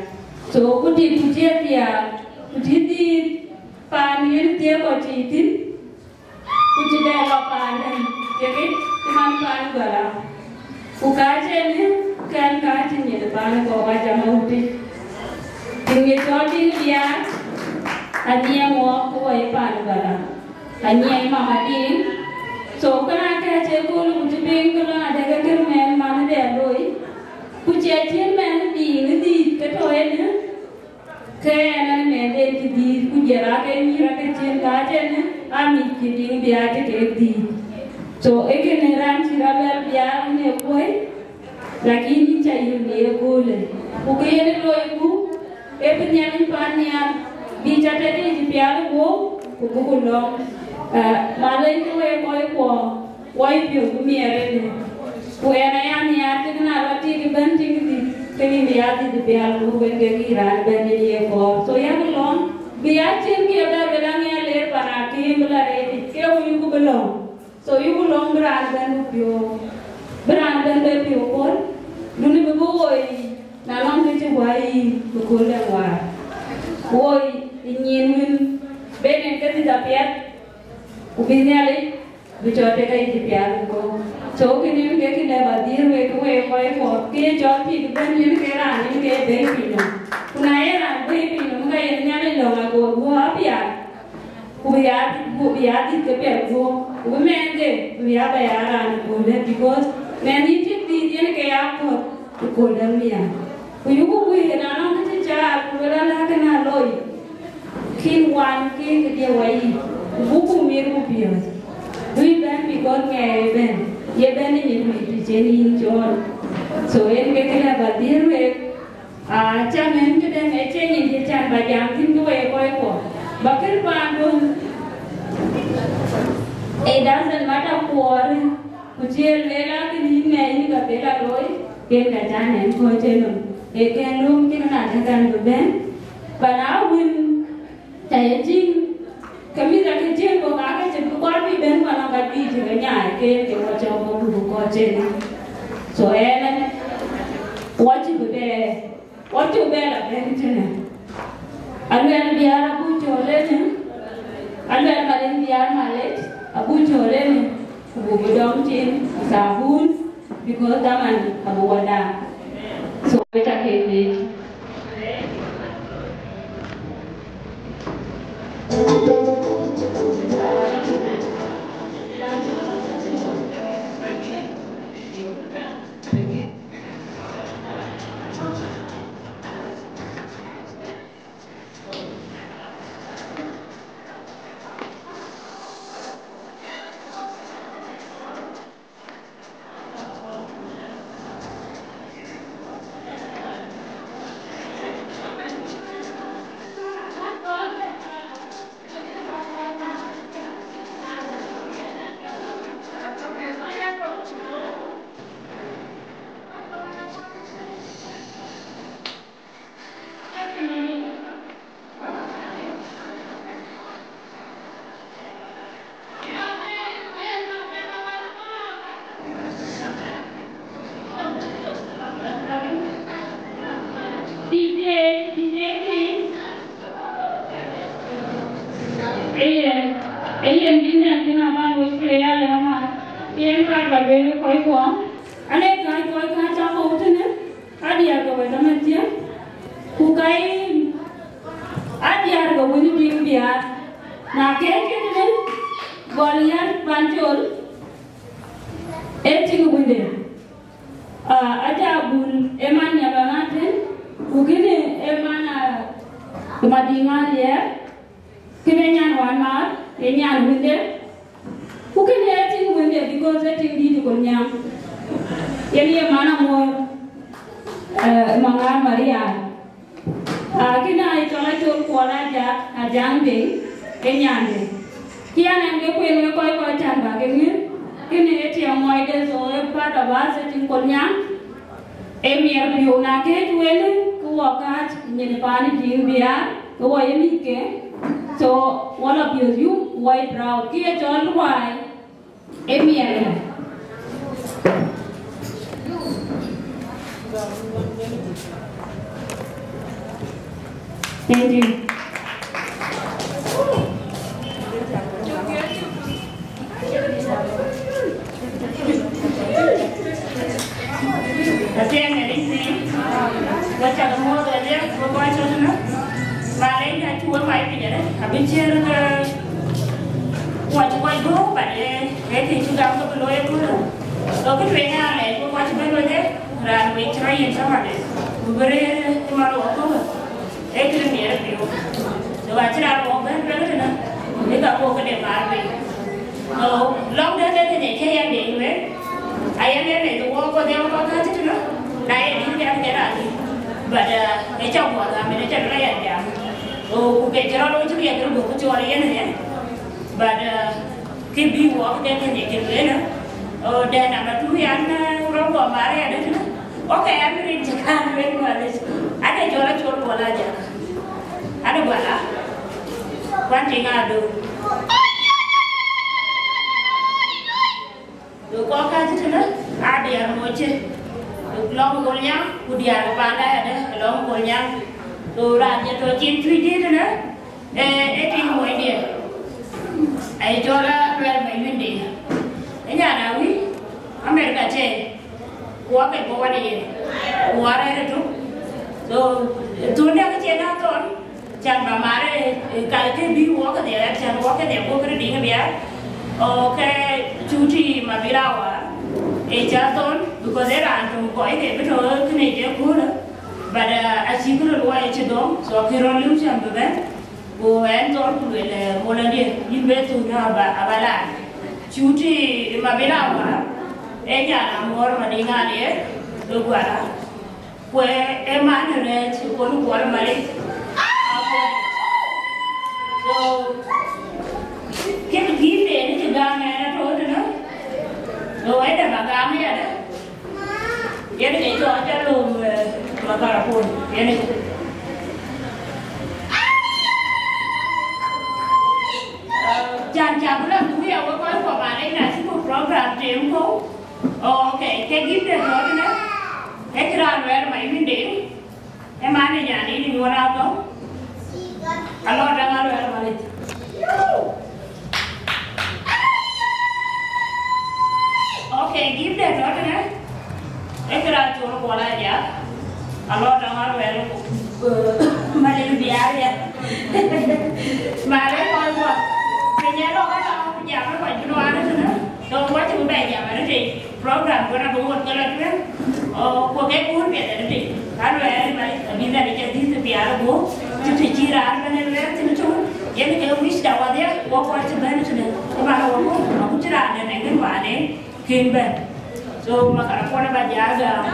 So, ku tik ku cï thiaak, ku cï dhiëëth paan yen thiëëk kɔc cï thïn, ku cï bɛ lɔ paan dɛ̈n, tiëkic, cï man paan Gɔla. Ku kääc ënë, kɛn kääc cï nyin paan kɔ̈k ajam awutic. Tiŋ ye cɔl Diŋ Biaar, anyiɛɛm wɔɔk ku wɔ ye paan Gɔla. Anyiɛɛm mama Diŋ. So, kënë akɛ̈c ë kööl ku cï piŋ ke lɔn adɛ̈ ke kën mɛn man de aloi. Ku cie cïn mɛn Diŋ ë dhiëth ke tɔ̈ ënë. Ke ɣɛn ɣɛn mɛnhden cï dhiëëth, ku jɔl aa ke nyïïr ake cïn kääc ënë, aa mïth cï Diŋ Biaar cï kek dhiëëth. So, ee kënë raan cï rɔt luɛl Biaar yen ë kuöi, lakin yïn cä yïn në ye köölë. Ku kë yen ë loiku, ee bï Nhialic paan nhial, bï cä tëde cï pial guöp, ku bï ku lɔ̈ŋ. Eh, malec ke wek kɔc kuɔ, wɔ yï piɔ̈u bï miɛt ënë. Ku ɣɛn aya nhiaar cï kën a rɔt tik ëbɛ̈n tiŋ dhïc, ke yïn bï ya dhïc pial, ku ben kek yï raan ëbɛ̈n yen ye kɔɔr. So, yak lɔ̈ŋ, bï ya cïn kë bɛ luel aŋiɛc ler pan akïm bï la reec, ke ku yuku bï lɔ̈ŋ. So, yuku lɔ̈ŋ bï raan ëbɛ̈n bï piɔ̈u, bï raan ëbɛ̈n bï piɔ̈u pɔ̈l, duni bï bï woi, na lɔ̈ŋ kë cï guɔ yï bï kööl dɛ̈ waar. Woi, ë nyin wën, ben en ke dhïc apiɛth, ku bï Nhialic bï cɔɔl tek ayic pial ë kɔ̈u. So, kënë ke kë lɛ̈k bä dhiëër wek, ke wek kɔc kuɔ, ke ye cɔl tik ëbɛ̈n yen ke raan yen ke bɛ̈i piny nɔm. Ku na ye raan bɛ̈i piny nɔm, ka yen Nhialic lɔ̈ŋ ago guɔ apial. Ku bï ya, ku bï ya dhïc ke piɛth guɔ. Ku bï mɛnhde, bï ya bɛ ya raan ë kööl dɛ̈, because mɛnh yï tik dhïc yen ke ya kuɔth ë kööl dɛ̈ miäk. Ku yuku guiir, na nɔŋ kë cï caar, ku luel ala kënë aloi. Kïn wan ke këdië wai, ku buk ku miɛt ku piɔ̈ɔ̈th. Du yï bɛ̈n because ŋɛɛr ë bɛ̈n, ye bɛ̈n ë nyin wïc të cen yïn cɔɔl. So, en ke këdɛ̈ bä dhiëër wek, aa, cam en këdɛ̈ ë cen nyin cï can bä jam thïn ke wek kɔc kuɔ. Bä kën paandun, it doesn't matter kuɔɔr, ku cie lueel a kën yïn ŋɛɛr yïn ka bë la looi, ken ka can en kɔc ënɔm. Ee kën lööm cïn na cä kan bï bɛ̈n, bä na wën, Cä ye tïŋ, ke mïth akë tiëŋ, ku ka ke cï bï kɔɔr bï ben, wala ka bï cï ke nyaai ke, ke wɔ cɔk wɔ bï kɔc cen. So, ënë, wɔ cï bï bɛ, wɔ cï bï bɛ la ben tënë. Aluɛl Biaar abuk cɔl ënë, aluɛl Malek Biaar Malek abuk cɔl ënë, ku buk bï dɔm cin, thabun, because daman abuk wɔ daŋ. So, wek ca ke leec. D J, D J King. Ee, ee, yen dïn ë tïŋ aman wek play ale aman. Yen ka ba lueel kɔc kuɔ. Ane ka kɔc ka ca kɔ̈u tënë. Adiäär ke wek amɛn thiëŋ, ku ka ye adiäär ke wën ë Diŋ Biaar. Na kɛ̈ɛ̈c ke tënë, gɔl yär Pancol, ee tiŋ wënde. Aa, aca bul ë man nya lɔ na tën, ku kënë ë man, aa, Madiŋ Aliɛɛr. Kënë nyan wään maar, ye nyan wënde. Ku kënë ye tiŋ wënde, because ee tiŋ dït ë Kolnyaŋ. Yen ye man aŋoot, eh, Maŋar Maria. Ah, kënë aa ye cɔl Acol Kuɔl Ajak, Ajaŋ Deŋ, ee nyande. Cï an ɛn ke kueen wek kɔc kɔc can bä ke ŋic, kënë ee tiɛŋ muɔɔcde, so ee part of us, ee tiŋ Kolnyaŋ. Ee miɛt piɔ̈u na kɛ̈ɛ̈c wëlë, ke wɔ kääc nyin paan ë Diŋ Biaar, ke wɔ ye mïthke. So, wɔ lɔ piɔ̈th yum, wɔ ye proud. Kë ye cɔl ruääi, ee miɛt ëlä. Thank you. Athiɛɛŋ ë rïc thïn, wek cä ke muɔ̈ɔ̈th ë liep, wek kɔc tɔ̈ tënë. Ba lɛc na cuk wek mac piny arëët, abï ciëër ke kuɔc kuɔc guɔ̈u, but ye, ee kë cï gam ke bï looi ëköölë. So kë tueŋ aa lɛc wek kɔc cï bɛ̈n wedhie, raan wek cï rɔt yiën Saturday, ku bï rëër ë man wɔ köölë. Ee këde miɛt ë piɔ̈u. So acï raan wɔ bɛ̈n bɛ̈n tënë, bï ka kok këde maar bei. So lɔ̈ŋ de ke këde cï yɛn de lueel, ayɛn ë meth wɔ kɔ̈th yɛn kɔ̈th kääc tënë, na ye dït yɛn ke raan dït. But, uh, ë cä guɔ gam, ë cä rɔt yɛn jam. So ku ke cï rɔt wɔ cï riɛk röt buk cɔɔl yen ë yɛn. But, uh, kë bï wɔ ke këde ke lueel, oh, dɛn ama tu yan, uh, rɔt guɔ maar yɛn tënë. Okay, I'm ready to come with Malik. Ade jɔl a col Kuɔl Ajak. Ade guala. Kuan tiŋ adu. Kɔc kääc tënë, aa diäär moc cë. Lɔŋ Kolnyaŋ, ku diäär ke panda ade, lɔŋ Kolnyaŋ. So raan cï tɔ cin cuc dït tënë, ee, ee tiŋ moc diɛ̈. Ai cɔl a luɛl mɛc wïn de. Ë nyan a wïc, America cë. Ku wɔ ke bɔ̈ wadë yen, ku wɔ rɛ̈ɛ̈r ëtök. So, thun dɛ̈ ke cïn a thɔn, can ba maar, eh, kal ke bï wɔ kedhie, can wɔ kedhie bɔ̈ këdï diŋ bia. Okay, Cuti Mabil Awar, ee cä thɔn, because ee raan töŋ kɔc ke bï tɔ kënë je köölë. But, uh, acï kë röt wɔ ye cï dɔm, so akï rɔt liu can bï bɛ̈n. Ku ɛn thɔn ku lueel, eh, Mɔlɔndiɛ̈, yïn be thun aba, aba laar. Cuti Mabil Awar, ee nyan Amuɔɔr Madiŋ Aliɛɛr, ë Guala. Ku ee, ee man rɛɛc ë kɔn Kuɔl Malik. So, kën gïïm de ni cï gam ɛn atɔ̈ tënë. So, ë dɛ ba gam yadë. Yen ke cɔɔl ca lom, eh, makarapon. Yen ke. Eh, can ca bï la dhuia wek kɔc kɔ̈k ba lec na cï ku program tem kɔ̈u. Okay, ke gïn de tɔ̈ tënë. Ke cï raan luɛɛl ma yïn de. Ë man ë nyan ë nyuɔɔn a thɔ̈ŋ. Alɔ daŋ a luɛɛl ma lec. Okay, gïïm de tɔ̈ tënë. Ee kë raan col Kuɔl Ajak. Alɔ daŋ a luɛɛl, eh, Malik biaar ya. Ma le kɔc kuɔ. Piny ë lɔ ka lɔ jam ë kɔc bï nuan tënë. So wacï bï bɛ jam arëtei. Program wën abï ŋot ke lɔ tueŋ, o, ku ke kuur piɛth arëtei. Ka luɛɛl Malik abï Nhialic adhil biaar guɔ̈p, cï të cï raan bɛ̈n ë luɛɛl thïn tök, yen ke wic da wadhia, wɔ kɔc cï bɛ̈n tënë, ë man wɔ ŋot, aku cï raan dɛ̈ nɛŋ kën wään en, kën bɛ̈n. So, makarapon aba jaa gam.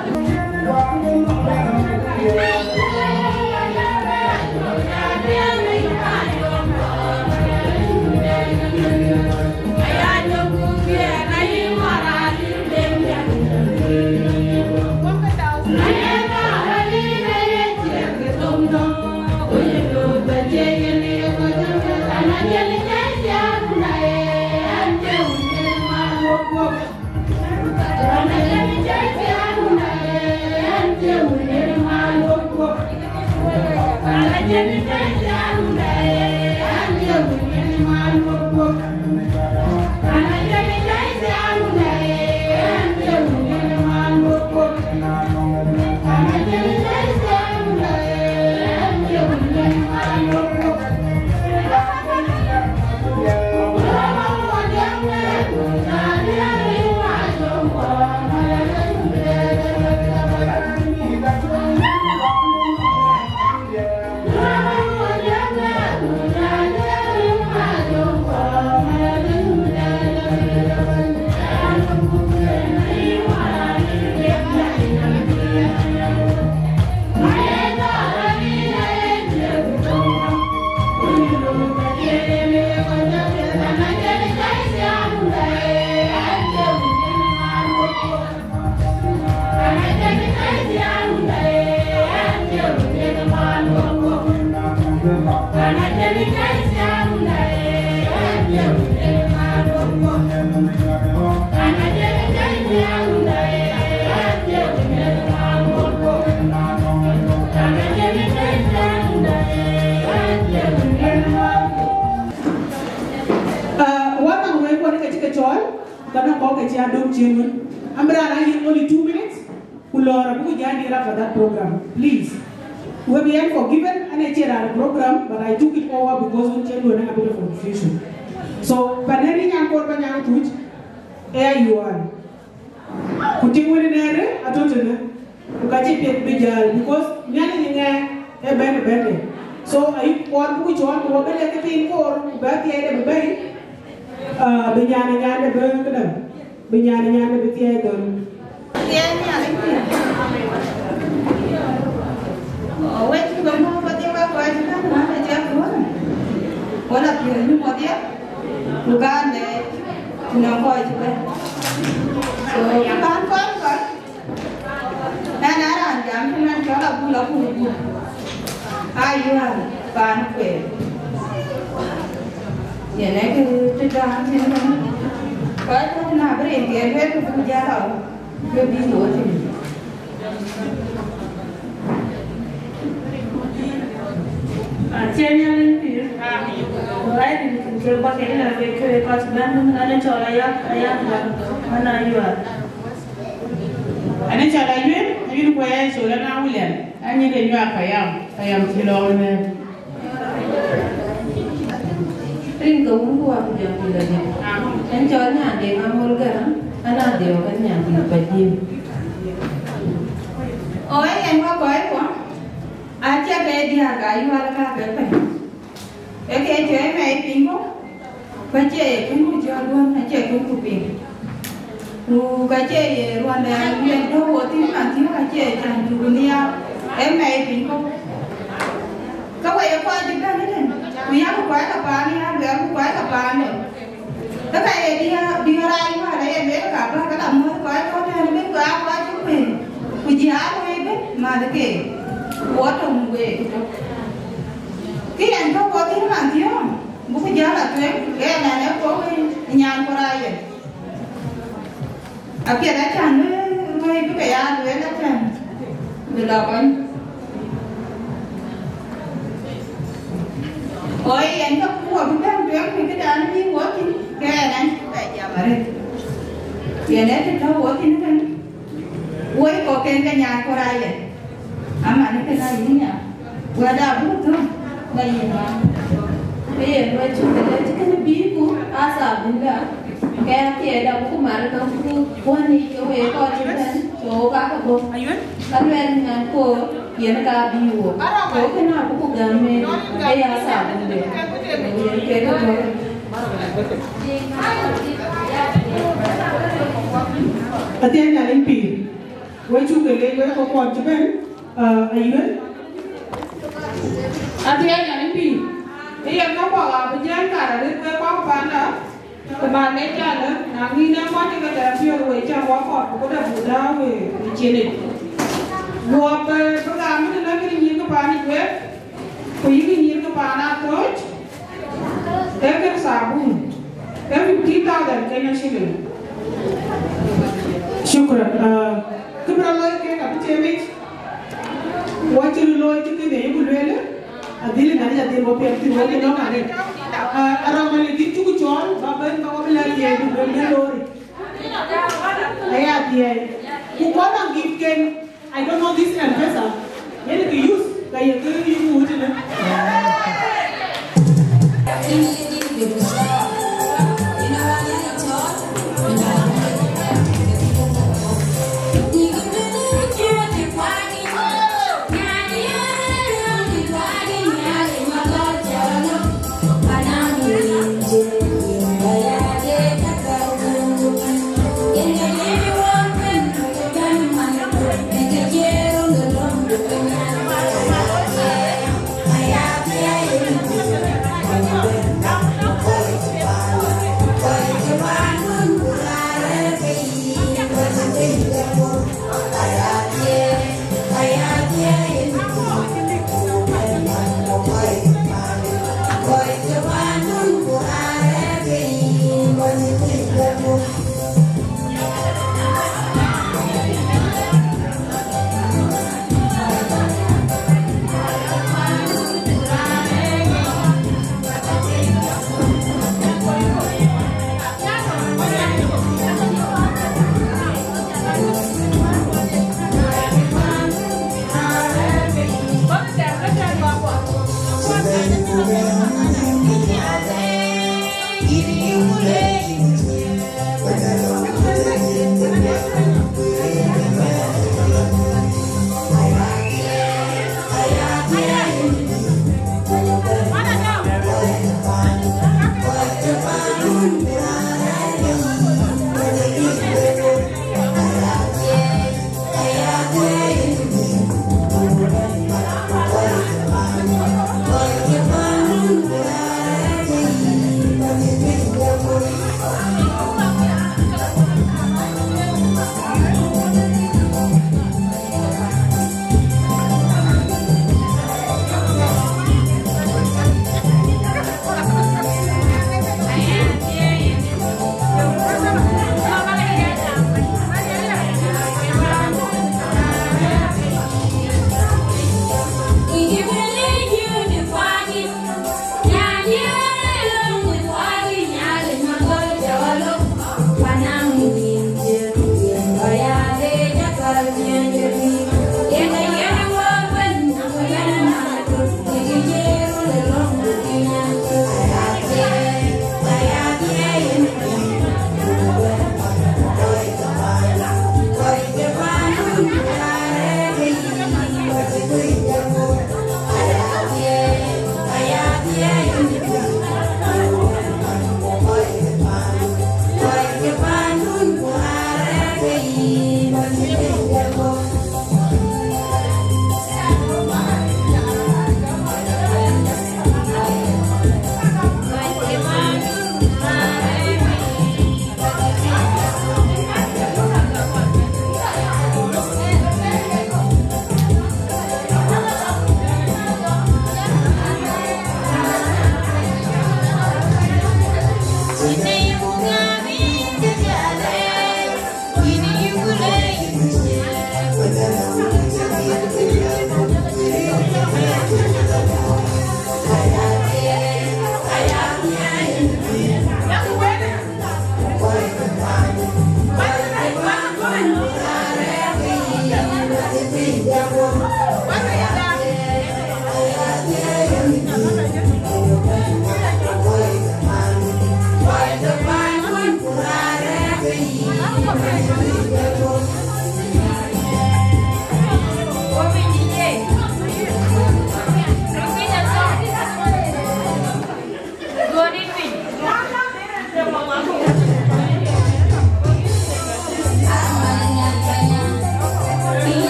Ka nɔŋ kɔ̈k ke cï adöŋ ciëën wën. An bï raan a yiëk only two minutes, ku lɔɔr abuk jal diɛɛr after that program. Please. We be forgiven, an ë cïn raan program, but I took it over because wën ciëën wën a bit of confusion. So, pan ë nyan kɔɔr ba nyan kuc, ë ayuɔɔr. Ku tiŋ wën ë nɛɛrë, atɔ̈ tënë. Ku ka cï piɛth bï jäl, because Nhialic ë ŋɛk ë bɛ̈n ë bɛ̈nde. So, ayï kɔɔr buk cɔɔl, ku wɔ bï lɛ̈k ke piny koor, ku bɛ thiɛɛi de bï bɛ̈i, ah, bï nyan ë nyande bï këdäŋ, bï nyan ë nyande bï thiɛɛi dhɔ̈l. Thiɛɛi Nhialic pïïr. Oh, wek cï bɛ mɔ̈u kedhie wek kɔc cï bɛ̈n wään ë cak duɔ̈n. Wala piööc nu mɔ̈th ya, ku kaan de, ku nɔŋ kɔc cï bɛ̈n. So, ku kaan kɔc kɔc. Ɛn ë raan jam cïn ɛn cɔl Abul Abul Abul. Ayual paan kueer. Yen ë kë të daan cïn kënë. Kɔc kɔ̈k na bï rin ke lueel ku buk jäl a wä, ke bï wo thïn. Acïn Nhialic pïïr. Ku ɣɛn rin ke bɔ̈ ke ëlä ke kɔc bɛ̈n, an ë cɔl Ayak, Ayak bɛ̈n, an Ayual. An ë cɔl Ayuel, Ayuel Kuɛɛc, cɔl an Awulian, an nyin de nyuak Payam, Payam cï lɔɔk ëmɛn. Rin ke wun ku wak ku jam pïïr adï. An cɔl Nyandeŋ Amol Gäräŋ, an adhiɔ̈k an Nyandeŋ Pajim. O, ë yen wä kɔc kuɔ, acie ke diäär ka Ayual ka ke pɛ̈i. Ee ke cuɛ̈ɛ̈c mɛi piny kɔ̈k, ku acie ye kën ku cɔl ruɔ̈n, acie kën ku piŋ. Ku ka cie ye ruɔ̈n de yen tɔ̈u wo thïn man thiɔ̈k, acie can cuk nhiaar, ee mɛi piny kɔ̈k. Ke we ye kɔc cï bɛ̈n ëtën, ku yak kɔc ke paan, yak luɛɛl ku kɔc ke paande. Ke ka ye diäär, diäär aa Ayual aye lueel ka bä ke la muɔ̈th kɔc kɔ̈k tɛ̈n bï ku aa kɔc cï kuëër, ku jï aa luɔi bï mäth keek, ku wɔ tɔ̈ week ëtök. Kë yɛn tɔ̈ wo thïn man thiɔ̈ɔ̈ŋ, buk jäl a tueŋ, ke yɛn ɛn ë kɔ̈u ë nyan ku rac yen. Apiɛth acän bï luɔi bï ke ya lueel acän bï lɔ kɔny. Ɣɔi yɛn ka ku wɔ bï bɛ̈n tueŋ bï këdan bï wo thïn, ke yɛn ɛn cï bɛ jam arëët. Yɛn ë të tɔ̈ wo thïn kënë. Woi kɔcken ke nyan ku rac yen. Aman ë kënë ayï nya. Wɛ̈t abuk thök, ba yï ŋa? Ke yen wɛ̈t cuk ke lɛc kënë bï ku aa thaabun da. Ke athiɛɛi da buk mar ke ku kuɔ̈n yic ke wek kɔc cï bɛ̈n, ke wok aa ke bɔ̈. Ka luɛɛl nyan koor, yen ka bï wok. Ke wok kënë abuk gäm mɛɛt, ke ya thaabun de. Yen ke ke tɔ̈. Athiɛɛi Nhialic pïïr. Wek cuk ke leec wek kɔc kuɔn cï bɛ̈n, ah, Ayuel. Athiɛɛi Nhialic pïïr. Ë yen ka kuɔk abï jiɛɛn kaar arëët wek kuak panda, ku man lec jalë, na ŋïn ë kɔc ke dɛ̈ɛ̈m piɔ̈ɔ̈th wei cam wä kɔt, ku këde buk dääu wei ë ciëlic. Guɔ bï, bï gam bï të lɔ kën nyïïr ke paan yic wek, ku yïk nyïïr ke paan aa thööc, ee kën thaabun, ee fifteen thousand Kenya shilling. Shukran. Ah, kë bï rɔt looi kek abï tiëmic, wɔ cï röt looi cï këde yeku lueel, adhil ënɛn adhil wɔ piɛth thïn wɔ cï nɔ̈k arëët. Ah, aramali dhil cuk cɔɔl, ba bɛ̈n ba wɔ bï lɛ̈k ye du bï bï looi. Aya dhiɛɛi. Ku kuɔn nɔŋ gift ken, I don't know this M-Pesa. Yen kë use, ka ye kë use wut ënë.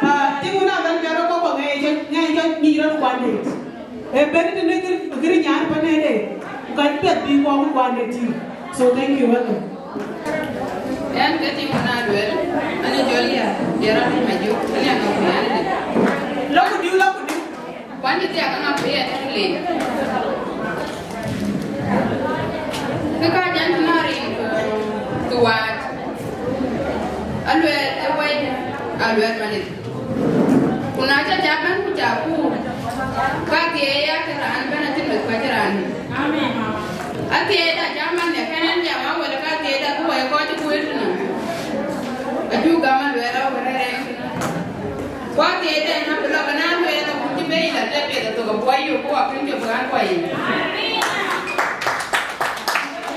Ah, tiŋ wun abɛ̈n piɛth rɔt kɔ̈k kɔ̈k ŋɛi cɔc, ŋɛi cɔc nyic rɔt kuan det. Ee bɛ̈n tënë kë, kë ri nyan panëde, ku ka piɛth bï kɔ̈k kuan det tïŋ. So thank you, welcome. Ɛn ke tiŋ wun aluel, ani jɔl ya, ya rɔt piny Majuk, ani aŋa ku nyan de. Lɔ ku diu, lɔ ku diu. Kuan cï thiak aŋa ku yɛn cï leec. Kë ka jam na rin ku, ku waat. Aluel ë wɛ̈i, aluel malith. Ku na ca jam man ku ca kuur, ka thiëëc ya ke raan bɛ̈n acïn meth kuac raan. Amen. Athiëëc da jam man ne kɛn ɛn jam awël ka thiëëc da ku wɛ̈i kɔc kueer tënɔm. Acuk gam aluel awël rɛɛŋ tënɔm. Ku athiëëc da na bï lɔ kɛn aluel agut cï bei la tɛ piɛth athok abuɔ yök ku akën cop ɣän kuɔ yic.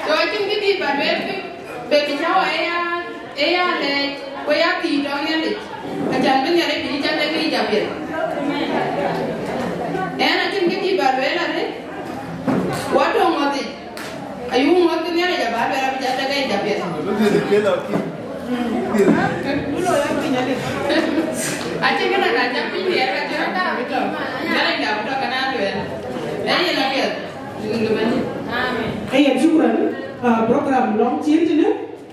So acïn kë dït ba lueel kë, bek cä wa ë ya, ë ya lɛɛc, ku ya pïïr tɔŋ Nhialic, acan bï Nhialic bï cä tek yic apiɛth. Ɛn acïn kë dït ba lueel arëët, wa tɔŋ ŋɔ̈thic, ayuk ŋɔ̈th bï Nhialic aba lueel abï cä tek yic apiɛth. Acïn kë na na cä piny riɛl ka cï rɔt daa bï tɔ, Nhialic da bï tɔ kɛn a lueel. Ë yen apiɛth. Amen. Ayen, shukran. Ah, program lɔŋ cin tënë,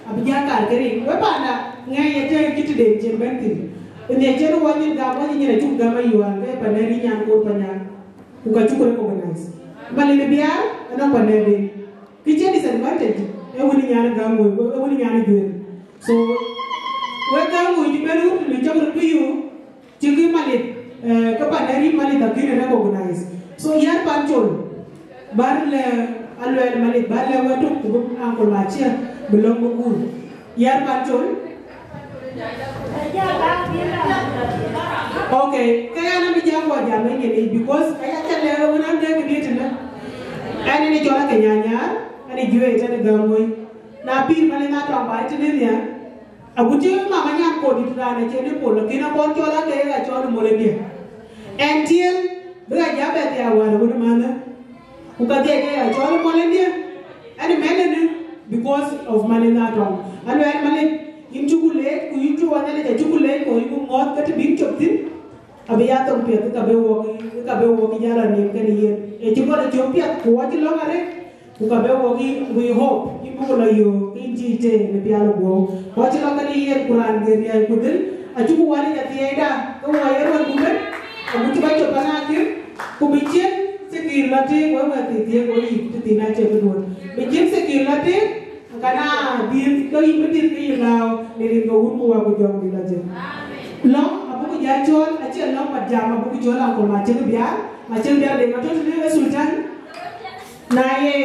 abï jal kaar ke rin. We panda, ŋɛi ye tëë cï tëden cen bɛ̈n thïn. Ënë cen wɔ nyin gam, wɔ nyin acuk gam ayuan, ke panda ri nyan koor panya. Ku ka cuk recognize. Malin biar, anɔŋ panda den. Kë cï disadvantage, e wun nyan gam wei, e wun nyan juer. So, we gam wei, ju ben wut, ni cak rot ku yu, Cï kï Malith, eh, ke pan ë rin Malith akïn recognize. So, yɛn pan col, bär lɛ aluɛɛl Malith, bär lɛ wɛ̈t tök ku bï Uncle Macië bï lɔ̈ŋ bï guur. Yɛn pan col. Okay, ke yɛn abï jam wɔ jam ë nyin yic, because aya cä lɛ̈k ë wën an dɛ̈k ë diëëtënë. Ɛn ënë cɔl ake nyanyar, ɛn ë juëc, ɛn ë gäm wei. Na pïïr Malith na tɔŋ baai tënë nhial, Agut cï mama nyan Koldït raan acïn ë pol, lakin akɔn cɔl ake ye ka cɔl ë mol ë dië. Ɛn tiëŋ bï ka jam bɛ thiaak wään ë wën ë mänë, ku ka dhiɛc ke ka cɔl ë mol ë dië. Ɛn ë mɛn ënë, because of Malith na tɔŋ. Aluɛɛl Malith, yïn cuk leec, ku yïn cuk wä Nhialic acuk leec, ku yïn ku ŋɔ̈ɔ̈th ke të bï yïn cop thïn. Abï ya thoŋ piɛth, ka bï wok, ka bï wok jäl anim kën yen. Ë cï bɔ̈ cök piɛth, ku wɔ cï lɔ̈ŋ arëët, ku ka bï wok yïn, we hope, yïn buk lɔ yöök, yïn cï tëë në pial guɔ̈u. Wɔ cï lɔ kën yen, ku raan gëër riäi ku dhil, acuk wal ë thiëëcda, ke wɔ ye ruɔl ku bɛ̈n, agut cï bä cop pan akïr, ku bï cïn thikir lɔ tëëk, wek wek thii thiëëk, wek yïk tëthiin acï këduön. Bï cïn thikir lɔ tëëk, Kana dhil ke yïn bï dhil ke yïn lääu, në rin ke Wun ku Wät ku Jɔŋdït lɔ jël. Lɔ̈ŋ abuk jal cɔl, acie lɔ̈ŋ mat jam abuk cɔl Uncle Maciëk Biar, Maciëk Biar de ŋa tɔ̈ tënë ë Sultan. Na ye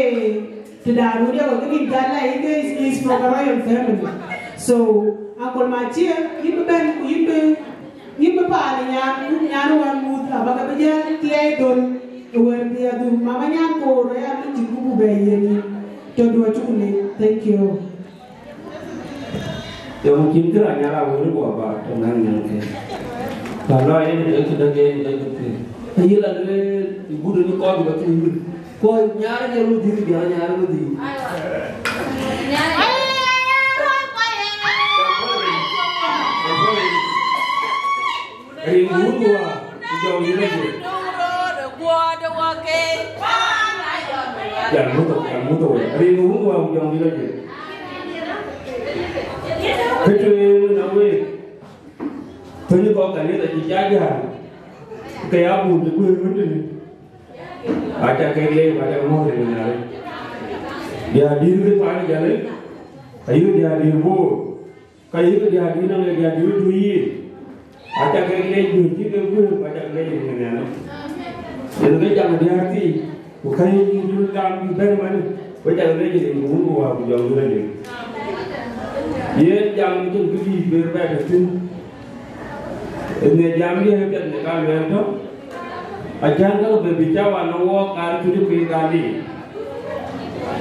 tëdan wun ye kɔc ke rin jal la, yïn ke is, is from a royal family. So, Uncle Maciëk, yïn bï bɛ̈n ku yïn bï Yïn bï paan ë nyan, nyan wän muth abä ke bï jäl thiɛɛi dhöl ë wën bï adhur. Mama nyan koor aya bï cï gup bɛ yiëni. Tɔ̈du acuk leec. Thank you. Yɔŋ cïn kërä nyal a wël guɔ ba tɔ̈ nän nyan ke. Ka lɔ yen dek dek yen dek dek. Ayï la lueel ë gudu ni kɔc bä thïn. Kɔc nyaar ye röt dhïc, jɔl nyaar röt dhïc. Rin Wun ku Wät ku Jɔŋdït lɔ jël. Jal muto, jal muto. Rin Wun ku Wät ku Jɔŋdït lɔ jël. Kë tueŋ na week, thöny kɔc kanitha cï ca jääl, ke ya buur de kuëër wën tënë. Aca kek leec, aca ŋɔ̈ɔ̈th rin Nhialic. Diäär dïït ke paan Jale, ayï diäär dïït Bor, ka yï diäär dïït naŋ, diäär dïït tui yiic. Aca kek leec, guëër cï kek guëër, aca kek leec rin Nhialic. Yen ke jam diäär thii, ku ka yï dïït gam bï bɛ̈n manë, ku aca kek leec rin Wun ku Wät ku Jɔŋdït lɔ jël. Yen jam cïn kë dïït ber bɛ tɔ̈ thïn. Në jam diɛ̈ piɛth në ka luɛɛl tɔ̈. Acän ke bï bï cawa në wɔɔk kaar cï bï piny ka dï.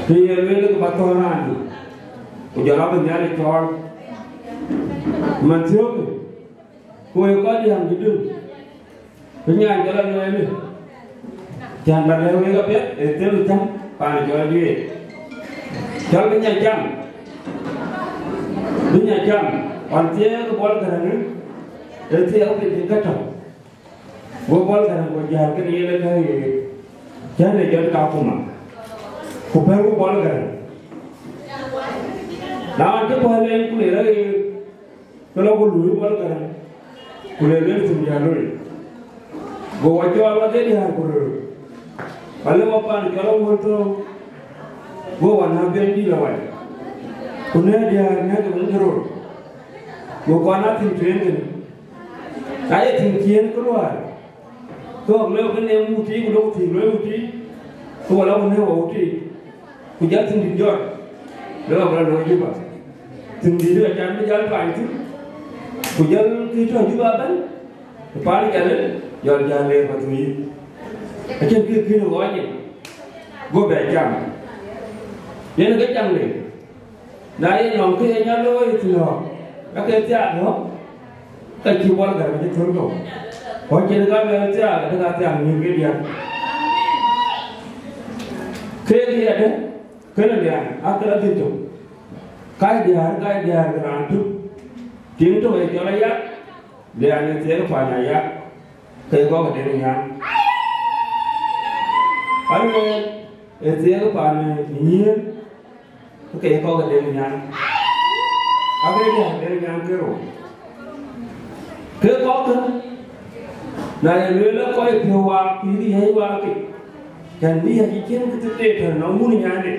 Të ye lueel ke bä thɔ̈n raandu, ku jɔl abï Nhialic cɔɔl. Man thiökë, ku ye kɔc yäŋ cï dun, bï nyan jɔl aluɛɛlë. Cän bä lɛ̈k wek apiɛth, ee thël cäŋ paan jɔl ajuëc. Cɔl bï nya cam, bï nya cam, ɣɔn thiëëk bɔl Gäräŋ, ee thiëëk piny cïn kä tɔ̈. Go bɔl Gäräŋ go jäl kënë yen ë gäi ɣeer, cän ë jɔt Kakuma, ku pɛ̈k bɔl Gäräŋ. Na ɣɔn cï päl en ku le rɔt ɣeer, ke lɔ ku luui bɔl Gäräŋ, ku le lueel thum jäl loi. Go wɔ cɔɔl wadhie diäär ku röör, wale wɔ paan cɔl awuɔ̈l thööŋ. Go wɔ nä biɛny dït awai, ku nɛ̈k diäär nɛ̈k ke muk röör. Go kɔn a thïn tueŋ kënë. Na ye thïn ciëën ke luaar, ke ɣɔk lëu ke neem wutic, ku lok thïn luɔi wutic, ke wɔ lɔ ku neem wɔ wutic, ku jäl thïn dït jɔt, lëu abï lɔ looi Juba. Thïn dït acan bï jäl tuany thïn, ku jäl kë tɔ̈ Juba ëbɛ̈n, ku paan jäl, jɔl jäl leer Pathuyith. Acïn kë kën ë ɣɔɔc en, go bɛ cam. Yen ke cam leer. Na ye nɔm kë ye nya looi ë thiɔ̈k, ka ke thiaak ɣɔ̈k, ka cï bɔl Gäräŋ cï thöl kɔ̈u. Ku acïn ka luɛɛl thiaak, adï ka thiaak nyïïr ke diäk. Keek yadë, kënë diäär, akë la dhil tök. Kac diäär, kac diäär ke raan tök. Tiŋ tök ee cɔl ayak, diäär ë thiëëk paan ayak, ke kɔ̈k ë den ë nyan. Alueel, ë thiëëk paan ë nyïïr, ke kɔ̈k ë den nyan, ake diäär den nyan ke rou. Ke kɔ̈k kë, na ye lueel ë kɔc piɔ̈u waak, ku yïk yäc waak ke, cän bï yäc cï cïn kë të teet tën nɔŋ wun nyande,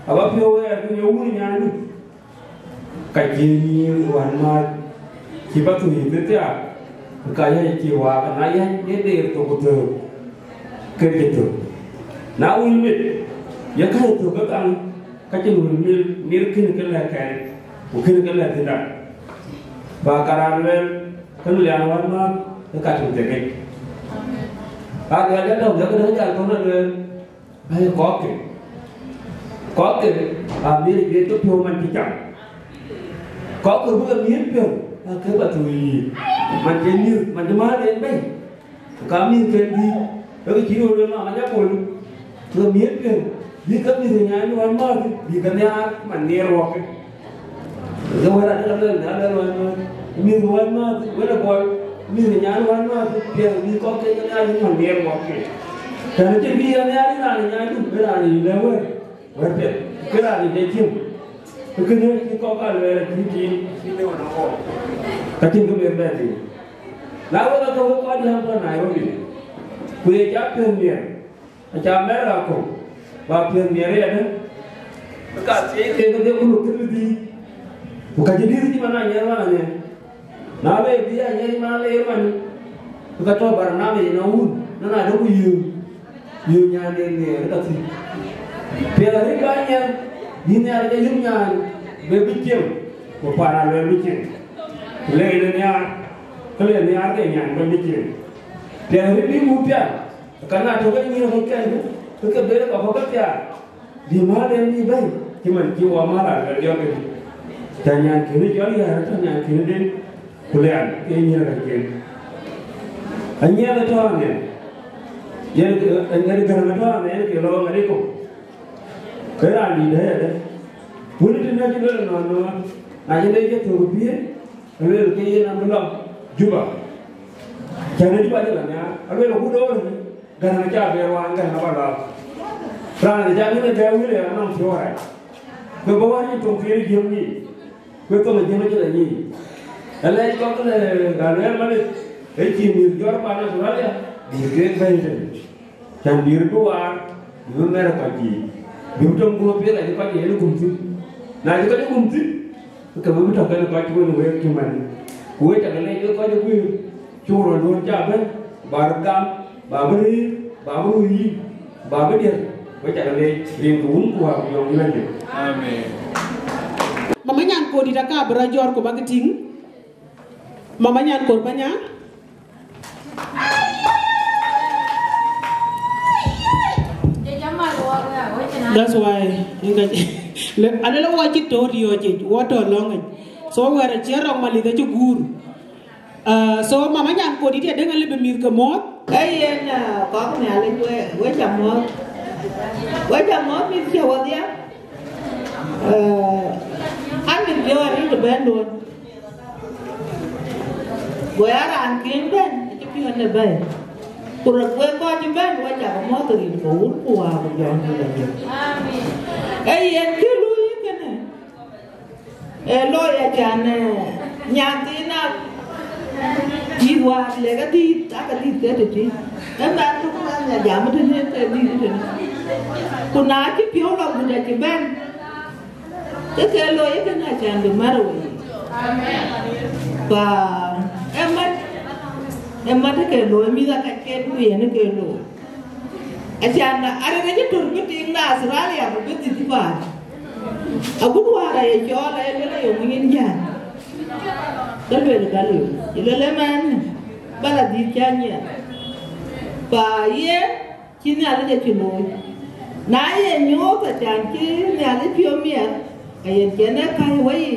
aba piɔ̈u ɣɛɛr ku ye wun nyandu, ka cï nyïïr wän määth, cï Pathuyith bï thiaak, ka yäc cï waak, na yäc ye deer thok ku thöök. Ke cï thök. Na wïc mit, ye kɛ̈i thök ke kaŋ, ka cïn wël mil, mil kën ke lɛ̈k kɛn, ku kën ke lɛ̈k thïn dak. Ba ka raan lueel, ke Nhialic wän määth, ke ka tïŋ thek yic. Aa, Nhialic atɔ̈, jɔkï däŋ jal kɔn alueel, bäi kɔ̈kkë. Kɔ̈kkë, aa, miëth juëc ke piɔ̈u man cï cam. Kɔ̈kkë bï ke miëth piɔ̈u, aa, ke Pathuyith. Man cï miëth, man cï määr en bɛ̈i. Ka mïthken bï, ke ke cï röt ë mama nya bol, ke miëth piɛ̈n, bï ke mïth ë nyan wän määth, bï ke nhiaar man nhiɛɛr wɔɔk. Ke wën adï ka lueel, na lueel wän määth, mïth wän määth, wën ë bɔl, mïth ë nyan wän määth, piɛ̈n bï kɔ̈k ke ke nhiaar man nhiɛɛr wɔɔk. Tɛ̈n acïn bï ya nhiaar raan ë nyandu, bï raan ë lɛ̈k wɛ̈t. Wɛ̈t piɛth, ke raan yic ë cïm, ke kënë cï kɔ̈k aa luɛɛl acï tiit, acï lëu ënɔɔnë. Ka cïn kë bɛ̈n bɛ̈n tïŋ. Na wek athök, wek kɔc diäär tɔ̈ Nairobi, ku ye ca piɔ̈n miɛt, aca mɛ̈r akɔ̈u, ba piɔ̈n miɛt ëyadɛ̈, ke ka thiëëc keek kedhie ku luk thïn bï dhïïc, ku ka cï dhïïth cï man anyiɛɛr man anyiɛɛr. Na le bï ya ŋiɛc man le man, ke ka tɔ̈ barnamij ënɔɔnë wun, na na döŋ ku yöök, yöök nyanden nhiɛɛr ka thïn. Piɛth arëët ba nyiɛɛr, bï nhiaar ke yök nyan, be bï cieŋ, ku paan aluɛɛl bï cieŋ. Ku le ënë nhiaar, ke le nhiaar ke nyan bɛ̈n bï cieŋ. Piɛth arëët bï muk pial, ka na tök ke nyïïr ɣööckɛn, ke ke ber ka bɔ̈ ke thiaak. Bï määr en bï bɛ̈i, cï man cï wɔ määr raan bɛ̈n jɔt këdï. Tɛ̈ nyankënë jɔt yäär, tɛ̈ nyankënë den, ku le an, ke nyiɛɛr ka cien. Anyiɛɛr ë tɔ̈ ënɛn, yen ke, yen ke Gäräŋ ë tɔ̈ ënɛn, yen ke lɔ ŋadï kɔ̈u. Ke raan dït dɛ̈ yadɛ̈. Wën të nɛ̈k cï lueel ënɔɔnë, na cï leec ë thök ë piëëc, alueel ke yen abï lɔ Juba. Cän ë Juba cï lɔ nhiaar, alueel ku door ënë. Gäräŋ acä ber wään, Gäräŋ abä lɔ. Raan acä ŋic ë bɛ wël ë anɔŋ piɔ̈u rac. Ku bä wään cï thoŋ thiëër jiëëm nyic. Ku thoŋ ë jiëëm acï la nyic. Alɛc kɔ̈k le Galuel Malith, ë cï mïth jɔt paan Australia, bï keek bɛ̈i tënë. Cän bï röt bï waar, bï bï mɛ̈r ë kɔc yiic. Bï bï töŋ guöp piɛth acï kɔc yen gum thïn. Na cï kɔc gum thïn, ke we bï tɔ̈ kɛn kɔc wën wek cï man. Ku wek cakë leec wek kɔc ë guiir, cuk rɔt duɔ̈n cä bɛ̈n, ba röt gam, ba bï rëër, ba bï röt yïn, ba bï diɛt, wek cakë leec, rin ke Wun ku Wät ku Jɔŋdït Lajik. Amen. Mama Nyankor dït aka bï rɔt jɔ̈ɔ̈r ku bäkï tïŋ. Mama Nyankor Panyaŋ. That's why, alele wa cï tɔ̈ riɔ̈ɔ̈c yic, wa tɔ̈ lɔ̈ŋ yic. So wɛ̈ɛ̈r acie rɔŋ malith acï guur. Uh, so mama nyan kodi tiɛ deŋ alëbï mïth ke mɔ̈ɔ̈th. Ee yen, uh, kɔk Nhialic we, we ca mɔ̈ɔ̈th. We ca mɔ̈ɔ̈th mïth cï wadhia. Uh, an mïth jɔ arït bɛ̈n duɔ̈n. Go ya raan kën bɛ̈n, acï piɔ̈n ë bɛ̈ɛ̈i. Ku röt wek kɔc cï bɛ̈n, we cak mɔ̈ɔ̈th rin ke wun ku wäär ku jɔŋdït ajëk. Ee yen kë luui kënë, ee looi acan, ee, nyan thiin a dït wäär lek adït, aka dït ke tëtï. Ëmɛn tök man nya jam tënë ke dït tënë. Ku na cï piɔ̈u lɔ gut acï bɛ̈n. Ke ke looi kënë acan bï mär wei. Amen. Pa, ë mat, ë mat ke looi, mïth aka cen ku yen ke looi. Acan arëk acï tör bï tiŋ de Australia ku bï dhil path. Agut wäär aye cɔɔl, aye luel aye ŋuny yen jäl. Ke luel ka liu. Ye luel ëmɛn, bala dhil ca nyiɛɛn. Pa yen, cï Nhialic acï looi. Na ye nyuɔɔth acan cï Nhialic piɔ̈u miɛt, ayen cïn ee käi wei,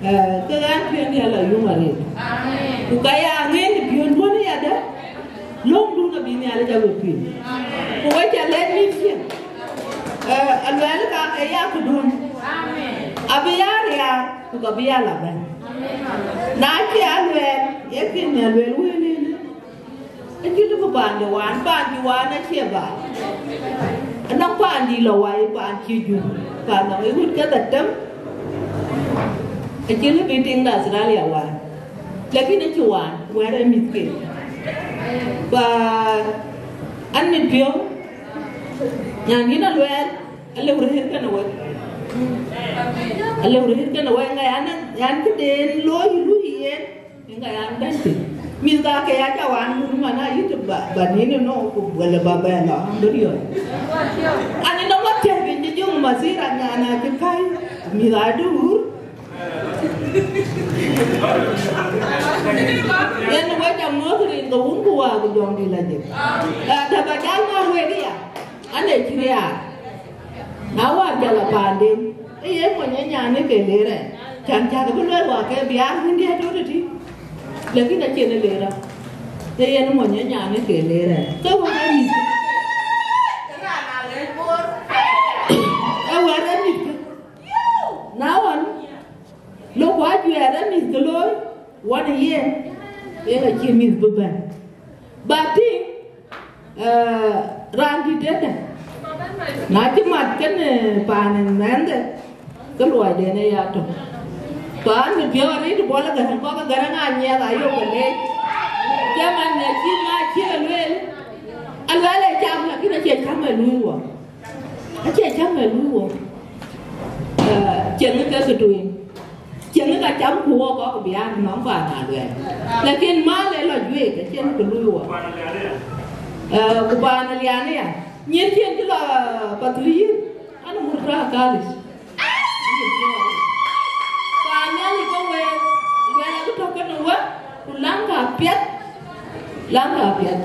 eh, ke ɣɛn piɔ̈ndiɛn la yum arëët. Ku ka ya ŋiɛc piɔ̈nduɔ̈n yadë, löŋdun abï Nhialic a we piŋ. Ku we ca lɛc mïth cï, eh, aluɛɛl ka ke ya këdun. Abï ya riaar, ku ka bï ya la bɛ̈n. Na cï aluɛɛl, ye kën Nhialic lueel wël ënë. Acï lëu bï paande waan, paande waan acie baai. Anɔŋ paande lɔ wai, paan cï jur, paan nɔŋ ë wut kedhie tem. Acï lëu bï tiŋ de Australia waan. Lakin acï waan, wɛ̈ɛ̈r ë mïthke. Ba an mit piɔ̈u, nyan yïn aluɛɛl, alëu rëër kenë wek. Alëu rëër kenë wek, ŋa yan, yan këden looi lui yen. Ŋa yan bɛ̈n thïn. Mïth ka ke ya ca wan mur man a yït ba, ba nïn ënɔ ku wala ba bɛ̈n lɔ, bï riɔ̈ɔ̈c. Ani nɔm athɛɛr piny cï jöŋ masira nyan a cï käi, mïth a duk wur. Yen wek ca muɔ̈th rin ke wun ku wäär ku jɔŋdït la jëk. Eh, të ba jal ŋɔ̈ɔ̈r wek ya, an ee cï riaar. Na wäär jal a paanden, ee yen mony ë nyan ë ke leer ɛ, can cäk bï luɛl wäär ke biaar wun diɛt tɔ̈ tëtï, lakin acïn ë leer ë, ee yen mony ë nyan ë ke leer ɛ. Ke wɛ̈ɛ̈r ë mïth, ee wɛ̈ɛ̈r ë mïth. Na ɣɔn, lok ku ajuɛɛr ë mïth ke looi, wan ë yen, yen acï mïth bï bɛ̈n. Ba tïŋ, eh, raan dït ënë, na cï mat kenë paan ë mɛnhde, ke luɔiden ë ya tök. Paan ë piɔ̈u arëët bɔl ë gäräŋ, kɔk ë gäräŋ aa nyiɛɛth ayok ke leec. Cï man ŋiɛc cï ŋa cï e lueel, aluɛɛl ee cam, lakin acie cam ee luui wɔ. Acie cam ee luui wɔ. Eh, cieŋ ke kë tueŋ. Cieŋ ka cam ku wɔ kɔk biaar nɔm paan aluɛɛl. Lakin mal ee lɔ juëc, acien kë luui wɔ. Eh, ku paan alian ya. Nyin cien cï lɔ pathuyï, an mur tɔ akalis. Paan Nhialic ke wek, luɛɛl abï tɔ̈ kenë wek, ku läŋ ka piɛth, läŋ ka piɛth.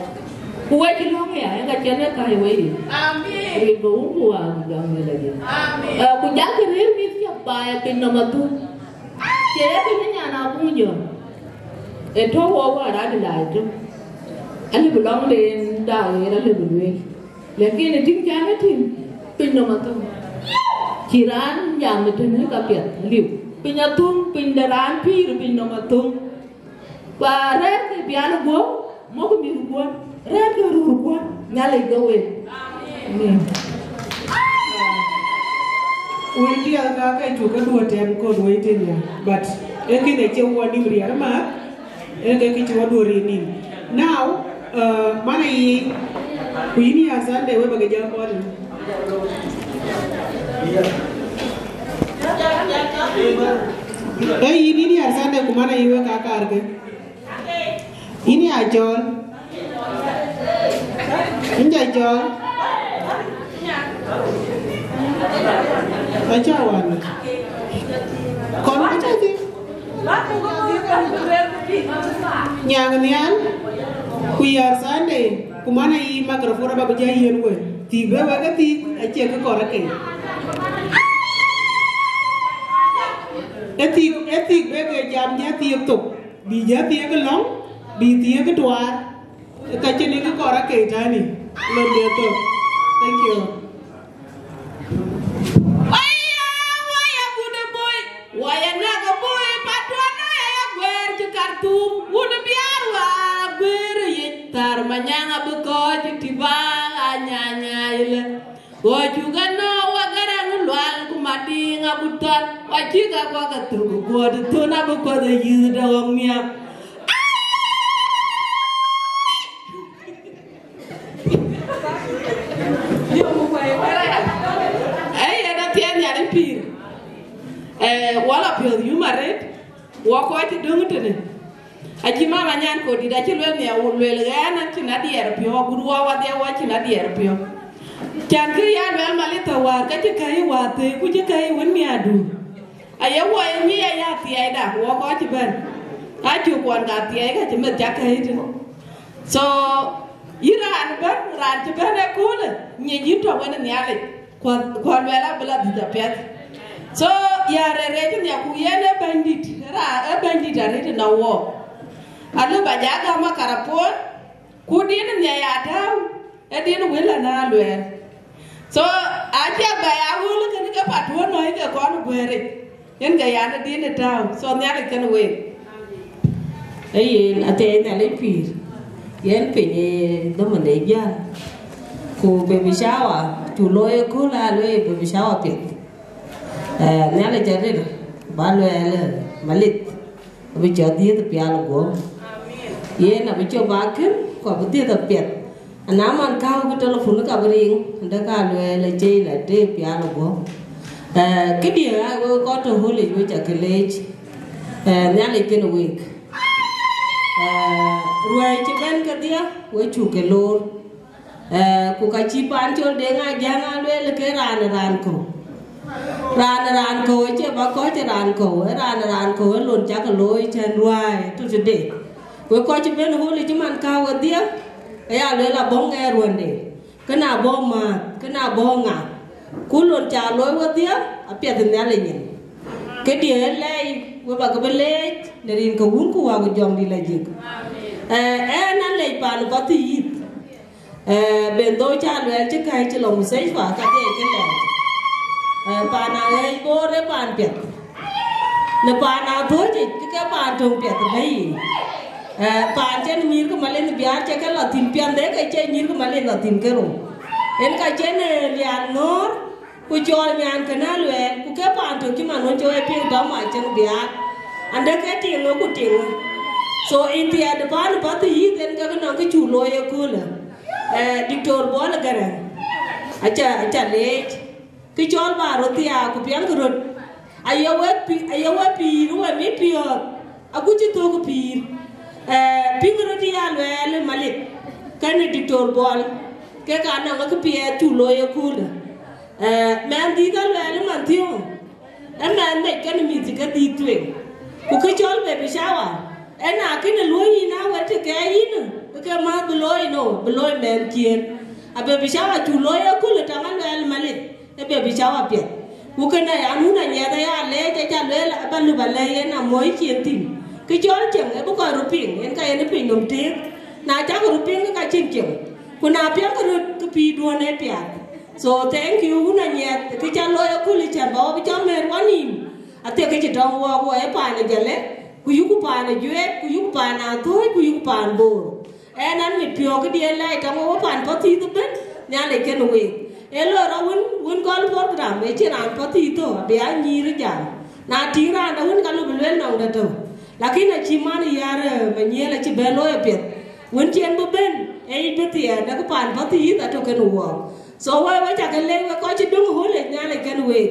Ku wek cï lɔ̈ŋ ya, yen ka cïn ee käi wei. Amin. Rin ke wun ku wäär ku jɔŋdït la jëk. Amin. Eh, ku jal ke rëër mïth cä baai piny nɔm athum. Cie ye piny nyan abun jɔ. Ee tɔ̈ wɔ wäär adï la ë tök. Alëu bï lɔŋden da ɣer alëu bï lueel. Lakin ë tïŋ cän ë tïŋ, piny nɔm athum. Cï raan jam ë tënë ka piɛth liu. Piny athum, piny de raan pïïr, piny nɔm athum. Ba rɛ̈ɛ̈r ke pial ë guɔ̈p, mɔ̈k mïth guɔ̈p, rɛ̈ɛ̈r ke röör guɔ̈p, Nhialic ke wek. Amen. Wël piɛth ka ke cuk ke duɔ̈t tɛm kɔn wëi tënë ya, but ee kënë cie wɔ nïm riɛr ëmääth, ee ke kë cï wɔ duɔ̈t riɛr nïm. Now, uh, man ayi, ku yïn ya Sunday wek ba ke jal kɔn. Ee yïn, yïn ya Sunday ku man ayi wek ka kaar ke. Yïn ya cɔɔl. Yïn ca cɔɔl. Aca wan. Kɔn ka ca thïn. Nyaŋ nhial, ku yär Sunday. Ku man ayï microphone aba bï jɔ yiën we. Thiëk bï wek ë thiëk, acie kë kɔɔr ake. Ë thiëk, ë thiëk bï ke jam, jɔ thiëk thok. Bï jɔ thiëk lɔ̈ŋ, bï thiëk duaar. Ka cïn kë kɔɔr ake tani. Lon de thok. Thank you. Waya, waya, gude boy. Waya, naga boy, patwana ya gwer ci Khartoum. Wun biar wa gwer yi. Thar manyang abi kɔc ti ba anyanya ile. Go cuga no wa garang lual ku mading abu ton. Wa ciga gwa ka thur ku guɔt thun abi kɔc yi da wang mia. Ë yen athiɛɛn nhial ë pïïr. Eh, wala piɔ̈th yum arëët, wɔ kɔc të döŋ tënë. Acï mama nyan kɔ̈k dït acï luel nhial, wun luel ɣɛn an cïn adiɛɛr piɔ̈u, agut wɔ wadhiɛ wɔ cïn adiɛɛr piɔ̈u. Can kë ya luel Malith wäär, ka cï käi wäär thëëi, ku cï käi wën miaadu. Aye wɔ ye nyic aya thiɛɛida, wɔ kɔc cï bɛ̈n. Acuk kuɔn ka thiɛɛi ka cï meth cak käi tënë. So, yïn raan bɛ̈n, raan cï bɛ̈n ëköölë, nyic yïn tɔ̈ wën ë Nhialic, ku, ku aluɛɛl abï la dhïth apiɛth. So, ya rɛɛc ë nhial ku yen ë bɛ̈nydït, ra, ë bɛ̈nydït arëët ënɔŋ wɔ. Alë ba ja gäm akarapuɔ̈n, ku din ë nhial ya tääu, ë din wël anaa luɛɛl. So, acie bɛ ya wël kënë ke patuɔ̈n nɔ̈i ke kɔn guëëric. Yen ke yan ë din ë tääu, so Nhialic kën week. Ee yen athiɛɛi Nhialic pïïr, yen piny ë dhomë de jäl, ku baby shower, cu looi ëkööl aa looi baby shower piɛth. Eh, Nhialic arëët, ba luɛɛl, eh, Malith, abï cɔk dhiëëth pial guɔ̈p. Yen abï cɔk ba kën, ku abï dhiëëth apiɛth. Ana man kääu bï telephone ka bï riŋ, ande ka luɛɛl acie la tëë pial guɔ̈p. Eh, këdiɛ̈ aa wek kɔc tɔ̈ holic wek ca ke leec. Eh, Nhialic kën week. Eh, ruɛɛc cï bɛ̈n kedhie, wek cuk ke loor. Eh, ku ka cï paan cɔl Deŋ Ajaŋ a lueel ke raan ë raan kɔ̈u. Raan ë raan kɔ̈u acie ba kɔc ë raan kɔ̈u, ë raan ë raan kɔ̈u ë lon cak looi cän ruääi tɔ̈ tëde. Wek kɔc cï bɛ̈n holic man kääu wedhie, aya lueel abɔ̈ ŋɛɛr ruɔ̈nde, kënë abɔ̈ määth, kënë abɔ̈ ŋa. Ku lon ca looi wedhie, apiɛth Nhialic nyin. Këdiɛ̈ ë lɛi, wek ba ke bï leec, në rin ke Wun ku Wät ku Jɔŋdït Lajik. Eh, ɣɛn alec paan ë Pathuyith. Eh, ben dhou ca luɛɛl cï käi cï lɔ mustashfa ka dhiɛc kë lɛɛc. Eh, paan Aɣɛɛc Bor ë paan piɛth. Në paan Athööc yic, ke ke paan töŋ piɛth ë bɛ̈i yiic. Eh, paan cïn nyïïr ke Malith Biaar cï ke lɔ thïn, piɛth de ke cï nyïïr ke Malith lɔ thïn ke rou. Yen ka cïn, eh, lian ŋɔ̈ɔ̈r, ku cɔɔl nyan kënë aluɛɛl, ku ke paan tök cï man wën cï wek piŋ tɔ̈ mac cïn Biaar. Ande ke tiŋ ë ku tiŋ ë. So, in thiɛɛt paan Pathuyith en ke nɔŋ kë cuk looi ëköölë. Eh, Diktor Bol Garang, aca, aca leec. Kë cɔl ba röt thiaak ku piɛŋkë röt. Aye wek pi-, aye wek pïïr, wek mit piɔ̈ɔ̈th, agut cï thök pïïr. Eh, piŋ röt ya luɛɛl Malith, kënë Diktor Bol, kek anɔŋ kë piɛth cuk looi ëköölë. Eh, mɛnh dhïth aluɛɛl man thiɔ̈ŋ, ë mɛnh mec kënë mïth cï ke dhïth tueŋ. Ku kë cɔl baby shower, ë na kënë luɔ̈i yïn a wet të kɛɛc yïn, ke määth bï looi no, bï looi mɛnhkiën. A baby shower cuk looi ëköölë tɔŋ aluɛɛl Malith. Ë baby shower piɛth. Ku kënë an, wun Anyiɛth aya leec, aca lueel aba lëu ba lɛ̈k yen amuɔ̈ɔ̈i cin thïn. Kë cɔl cieŋ, ë bï kɔc röt piŋ, yen ka yen ë piny nɔm tëëk. Na cak röt piŋ, ke ka cïn cieŋ. Ku na piɛŋkë röt, ke pïïrduɔ̈n ë piath. So, thank you, wun Anyiɛth, kë ca looi ëköölë cän ba wɔ bï cɔk mɛ̈ɛ̈r wɔ nïïm. Athiek kë cï tɔŋ wɔɔk wɔ ë paan ë Jalle, ku yuku paan ë Juɛɛt, ku yuku paan Athööc, ku yuku paan Bor. Ɣɛn an, mit piɔ̈u këdiɛ̈n lɛc tɔŋ wɔ paan Pathuyith ëbën, Nhialic kën week. Ee loi rɔt wën, wën gɔl program, ee cïn raan Pathuyith thou, abï a nyïïr jam. Na tïŋ raan dä wën, ka lɔ bï lueel nɔŋ dä tɔ̈u. Lakin acï man yär, eh, Manyiël acï bɛ̈n looi apiɛth. Wën cï en bï bɛ̈n, ee yic bï thiɛɛr, däkï paan Pathuyith atɔ̈ kën wɔɔk. So, wek, wek ca ke leec, wek kɔc cï döŋ ë holic, Nhialic kën week.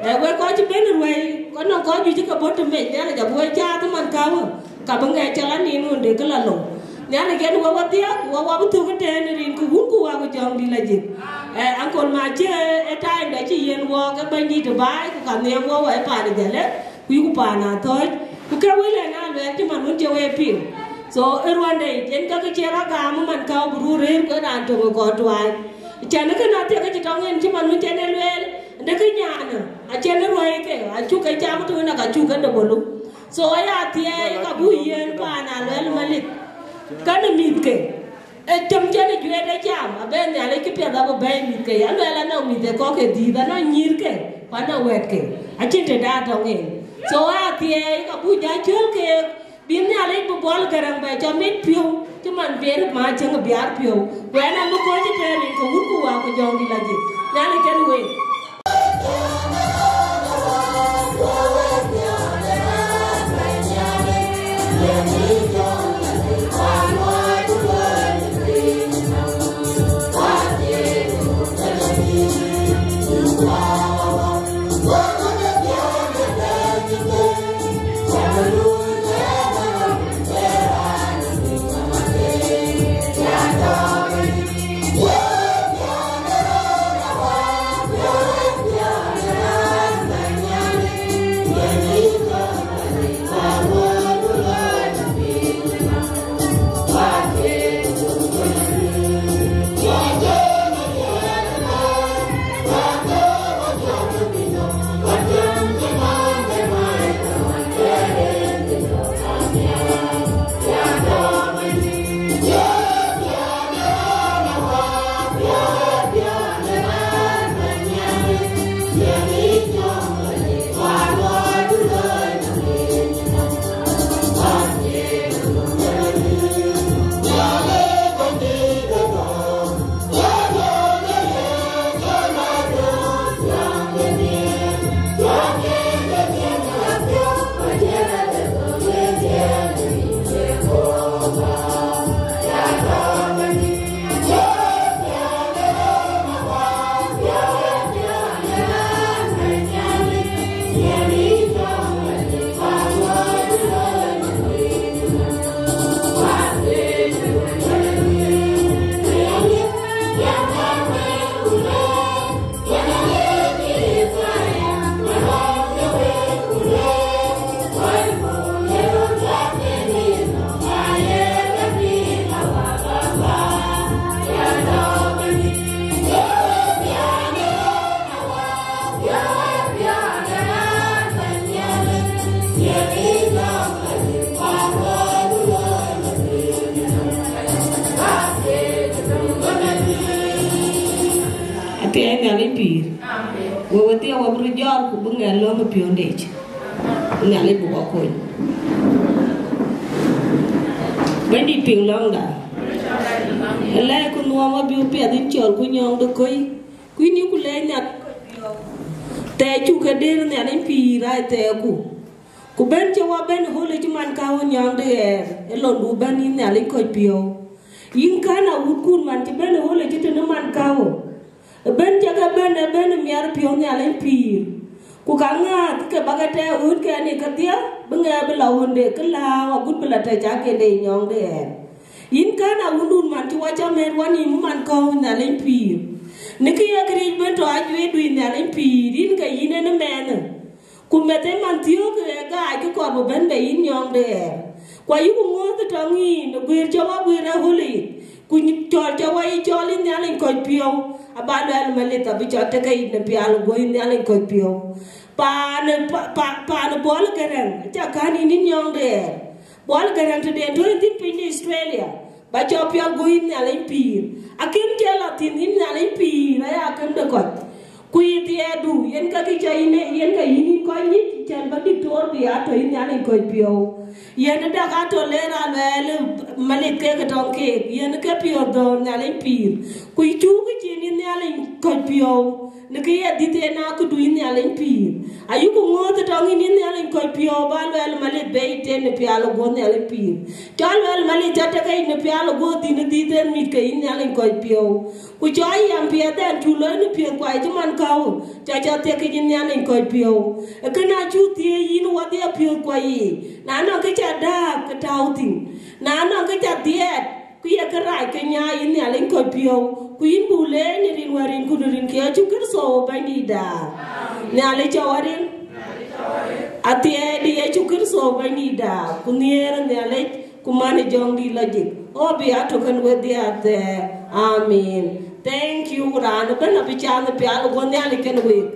Eh, wek kɔc cï bɛ̈n ruɛ̈i, kɔc nɔŋ kɔc juëc cï ke bɔ̈ të mec, Nhialic abï wek caath man käwä, ka bï ŋɛk cä la nin ɣön de kë la lou. Nhialic yen wek wedhie, wek wa bï thök ëtɛ̈ɛ̈n rin kë Wun ku Wät ku Jɔŋdït Lajik. Eh, Uncle Mac cï, eh, time da cï yen wɔɔk, ke bɛ̈nydït ë baai, ku ka nhiam wɔ wɔ ë paan ë Jalle, ku yïku paan Athööc. Ku ke wël ë na luɛɛl cï man wën cï wek piŋ. So ë ruɔ̈nde yen ka ke cï rɔt gam man ka bï ruu rëër ku raan töŋ ë kɔc tuaany. Cän ë kënë athiek acï tɔŋ en cï man wën cïn e lueel, de kë nyan acïn e ruɔ̈i ke, acuk ke cam tëwën, ka cuk ke de bolu. So aya thiɛɛi ka buk yiɛ̈n paan Aluɛl Malith kenë mïthke. E cam cïn e juëc de cam, abë Nhialic kë piɛth abï bɛ̈ɛ̈i mïthke. Ya luɛɛl anɔŋ mïth ë kɔ̈k ke dhiëth, anɔŋ nyïïrke, ku anɔŋ wɛ̈ɛ̈tke. Acïn të daat tɔŋ en. So aya thiɛɛi ka buk ja cɔl keek, bï Nhialic bï Buɔl Gäräŋ bɛ cɔl mit piɔ̈u, cï man Biɛɛr ma cäŋ Biaar piɔ̈u. Ku ɛn abï kɔc ë tɛ̈ɛ̈r rin ke wut ku wä ku jɔŋdït lajik. Nhialic kenë wek. Athiɛɛi Nhialic pïïr. Amen. We wedhie wabï röt jɔɔr ku bï ŋɛk lööm ë piɔ̈ndic. Nhialic bï wa kony. Bɛ̈nydït piŋ lɔ̈ŋda. Ë lɛ̈i ku nuɔɔm abï piɛth yïn cɔl ku nyɔŋ de kɔc. Ku yïn ku lɛ̈i Nhialic kɔc piɔ̈u. Thɛɛr cuk ke dëër Nhialic pïïr aa thɛɛrku. Ku bɛ̈n cï wa bɛ̈n ë ɣöl ë cï man ka ɣo nyɔŋ de ɣɛɛr, ë londu bɛ̈n yïn Nhialic kɔc piɔ̈u. Yïn kän awutkun man cï bɛ̈n ë ɣöl ë cï tënë man ka ɣo. Ëbën cä ke bɛ̈n ë bɛ̈n ë miɛt piɔ̈u Nhialic pïïr. Ku ka ŋääth ke bä ke tɛ̈ɛ̈u ɣöötkɛn ë kedhie, bï ŋɛk bï la ɣönde kë lääu agut bï la tɛ̈ cak kende ë nyɔŋ de ɣɛɛr. Yïn kän awundun man cï wa cä mɛt wanïïm man kɔ̈u Nhialic pïïr. Në kë ye këriëëc bën tɔ ajuëcdu yïn Nhialic pïïr, yïn ke yïn en ëmɛɛnë. Ku meth ë man thiöök ë gaac kë kɔɔr bï bɛ̈n bei yïn nyɔŋ de ɣɛɛr. Ku ayïku ŋööth tɔŋ yïn ë guëër cä wa guëër ë ɣöl yic, ku cɔl cä wa yï cɔl yïn Nhialic kɔc piɔ̈u, aba luɛl Malith abï cɔl tëke yic në pial guɔ yïn Nhialic kɔc piɔ̈u. Paan ë pa- pa- paan ë Buɔl Gäräŋ acä kän yïn yïn nyɔŋ de ɣɛɛr. Buɔl Gäräŋ tëden tɔ yïn thïn piny de Australia, ba cɔl pial guɔ yïn Nhialic pïïr. Akëm cï lɔ thïn yïn Nhialic pïïr aya akëm de kɔc. Ku yï dhiɛɛrdu yen ka kï cä yïn ë- yen ka yïn yïn kɔc nyic cän ba diktor bï a tɔ yïn Nhialic kɔc piɔ̈u. Yen ë dak a tɔ leer a luɛɛl ë Malith kek ë tɔŋ keek, yen ke piɔ̈ɔ̈th dɔ̈ɔ̈r Nhialic pïïr. Ku cuk kë cin yïn Nhialic kɔc piɔ̈u. Në kë ye dhiëth en aa këdu yïn Nhialic pïïr. Ayïku ŋööth tɔŋ yïn yïn Nhialic kɔc piɔ̈u ba luɛl Malith bei ten në pial ë guɔ Nhialic pïïr. Cɔl luɛl Malith cä tëke yic në pial ë guɔ dhïn ë dhiëth en mit ke yïn Nhialic kɔc piɔ̈u. Ku cɔl yam piɛth ɛn cu loi në piɛth kuai cï man käu, cä cä thiek ke yïn Nhialic kɔc piɔ̈u. Ë kënë acuk thiëëc yïn wadhie piɔ̈th kuai yiic, na nɔŋ kë cä dääk ke tääu thïn, na nɔŋ kë cä dhiɛɛt, ku ye kë rac ke nyaai yïn Nhialic kɔc piɔ̈u, ku yïn buk leec në rin wärin ku në rin ke Yecu Kërtho Bɛ̈nydïïtda. Nhialic cä wa ril. Athiɛɛi de Yecu Kërtho Bɛ̈nydïïtda, ku nhiëër Nhialic, Ku man ë jɔŋdït lɔ jik, ɣo bï atök kën wedhie athɛɛr. Amen. Thank you. Ku raan ëbën abï cath pial, go Nhialic kën wek.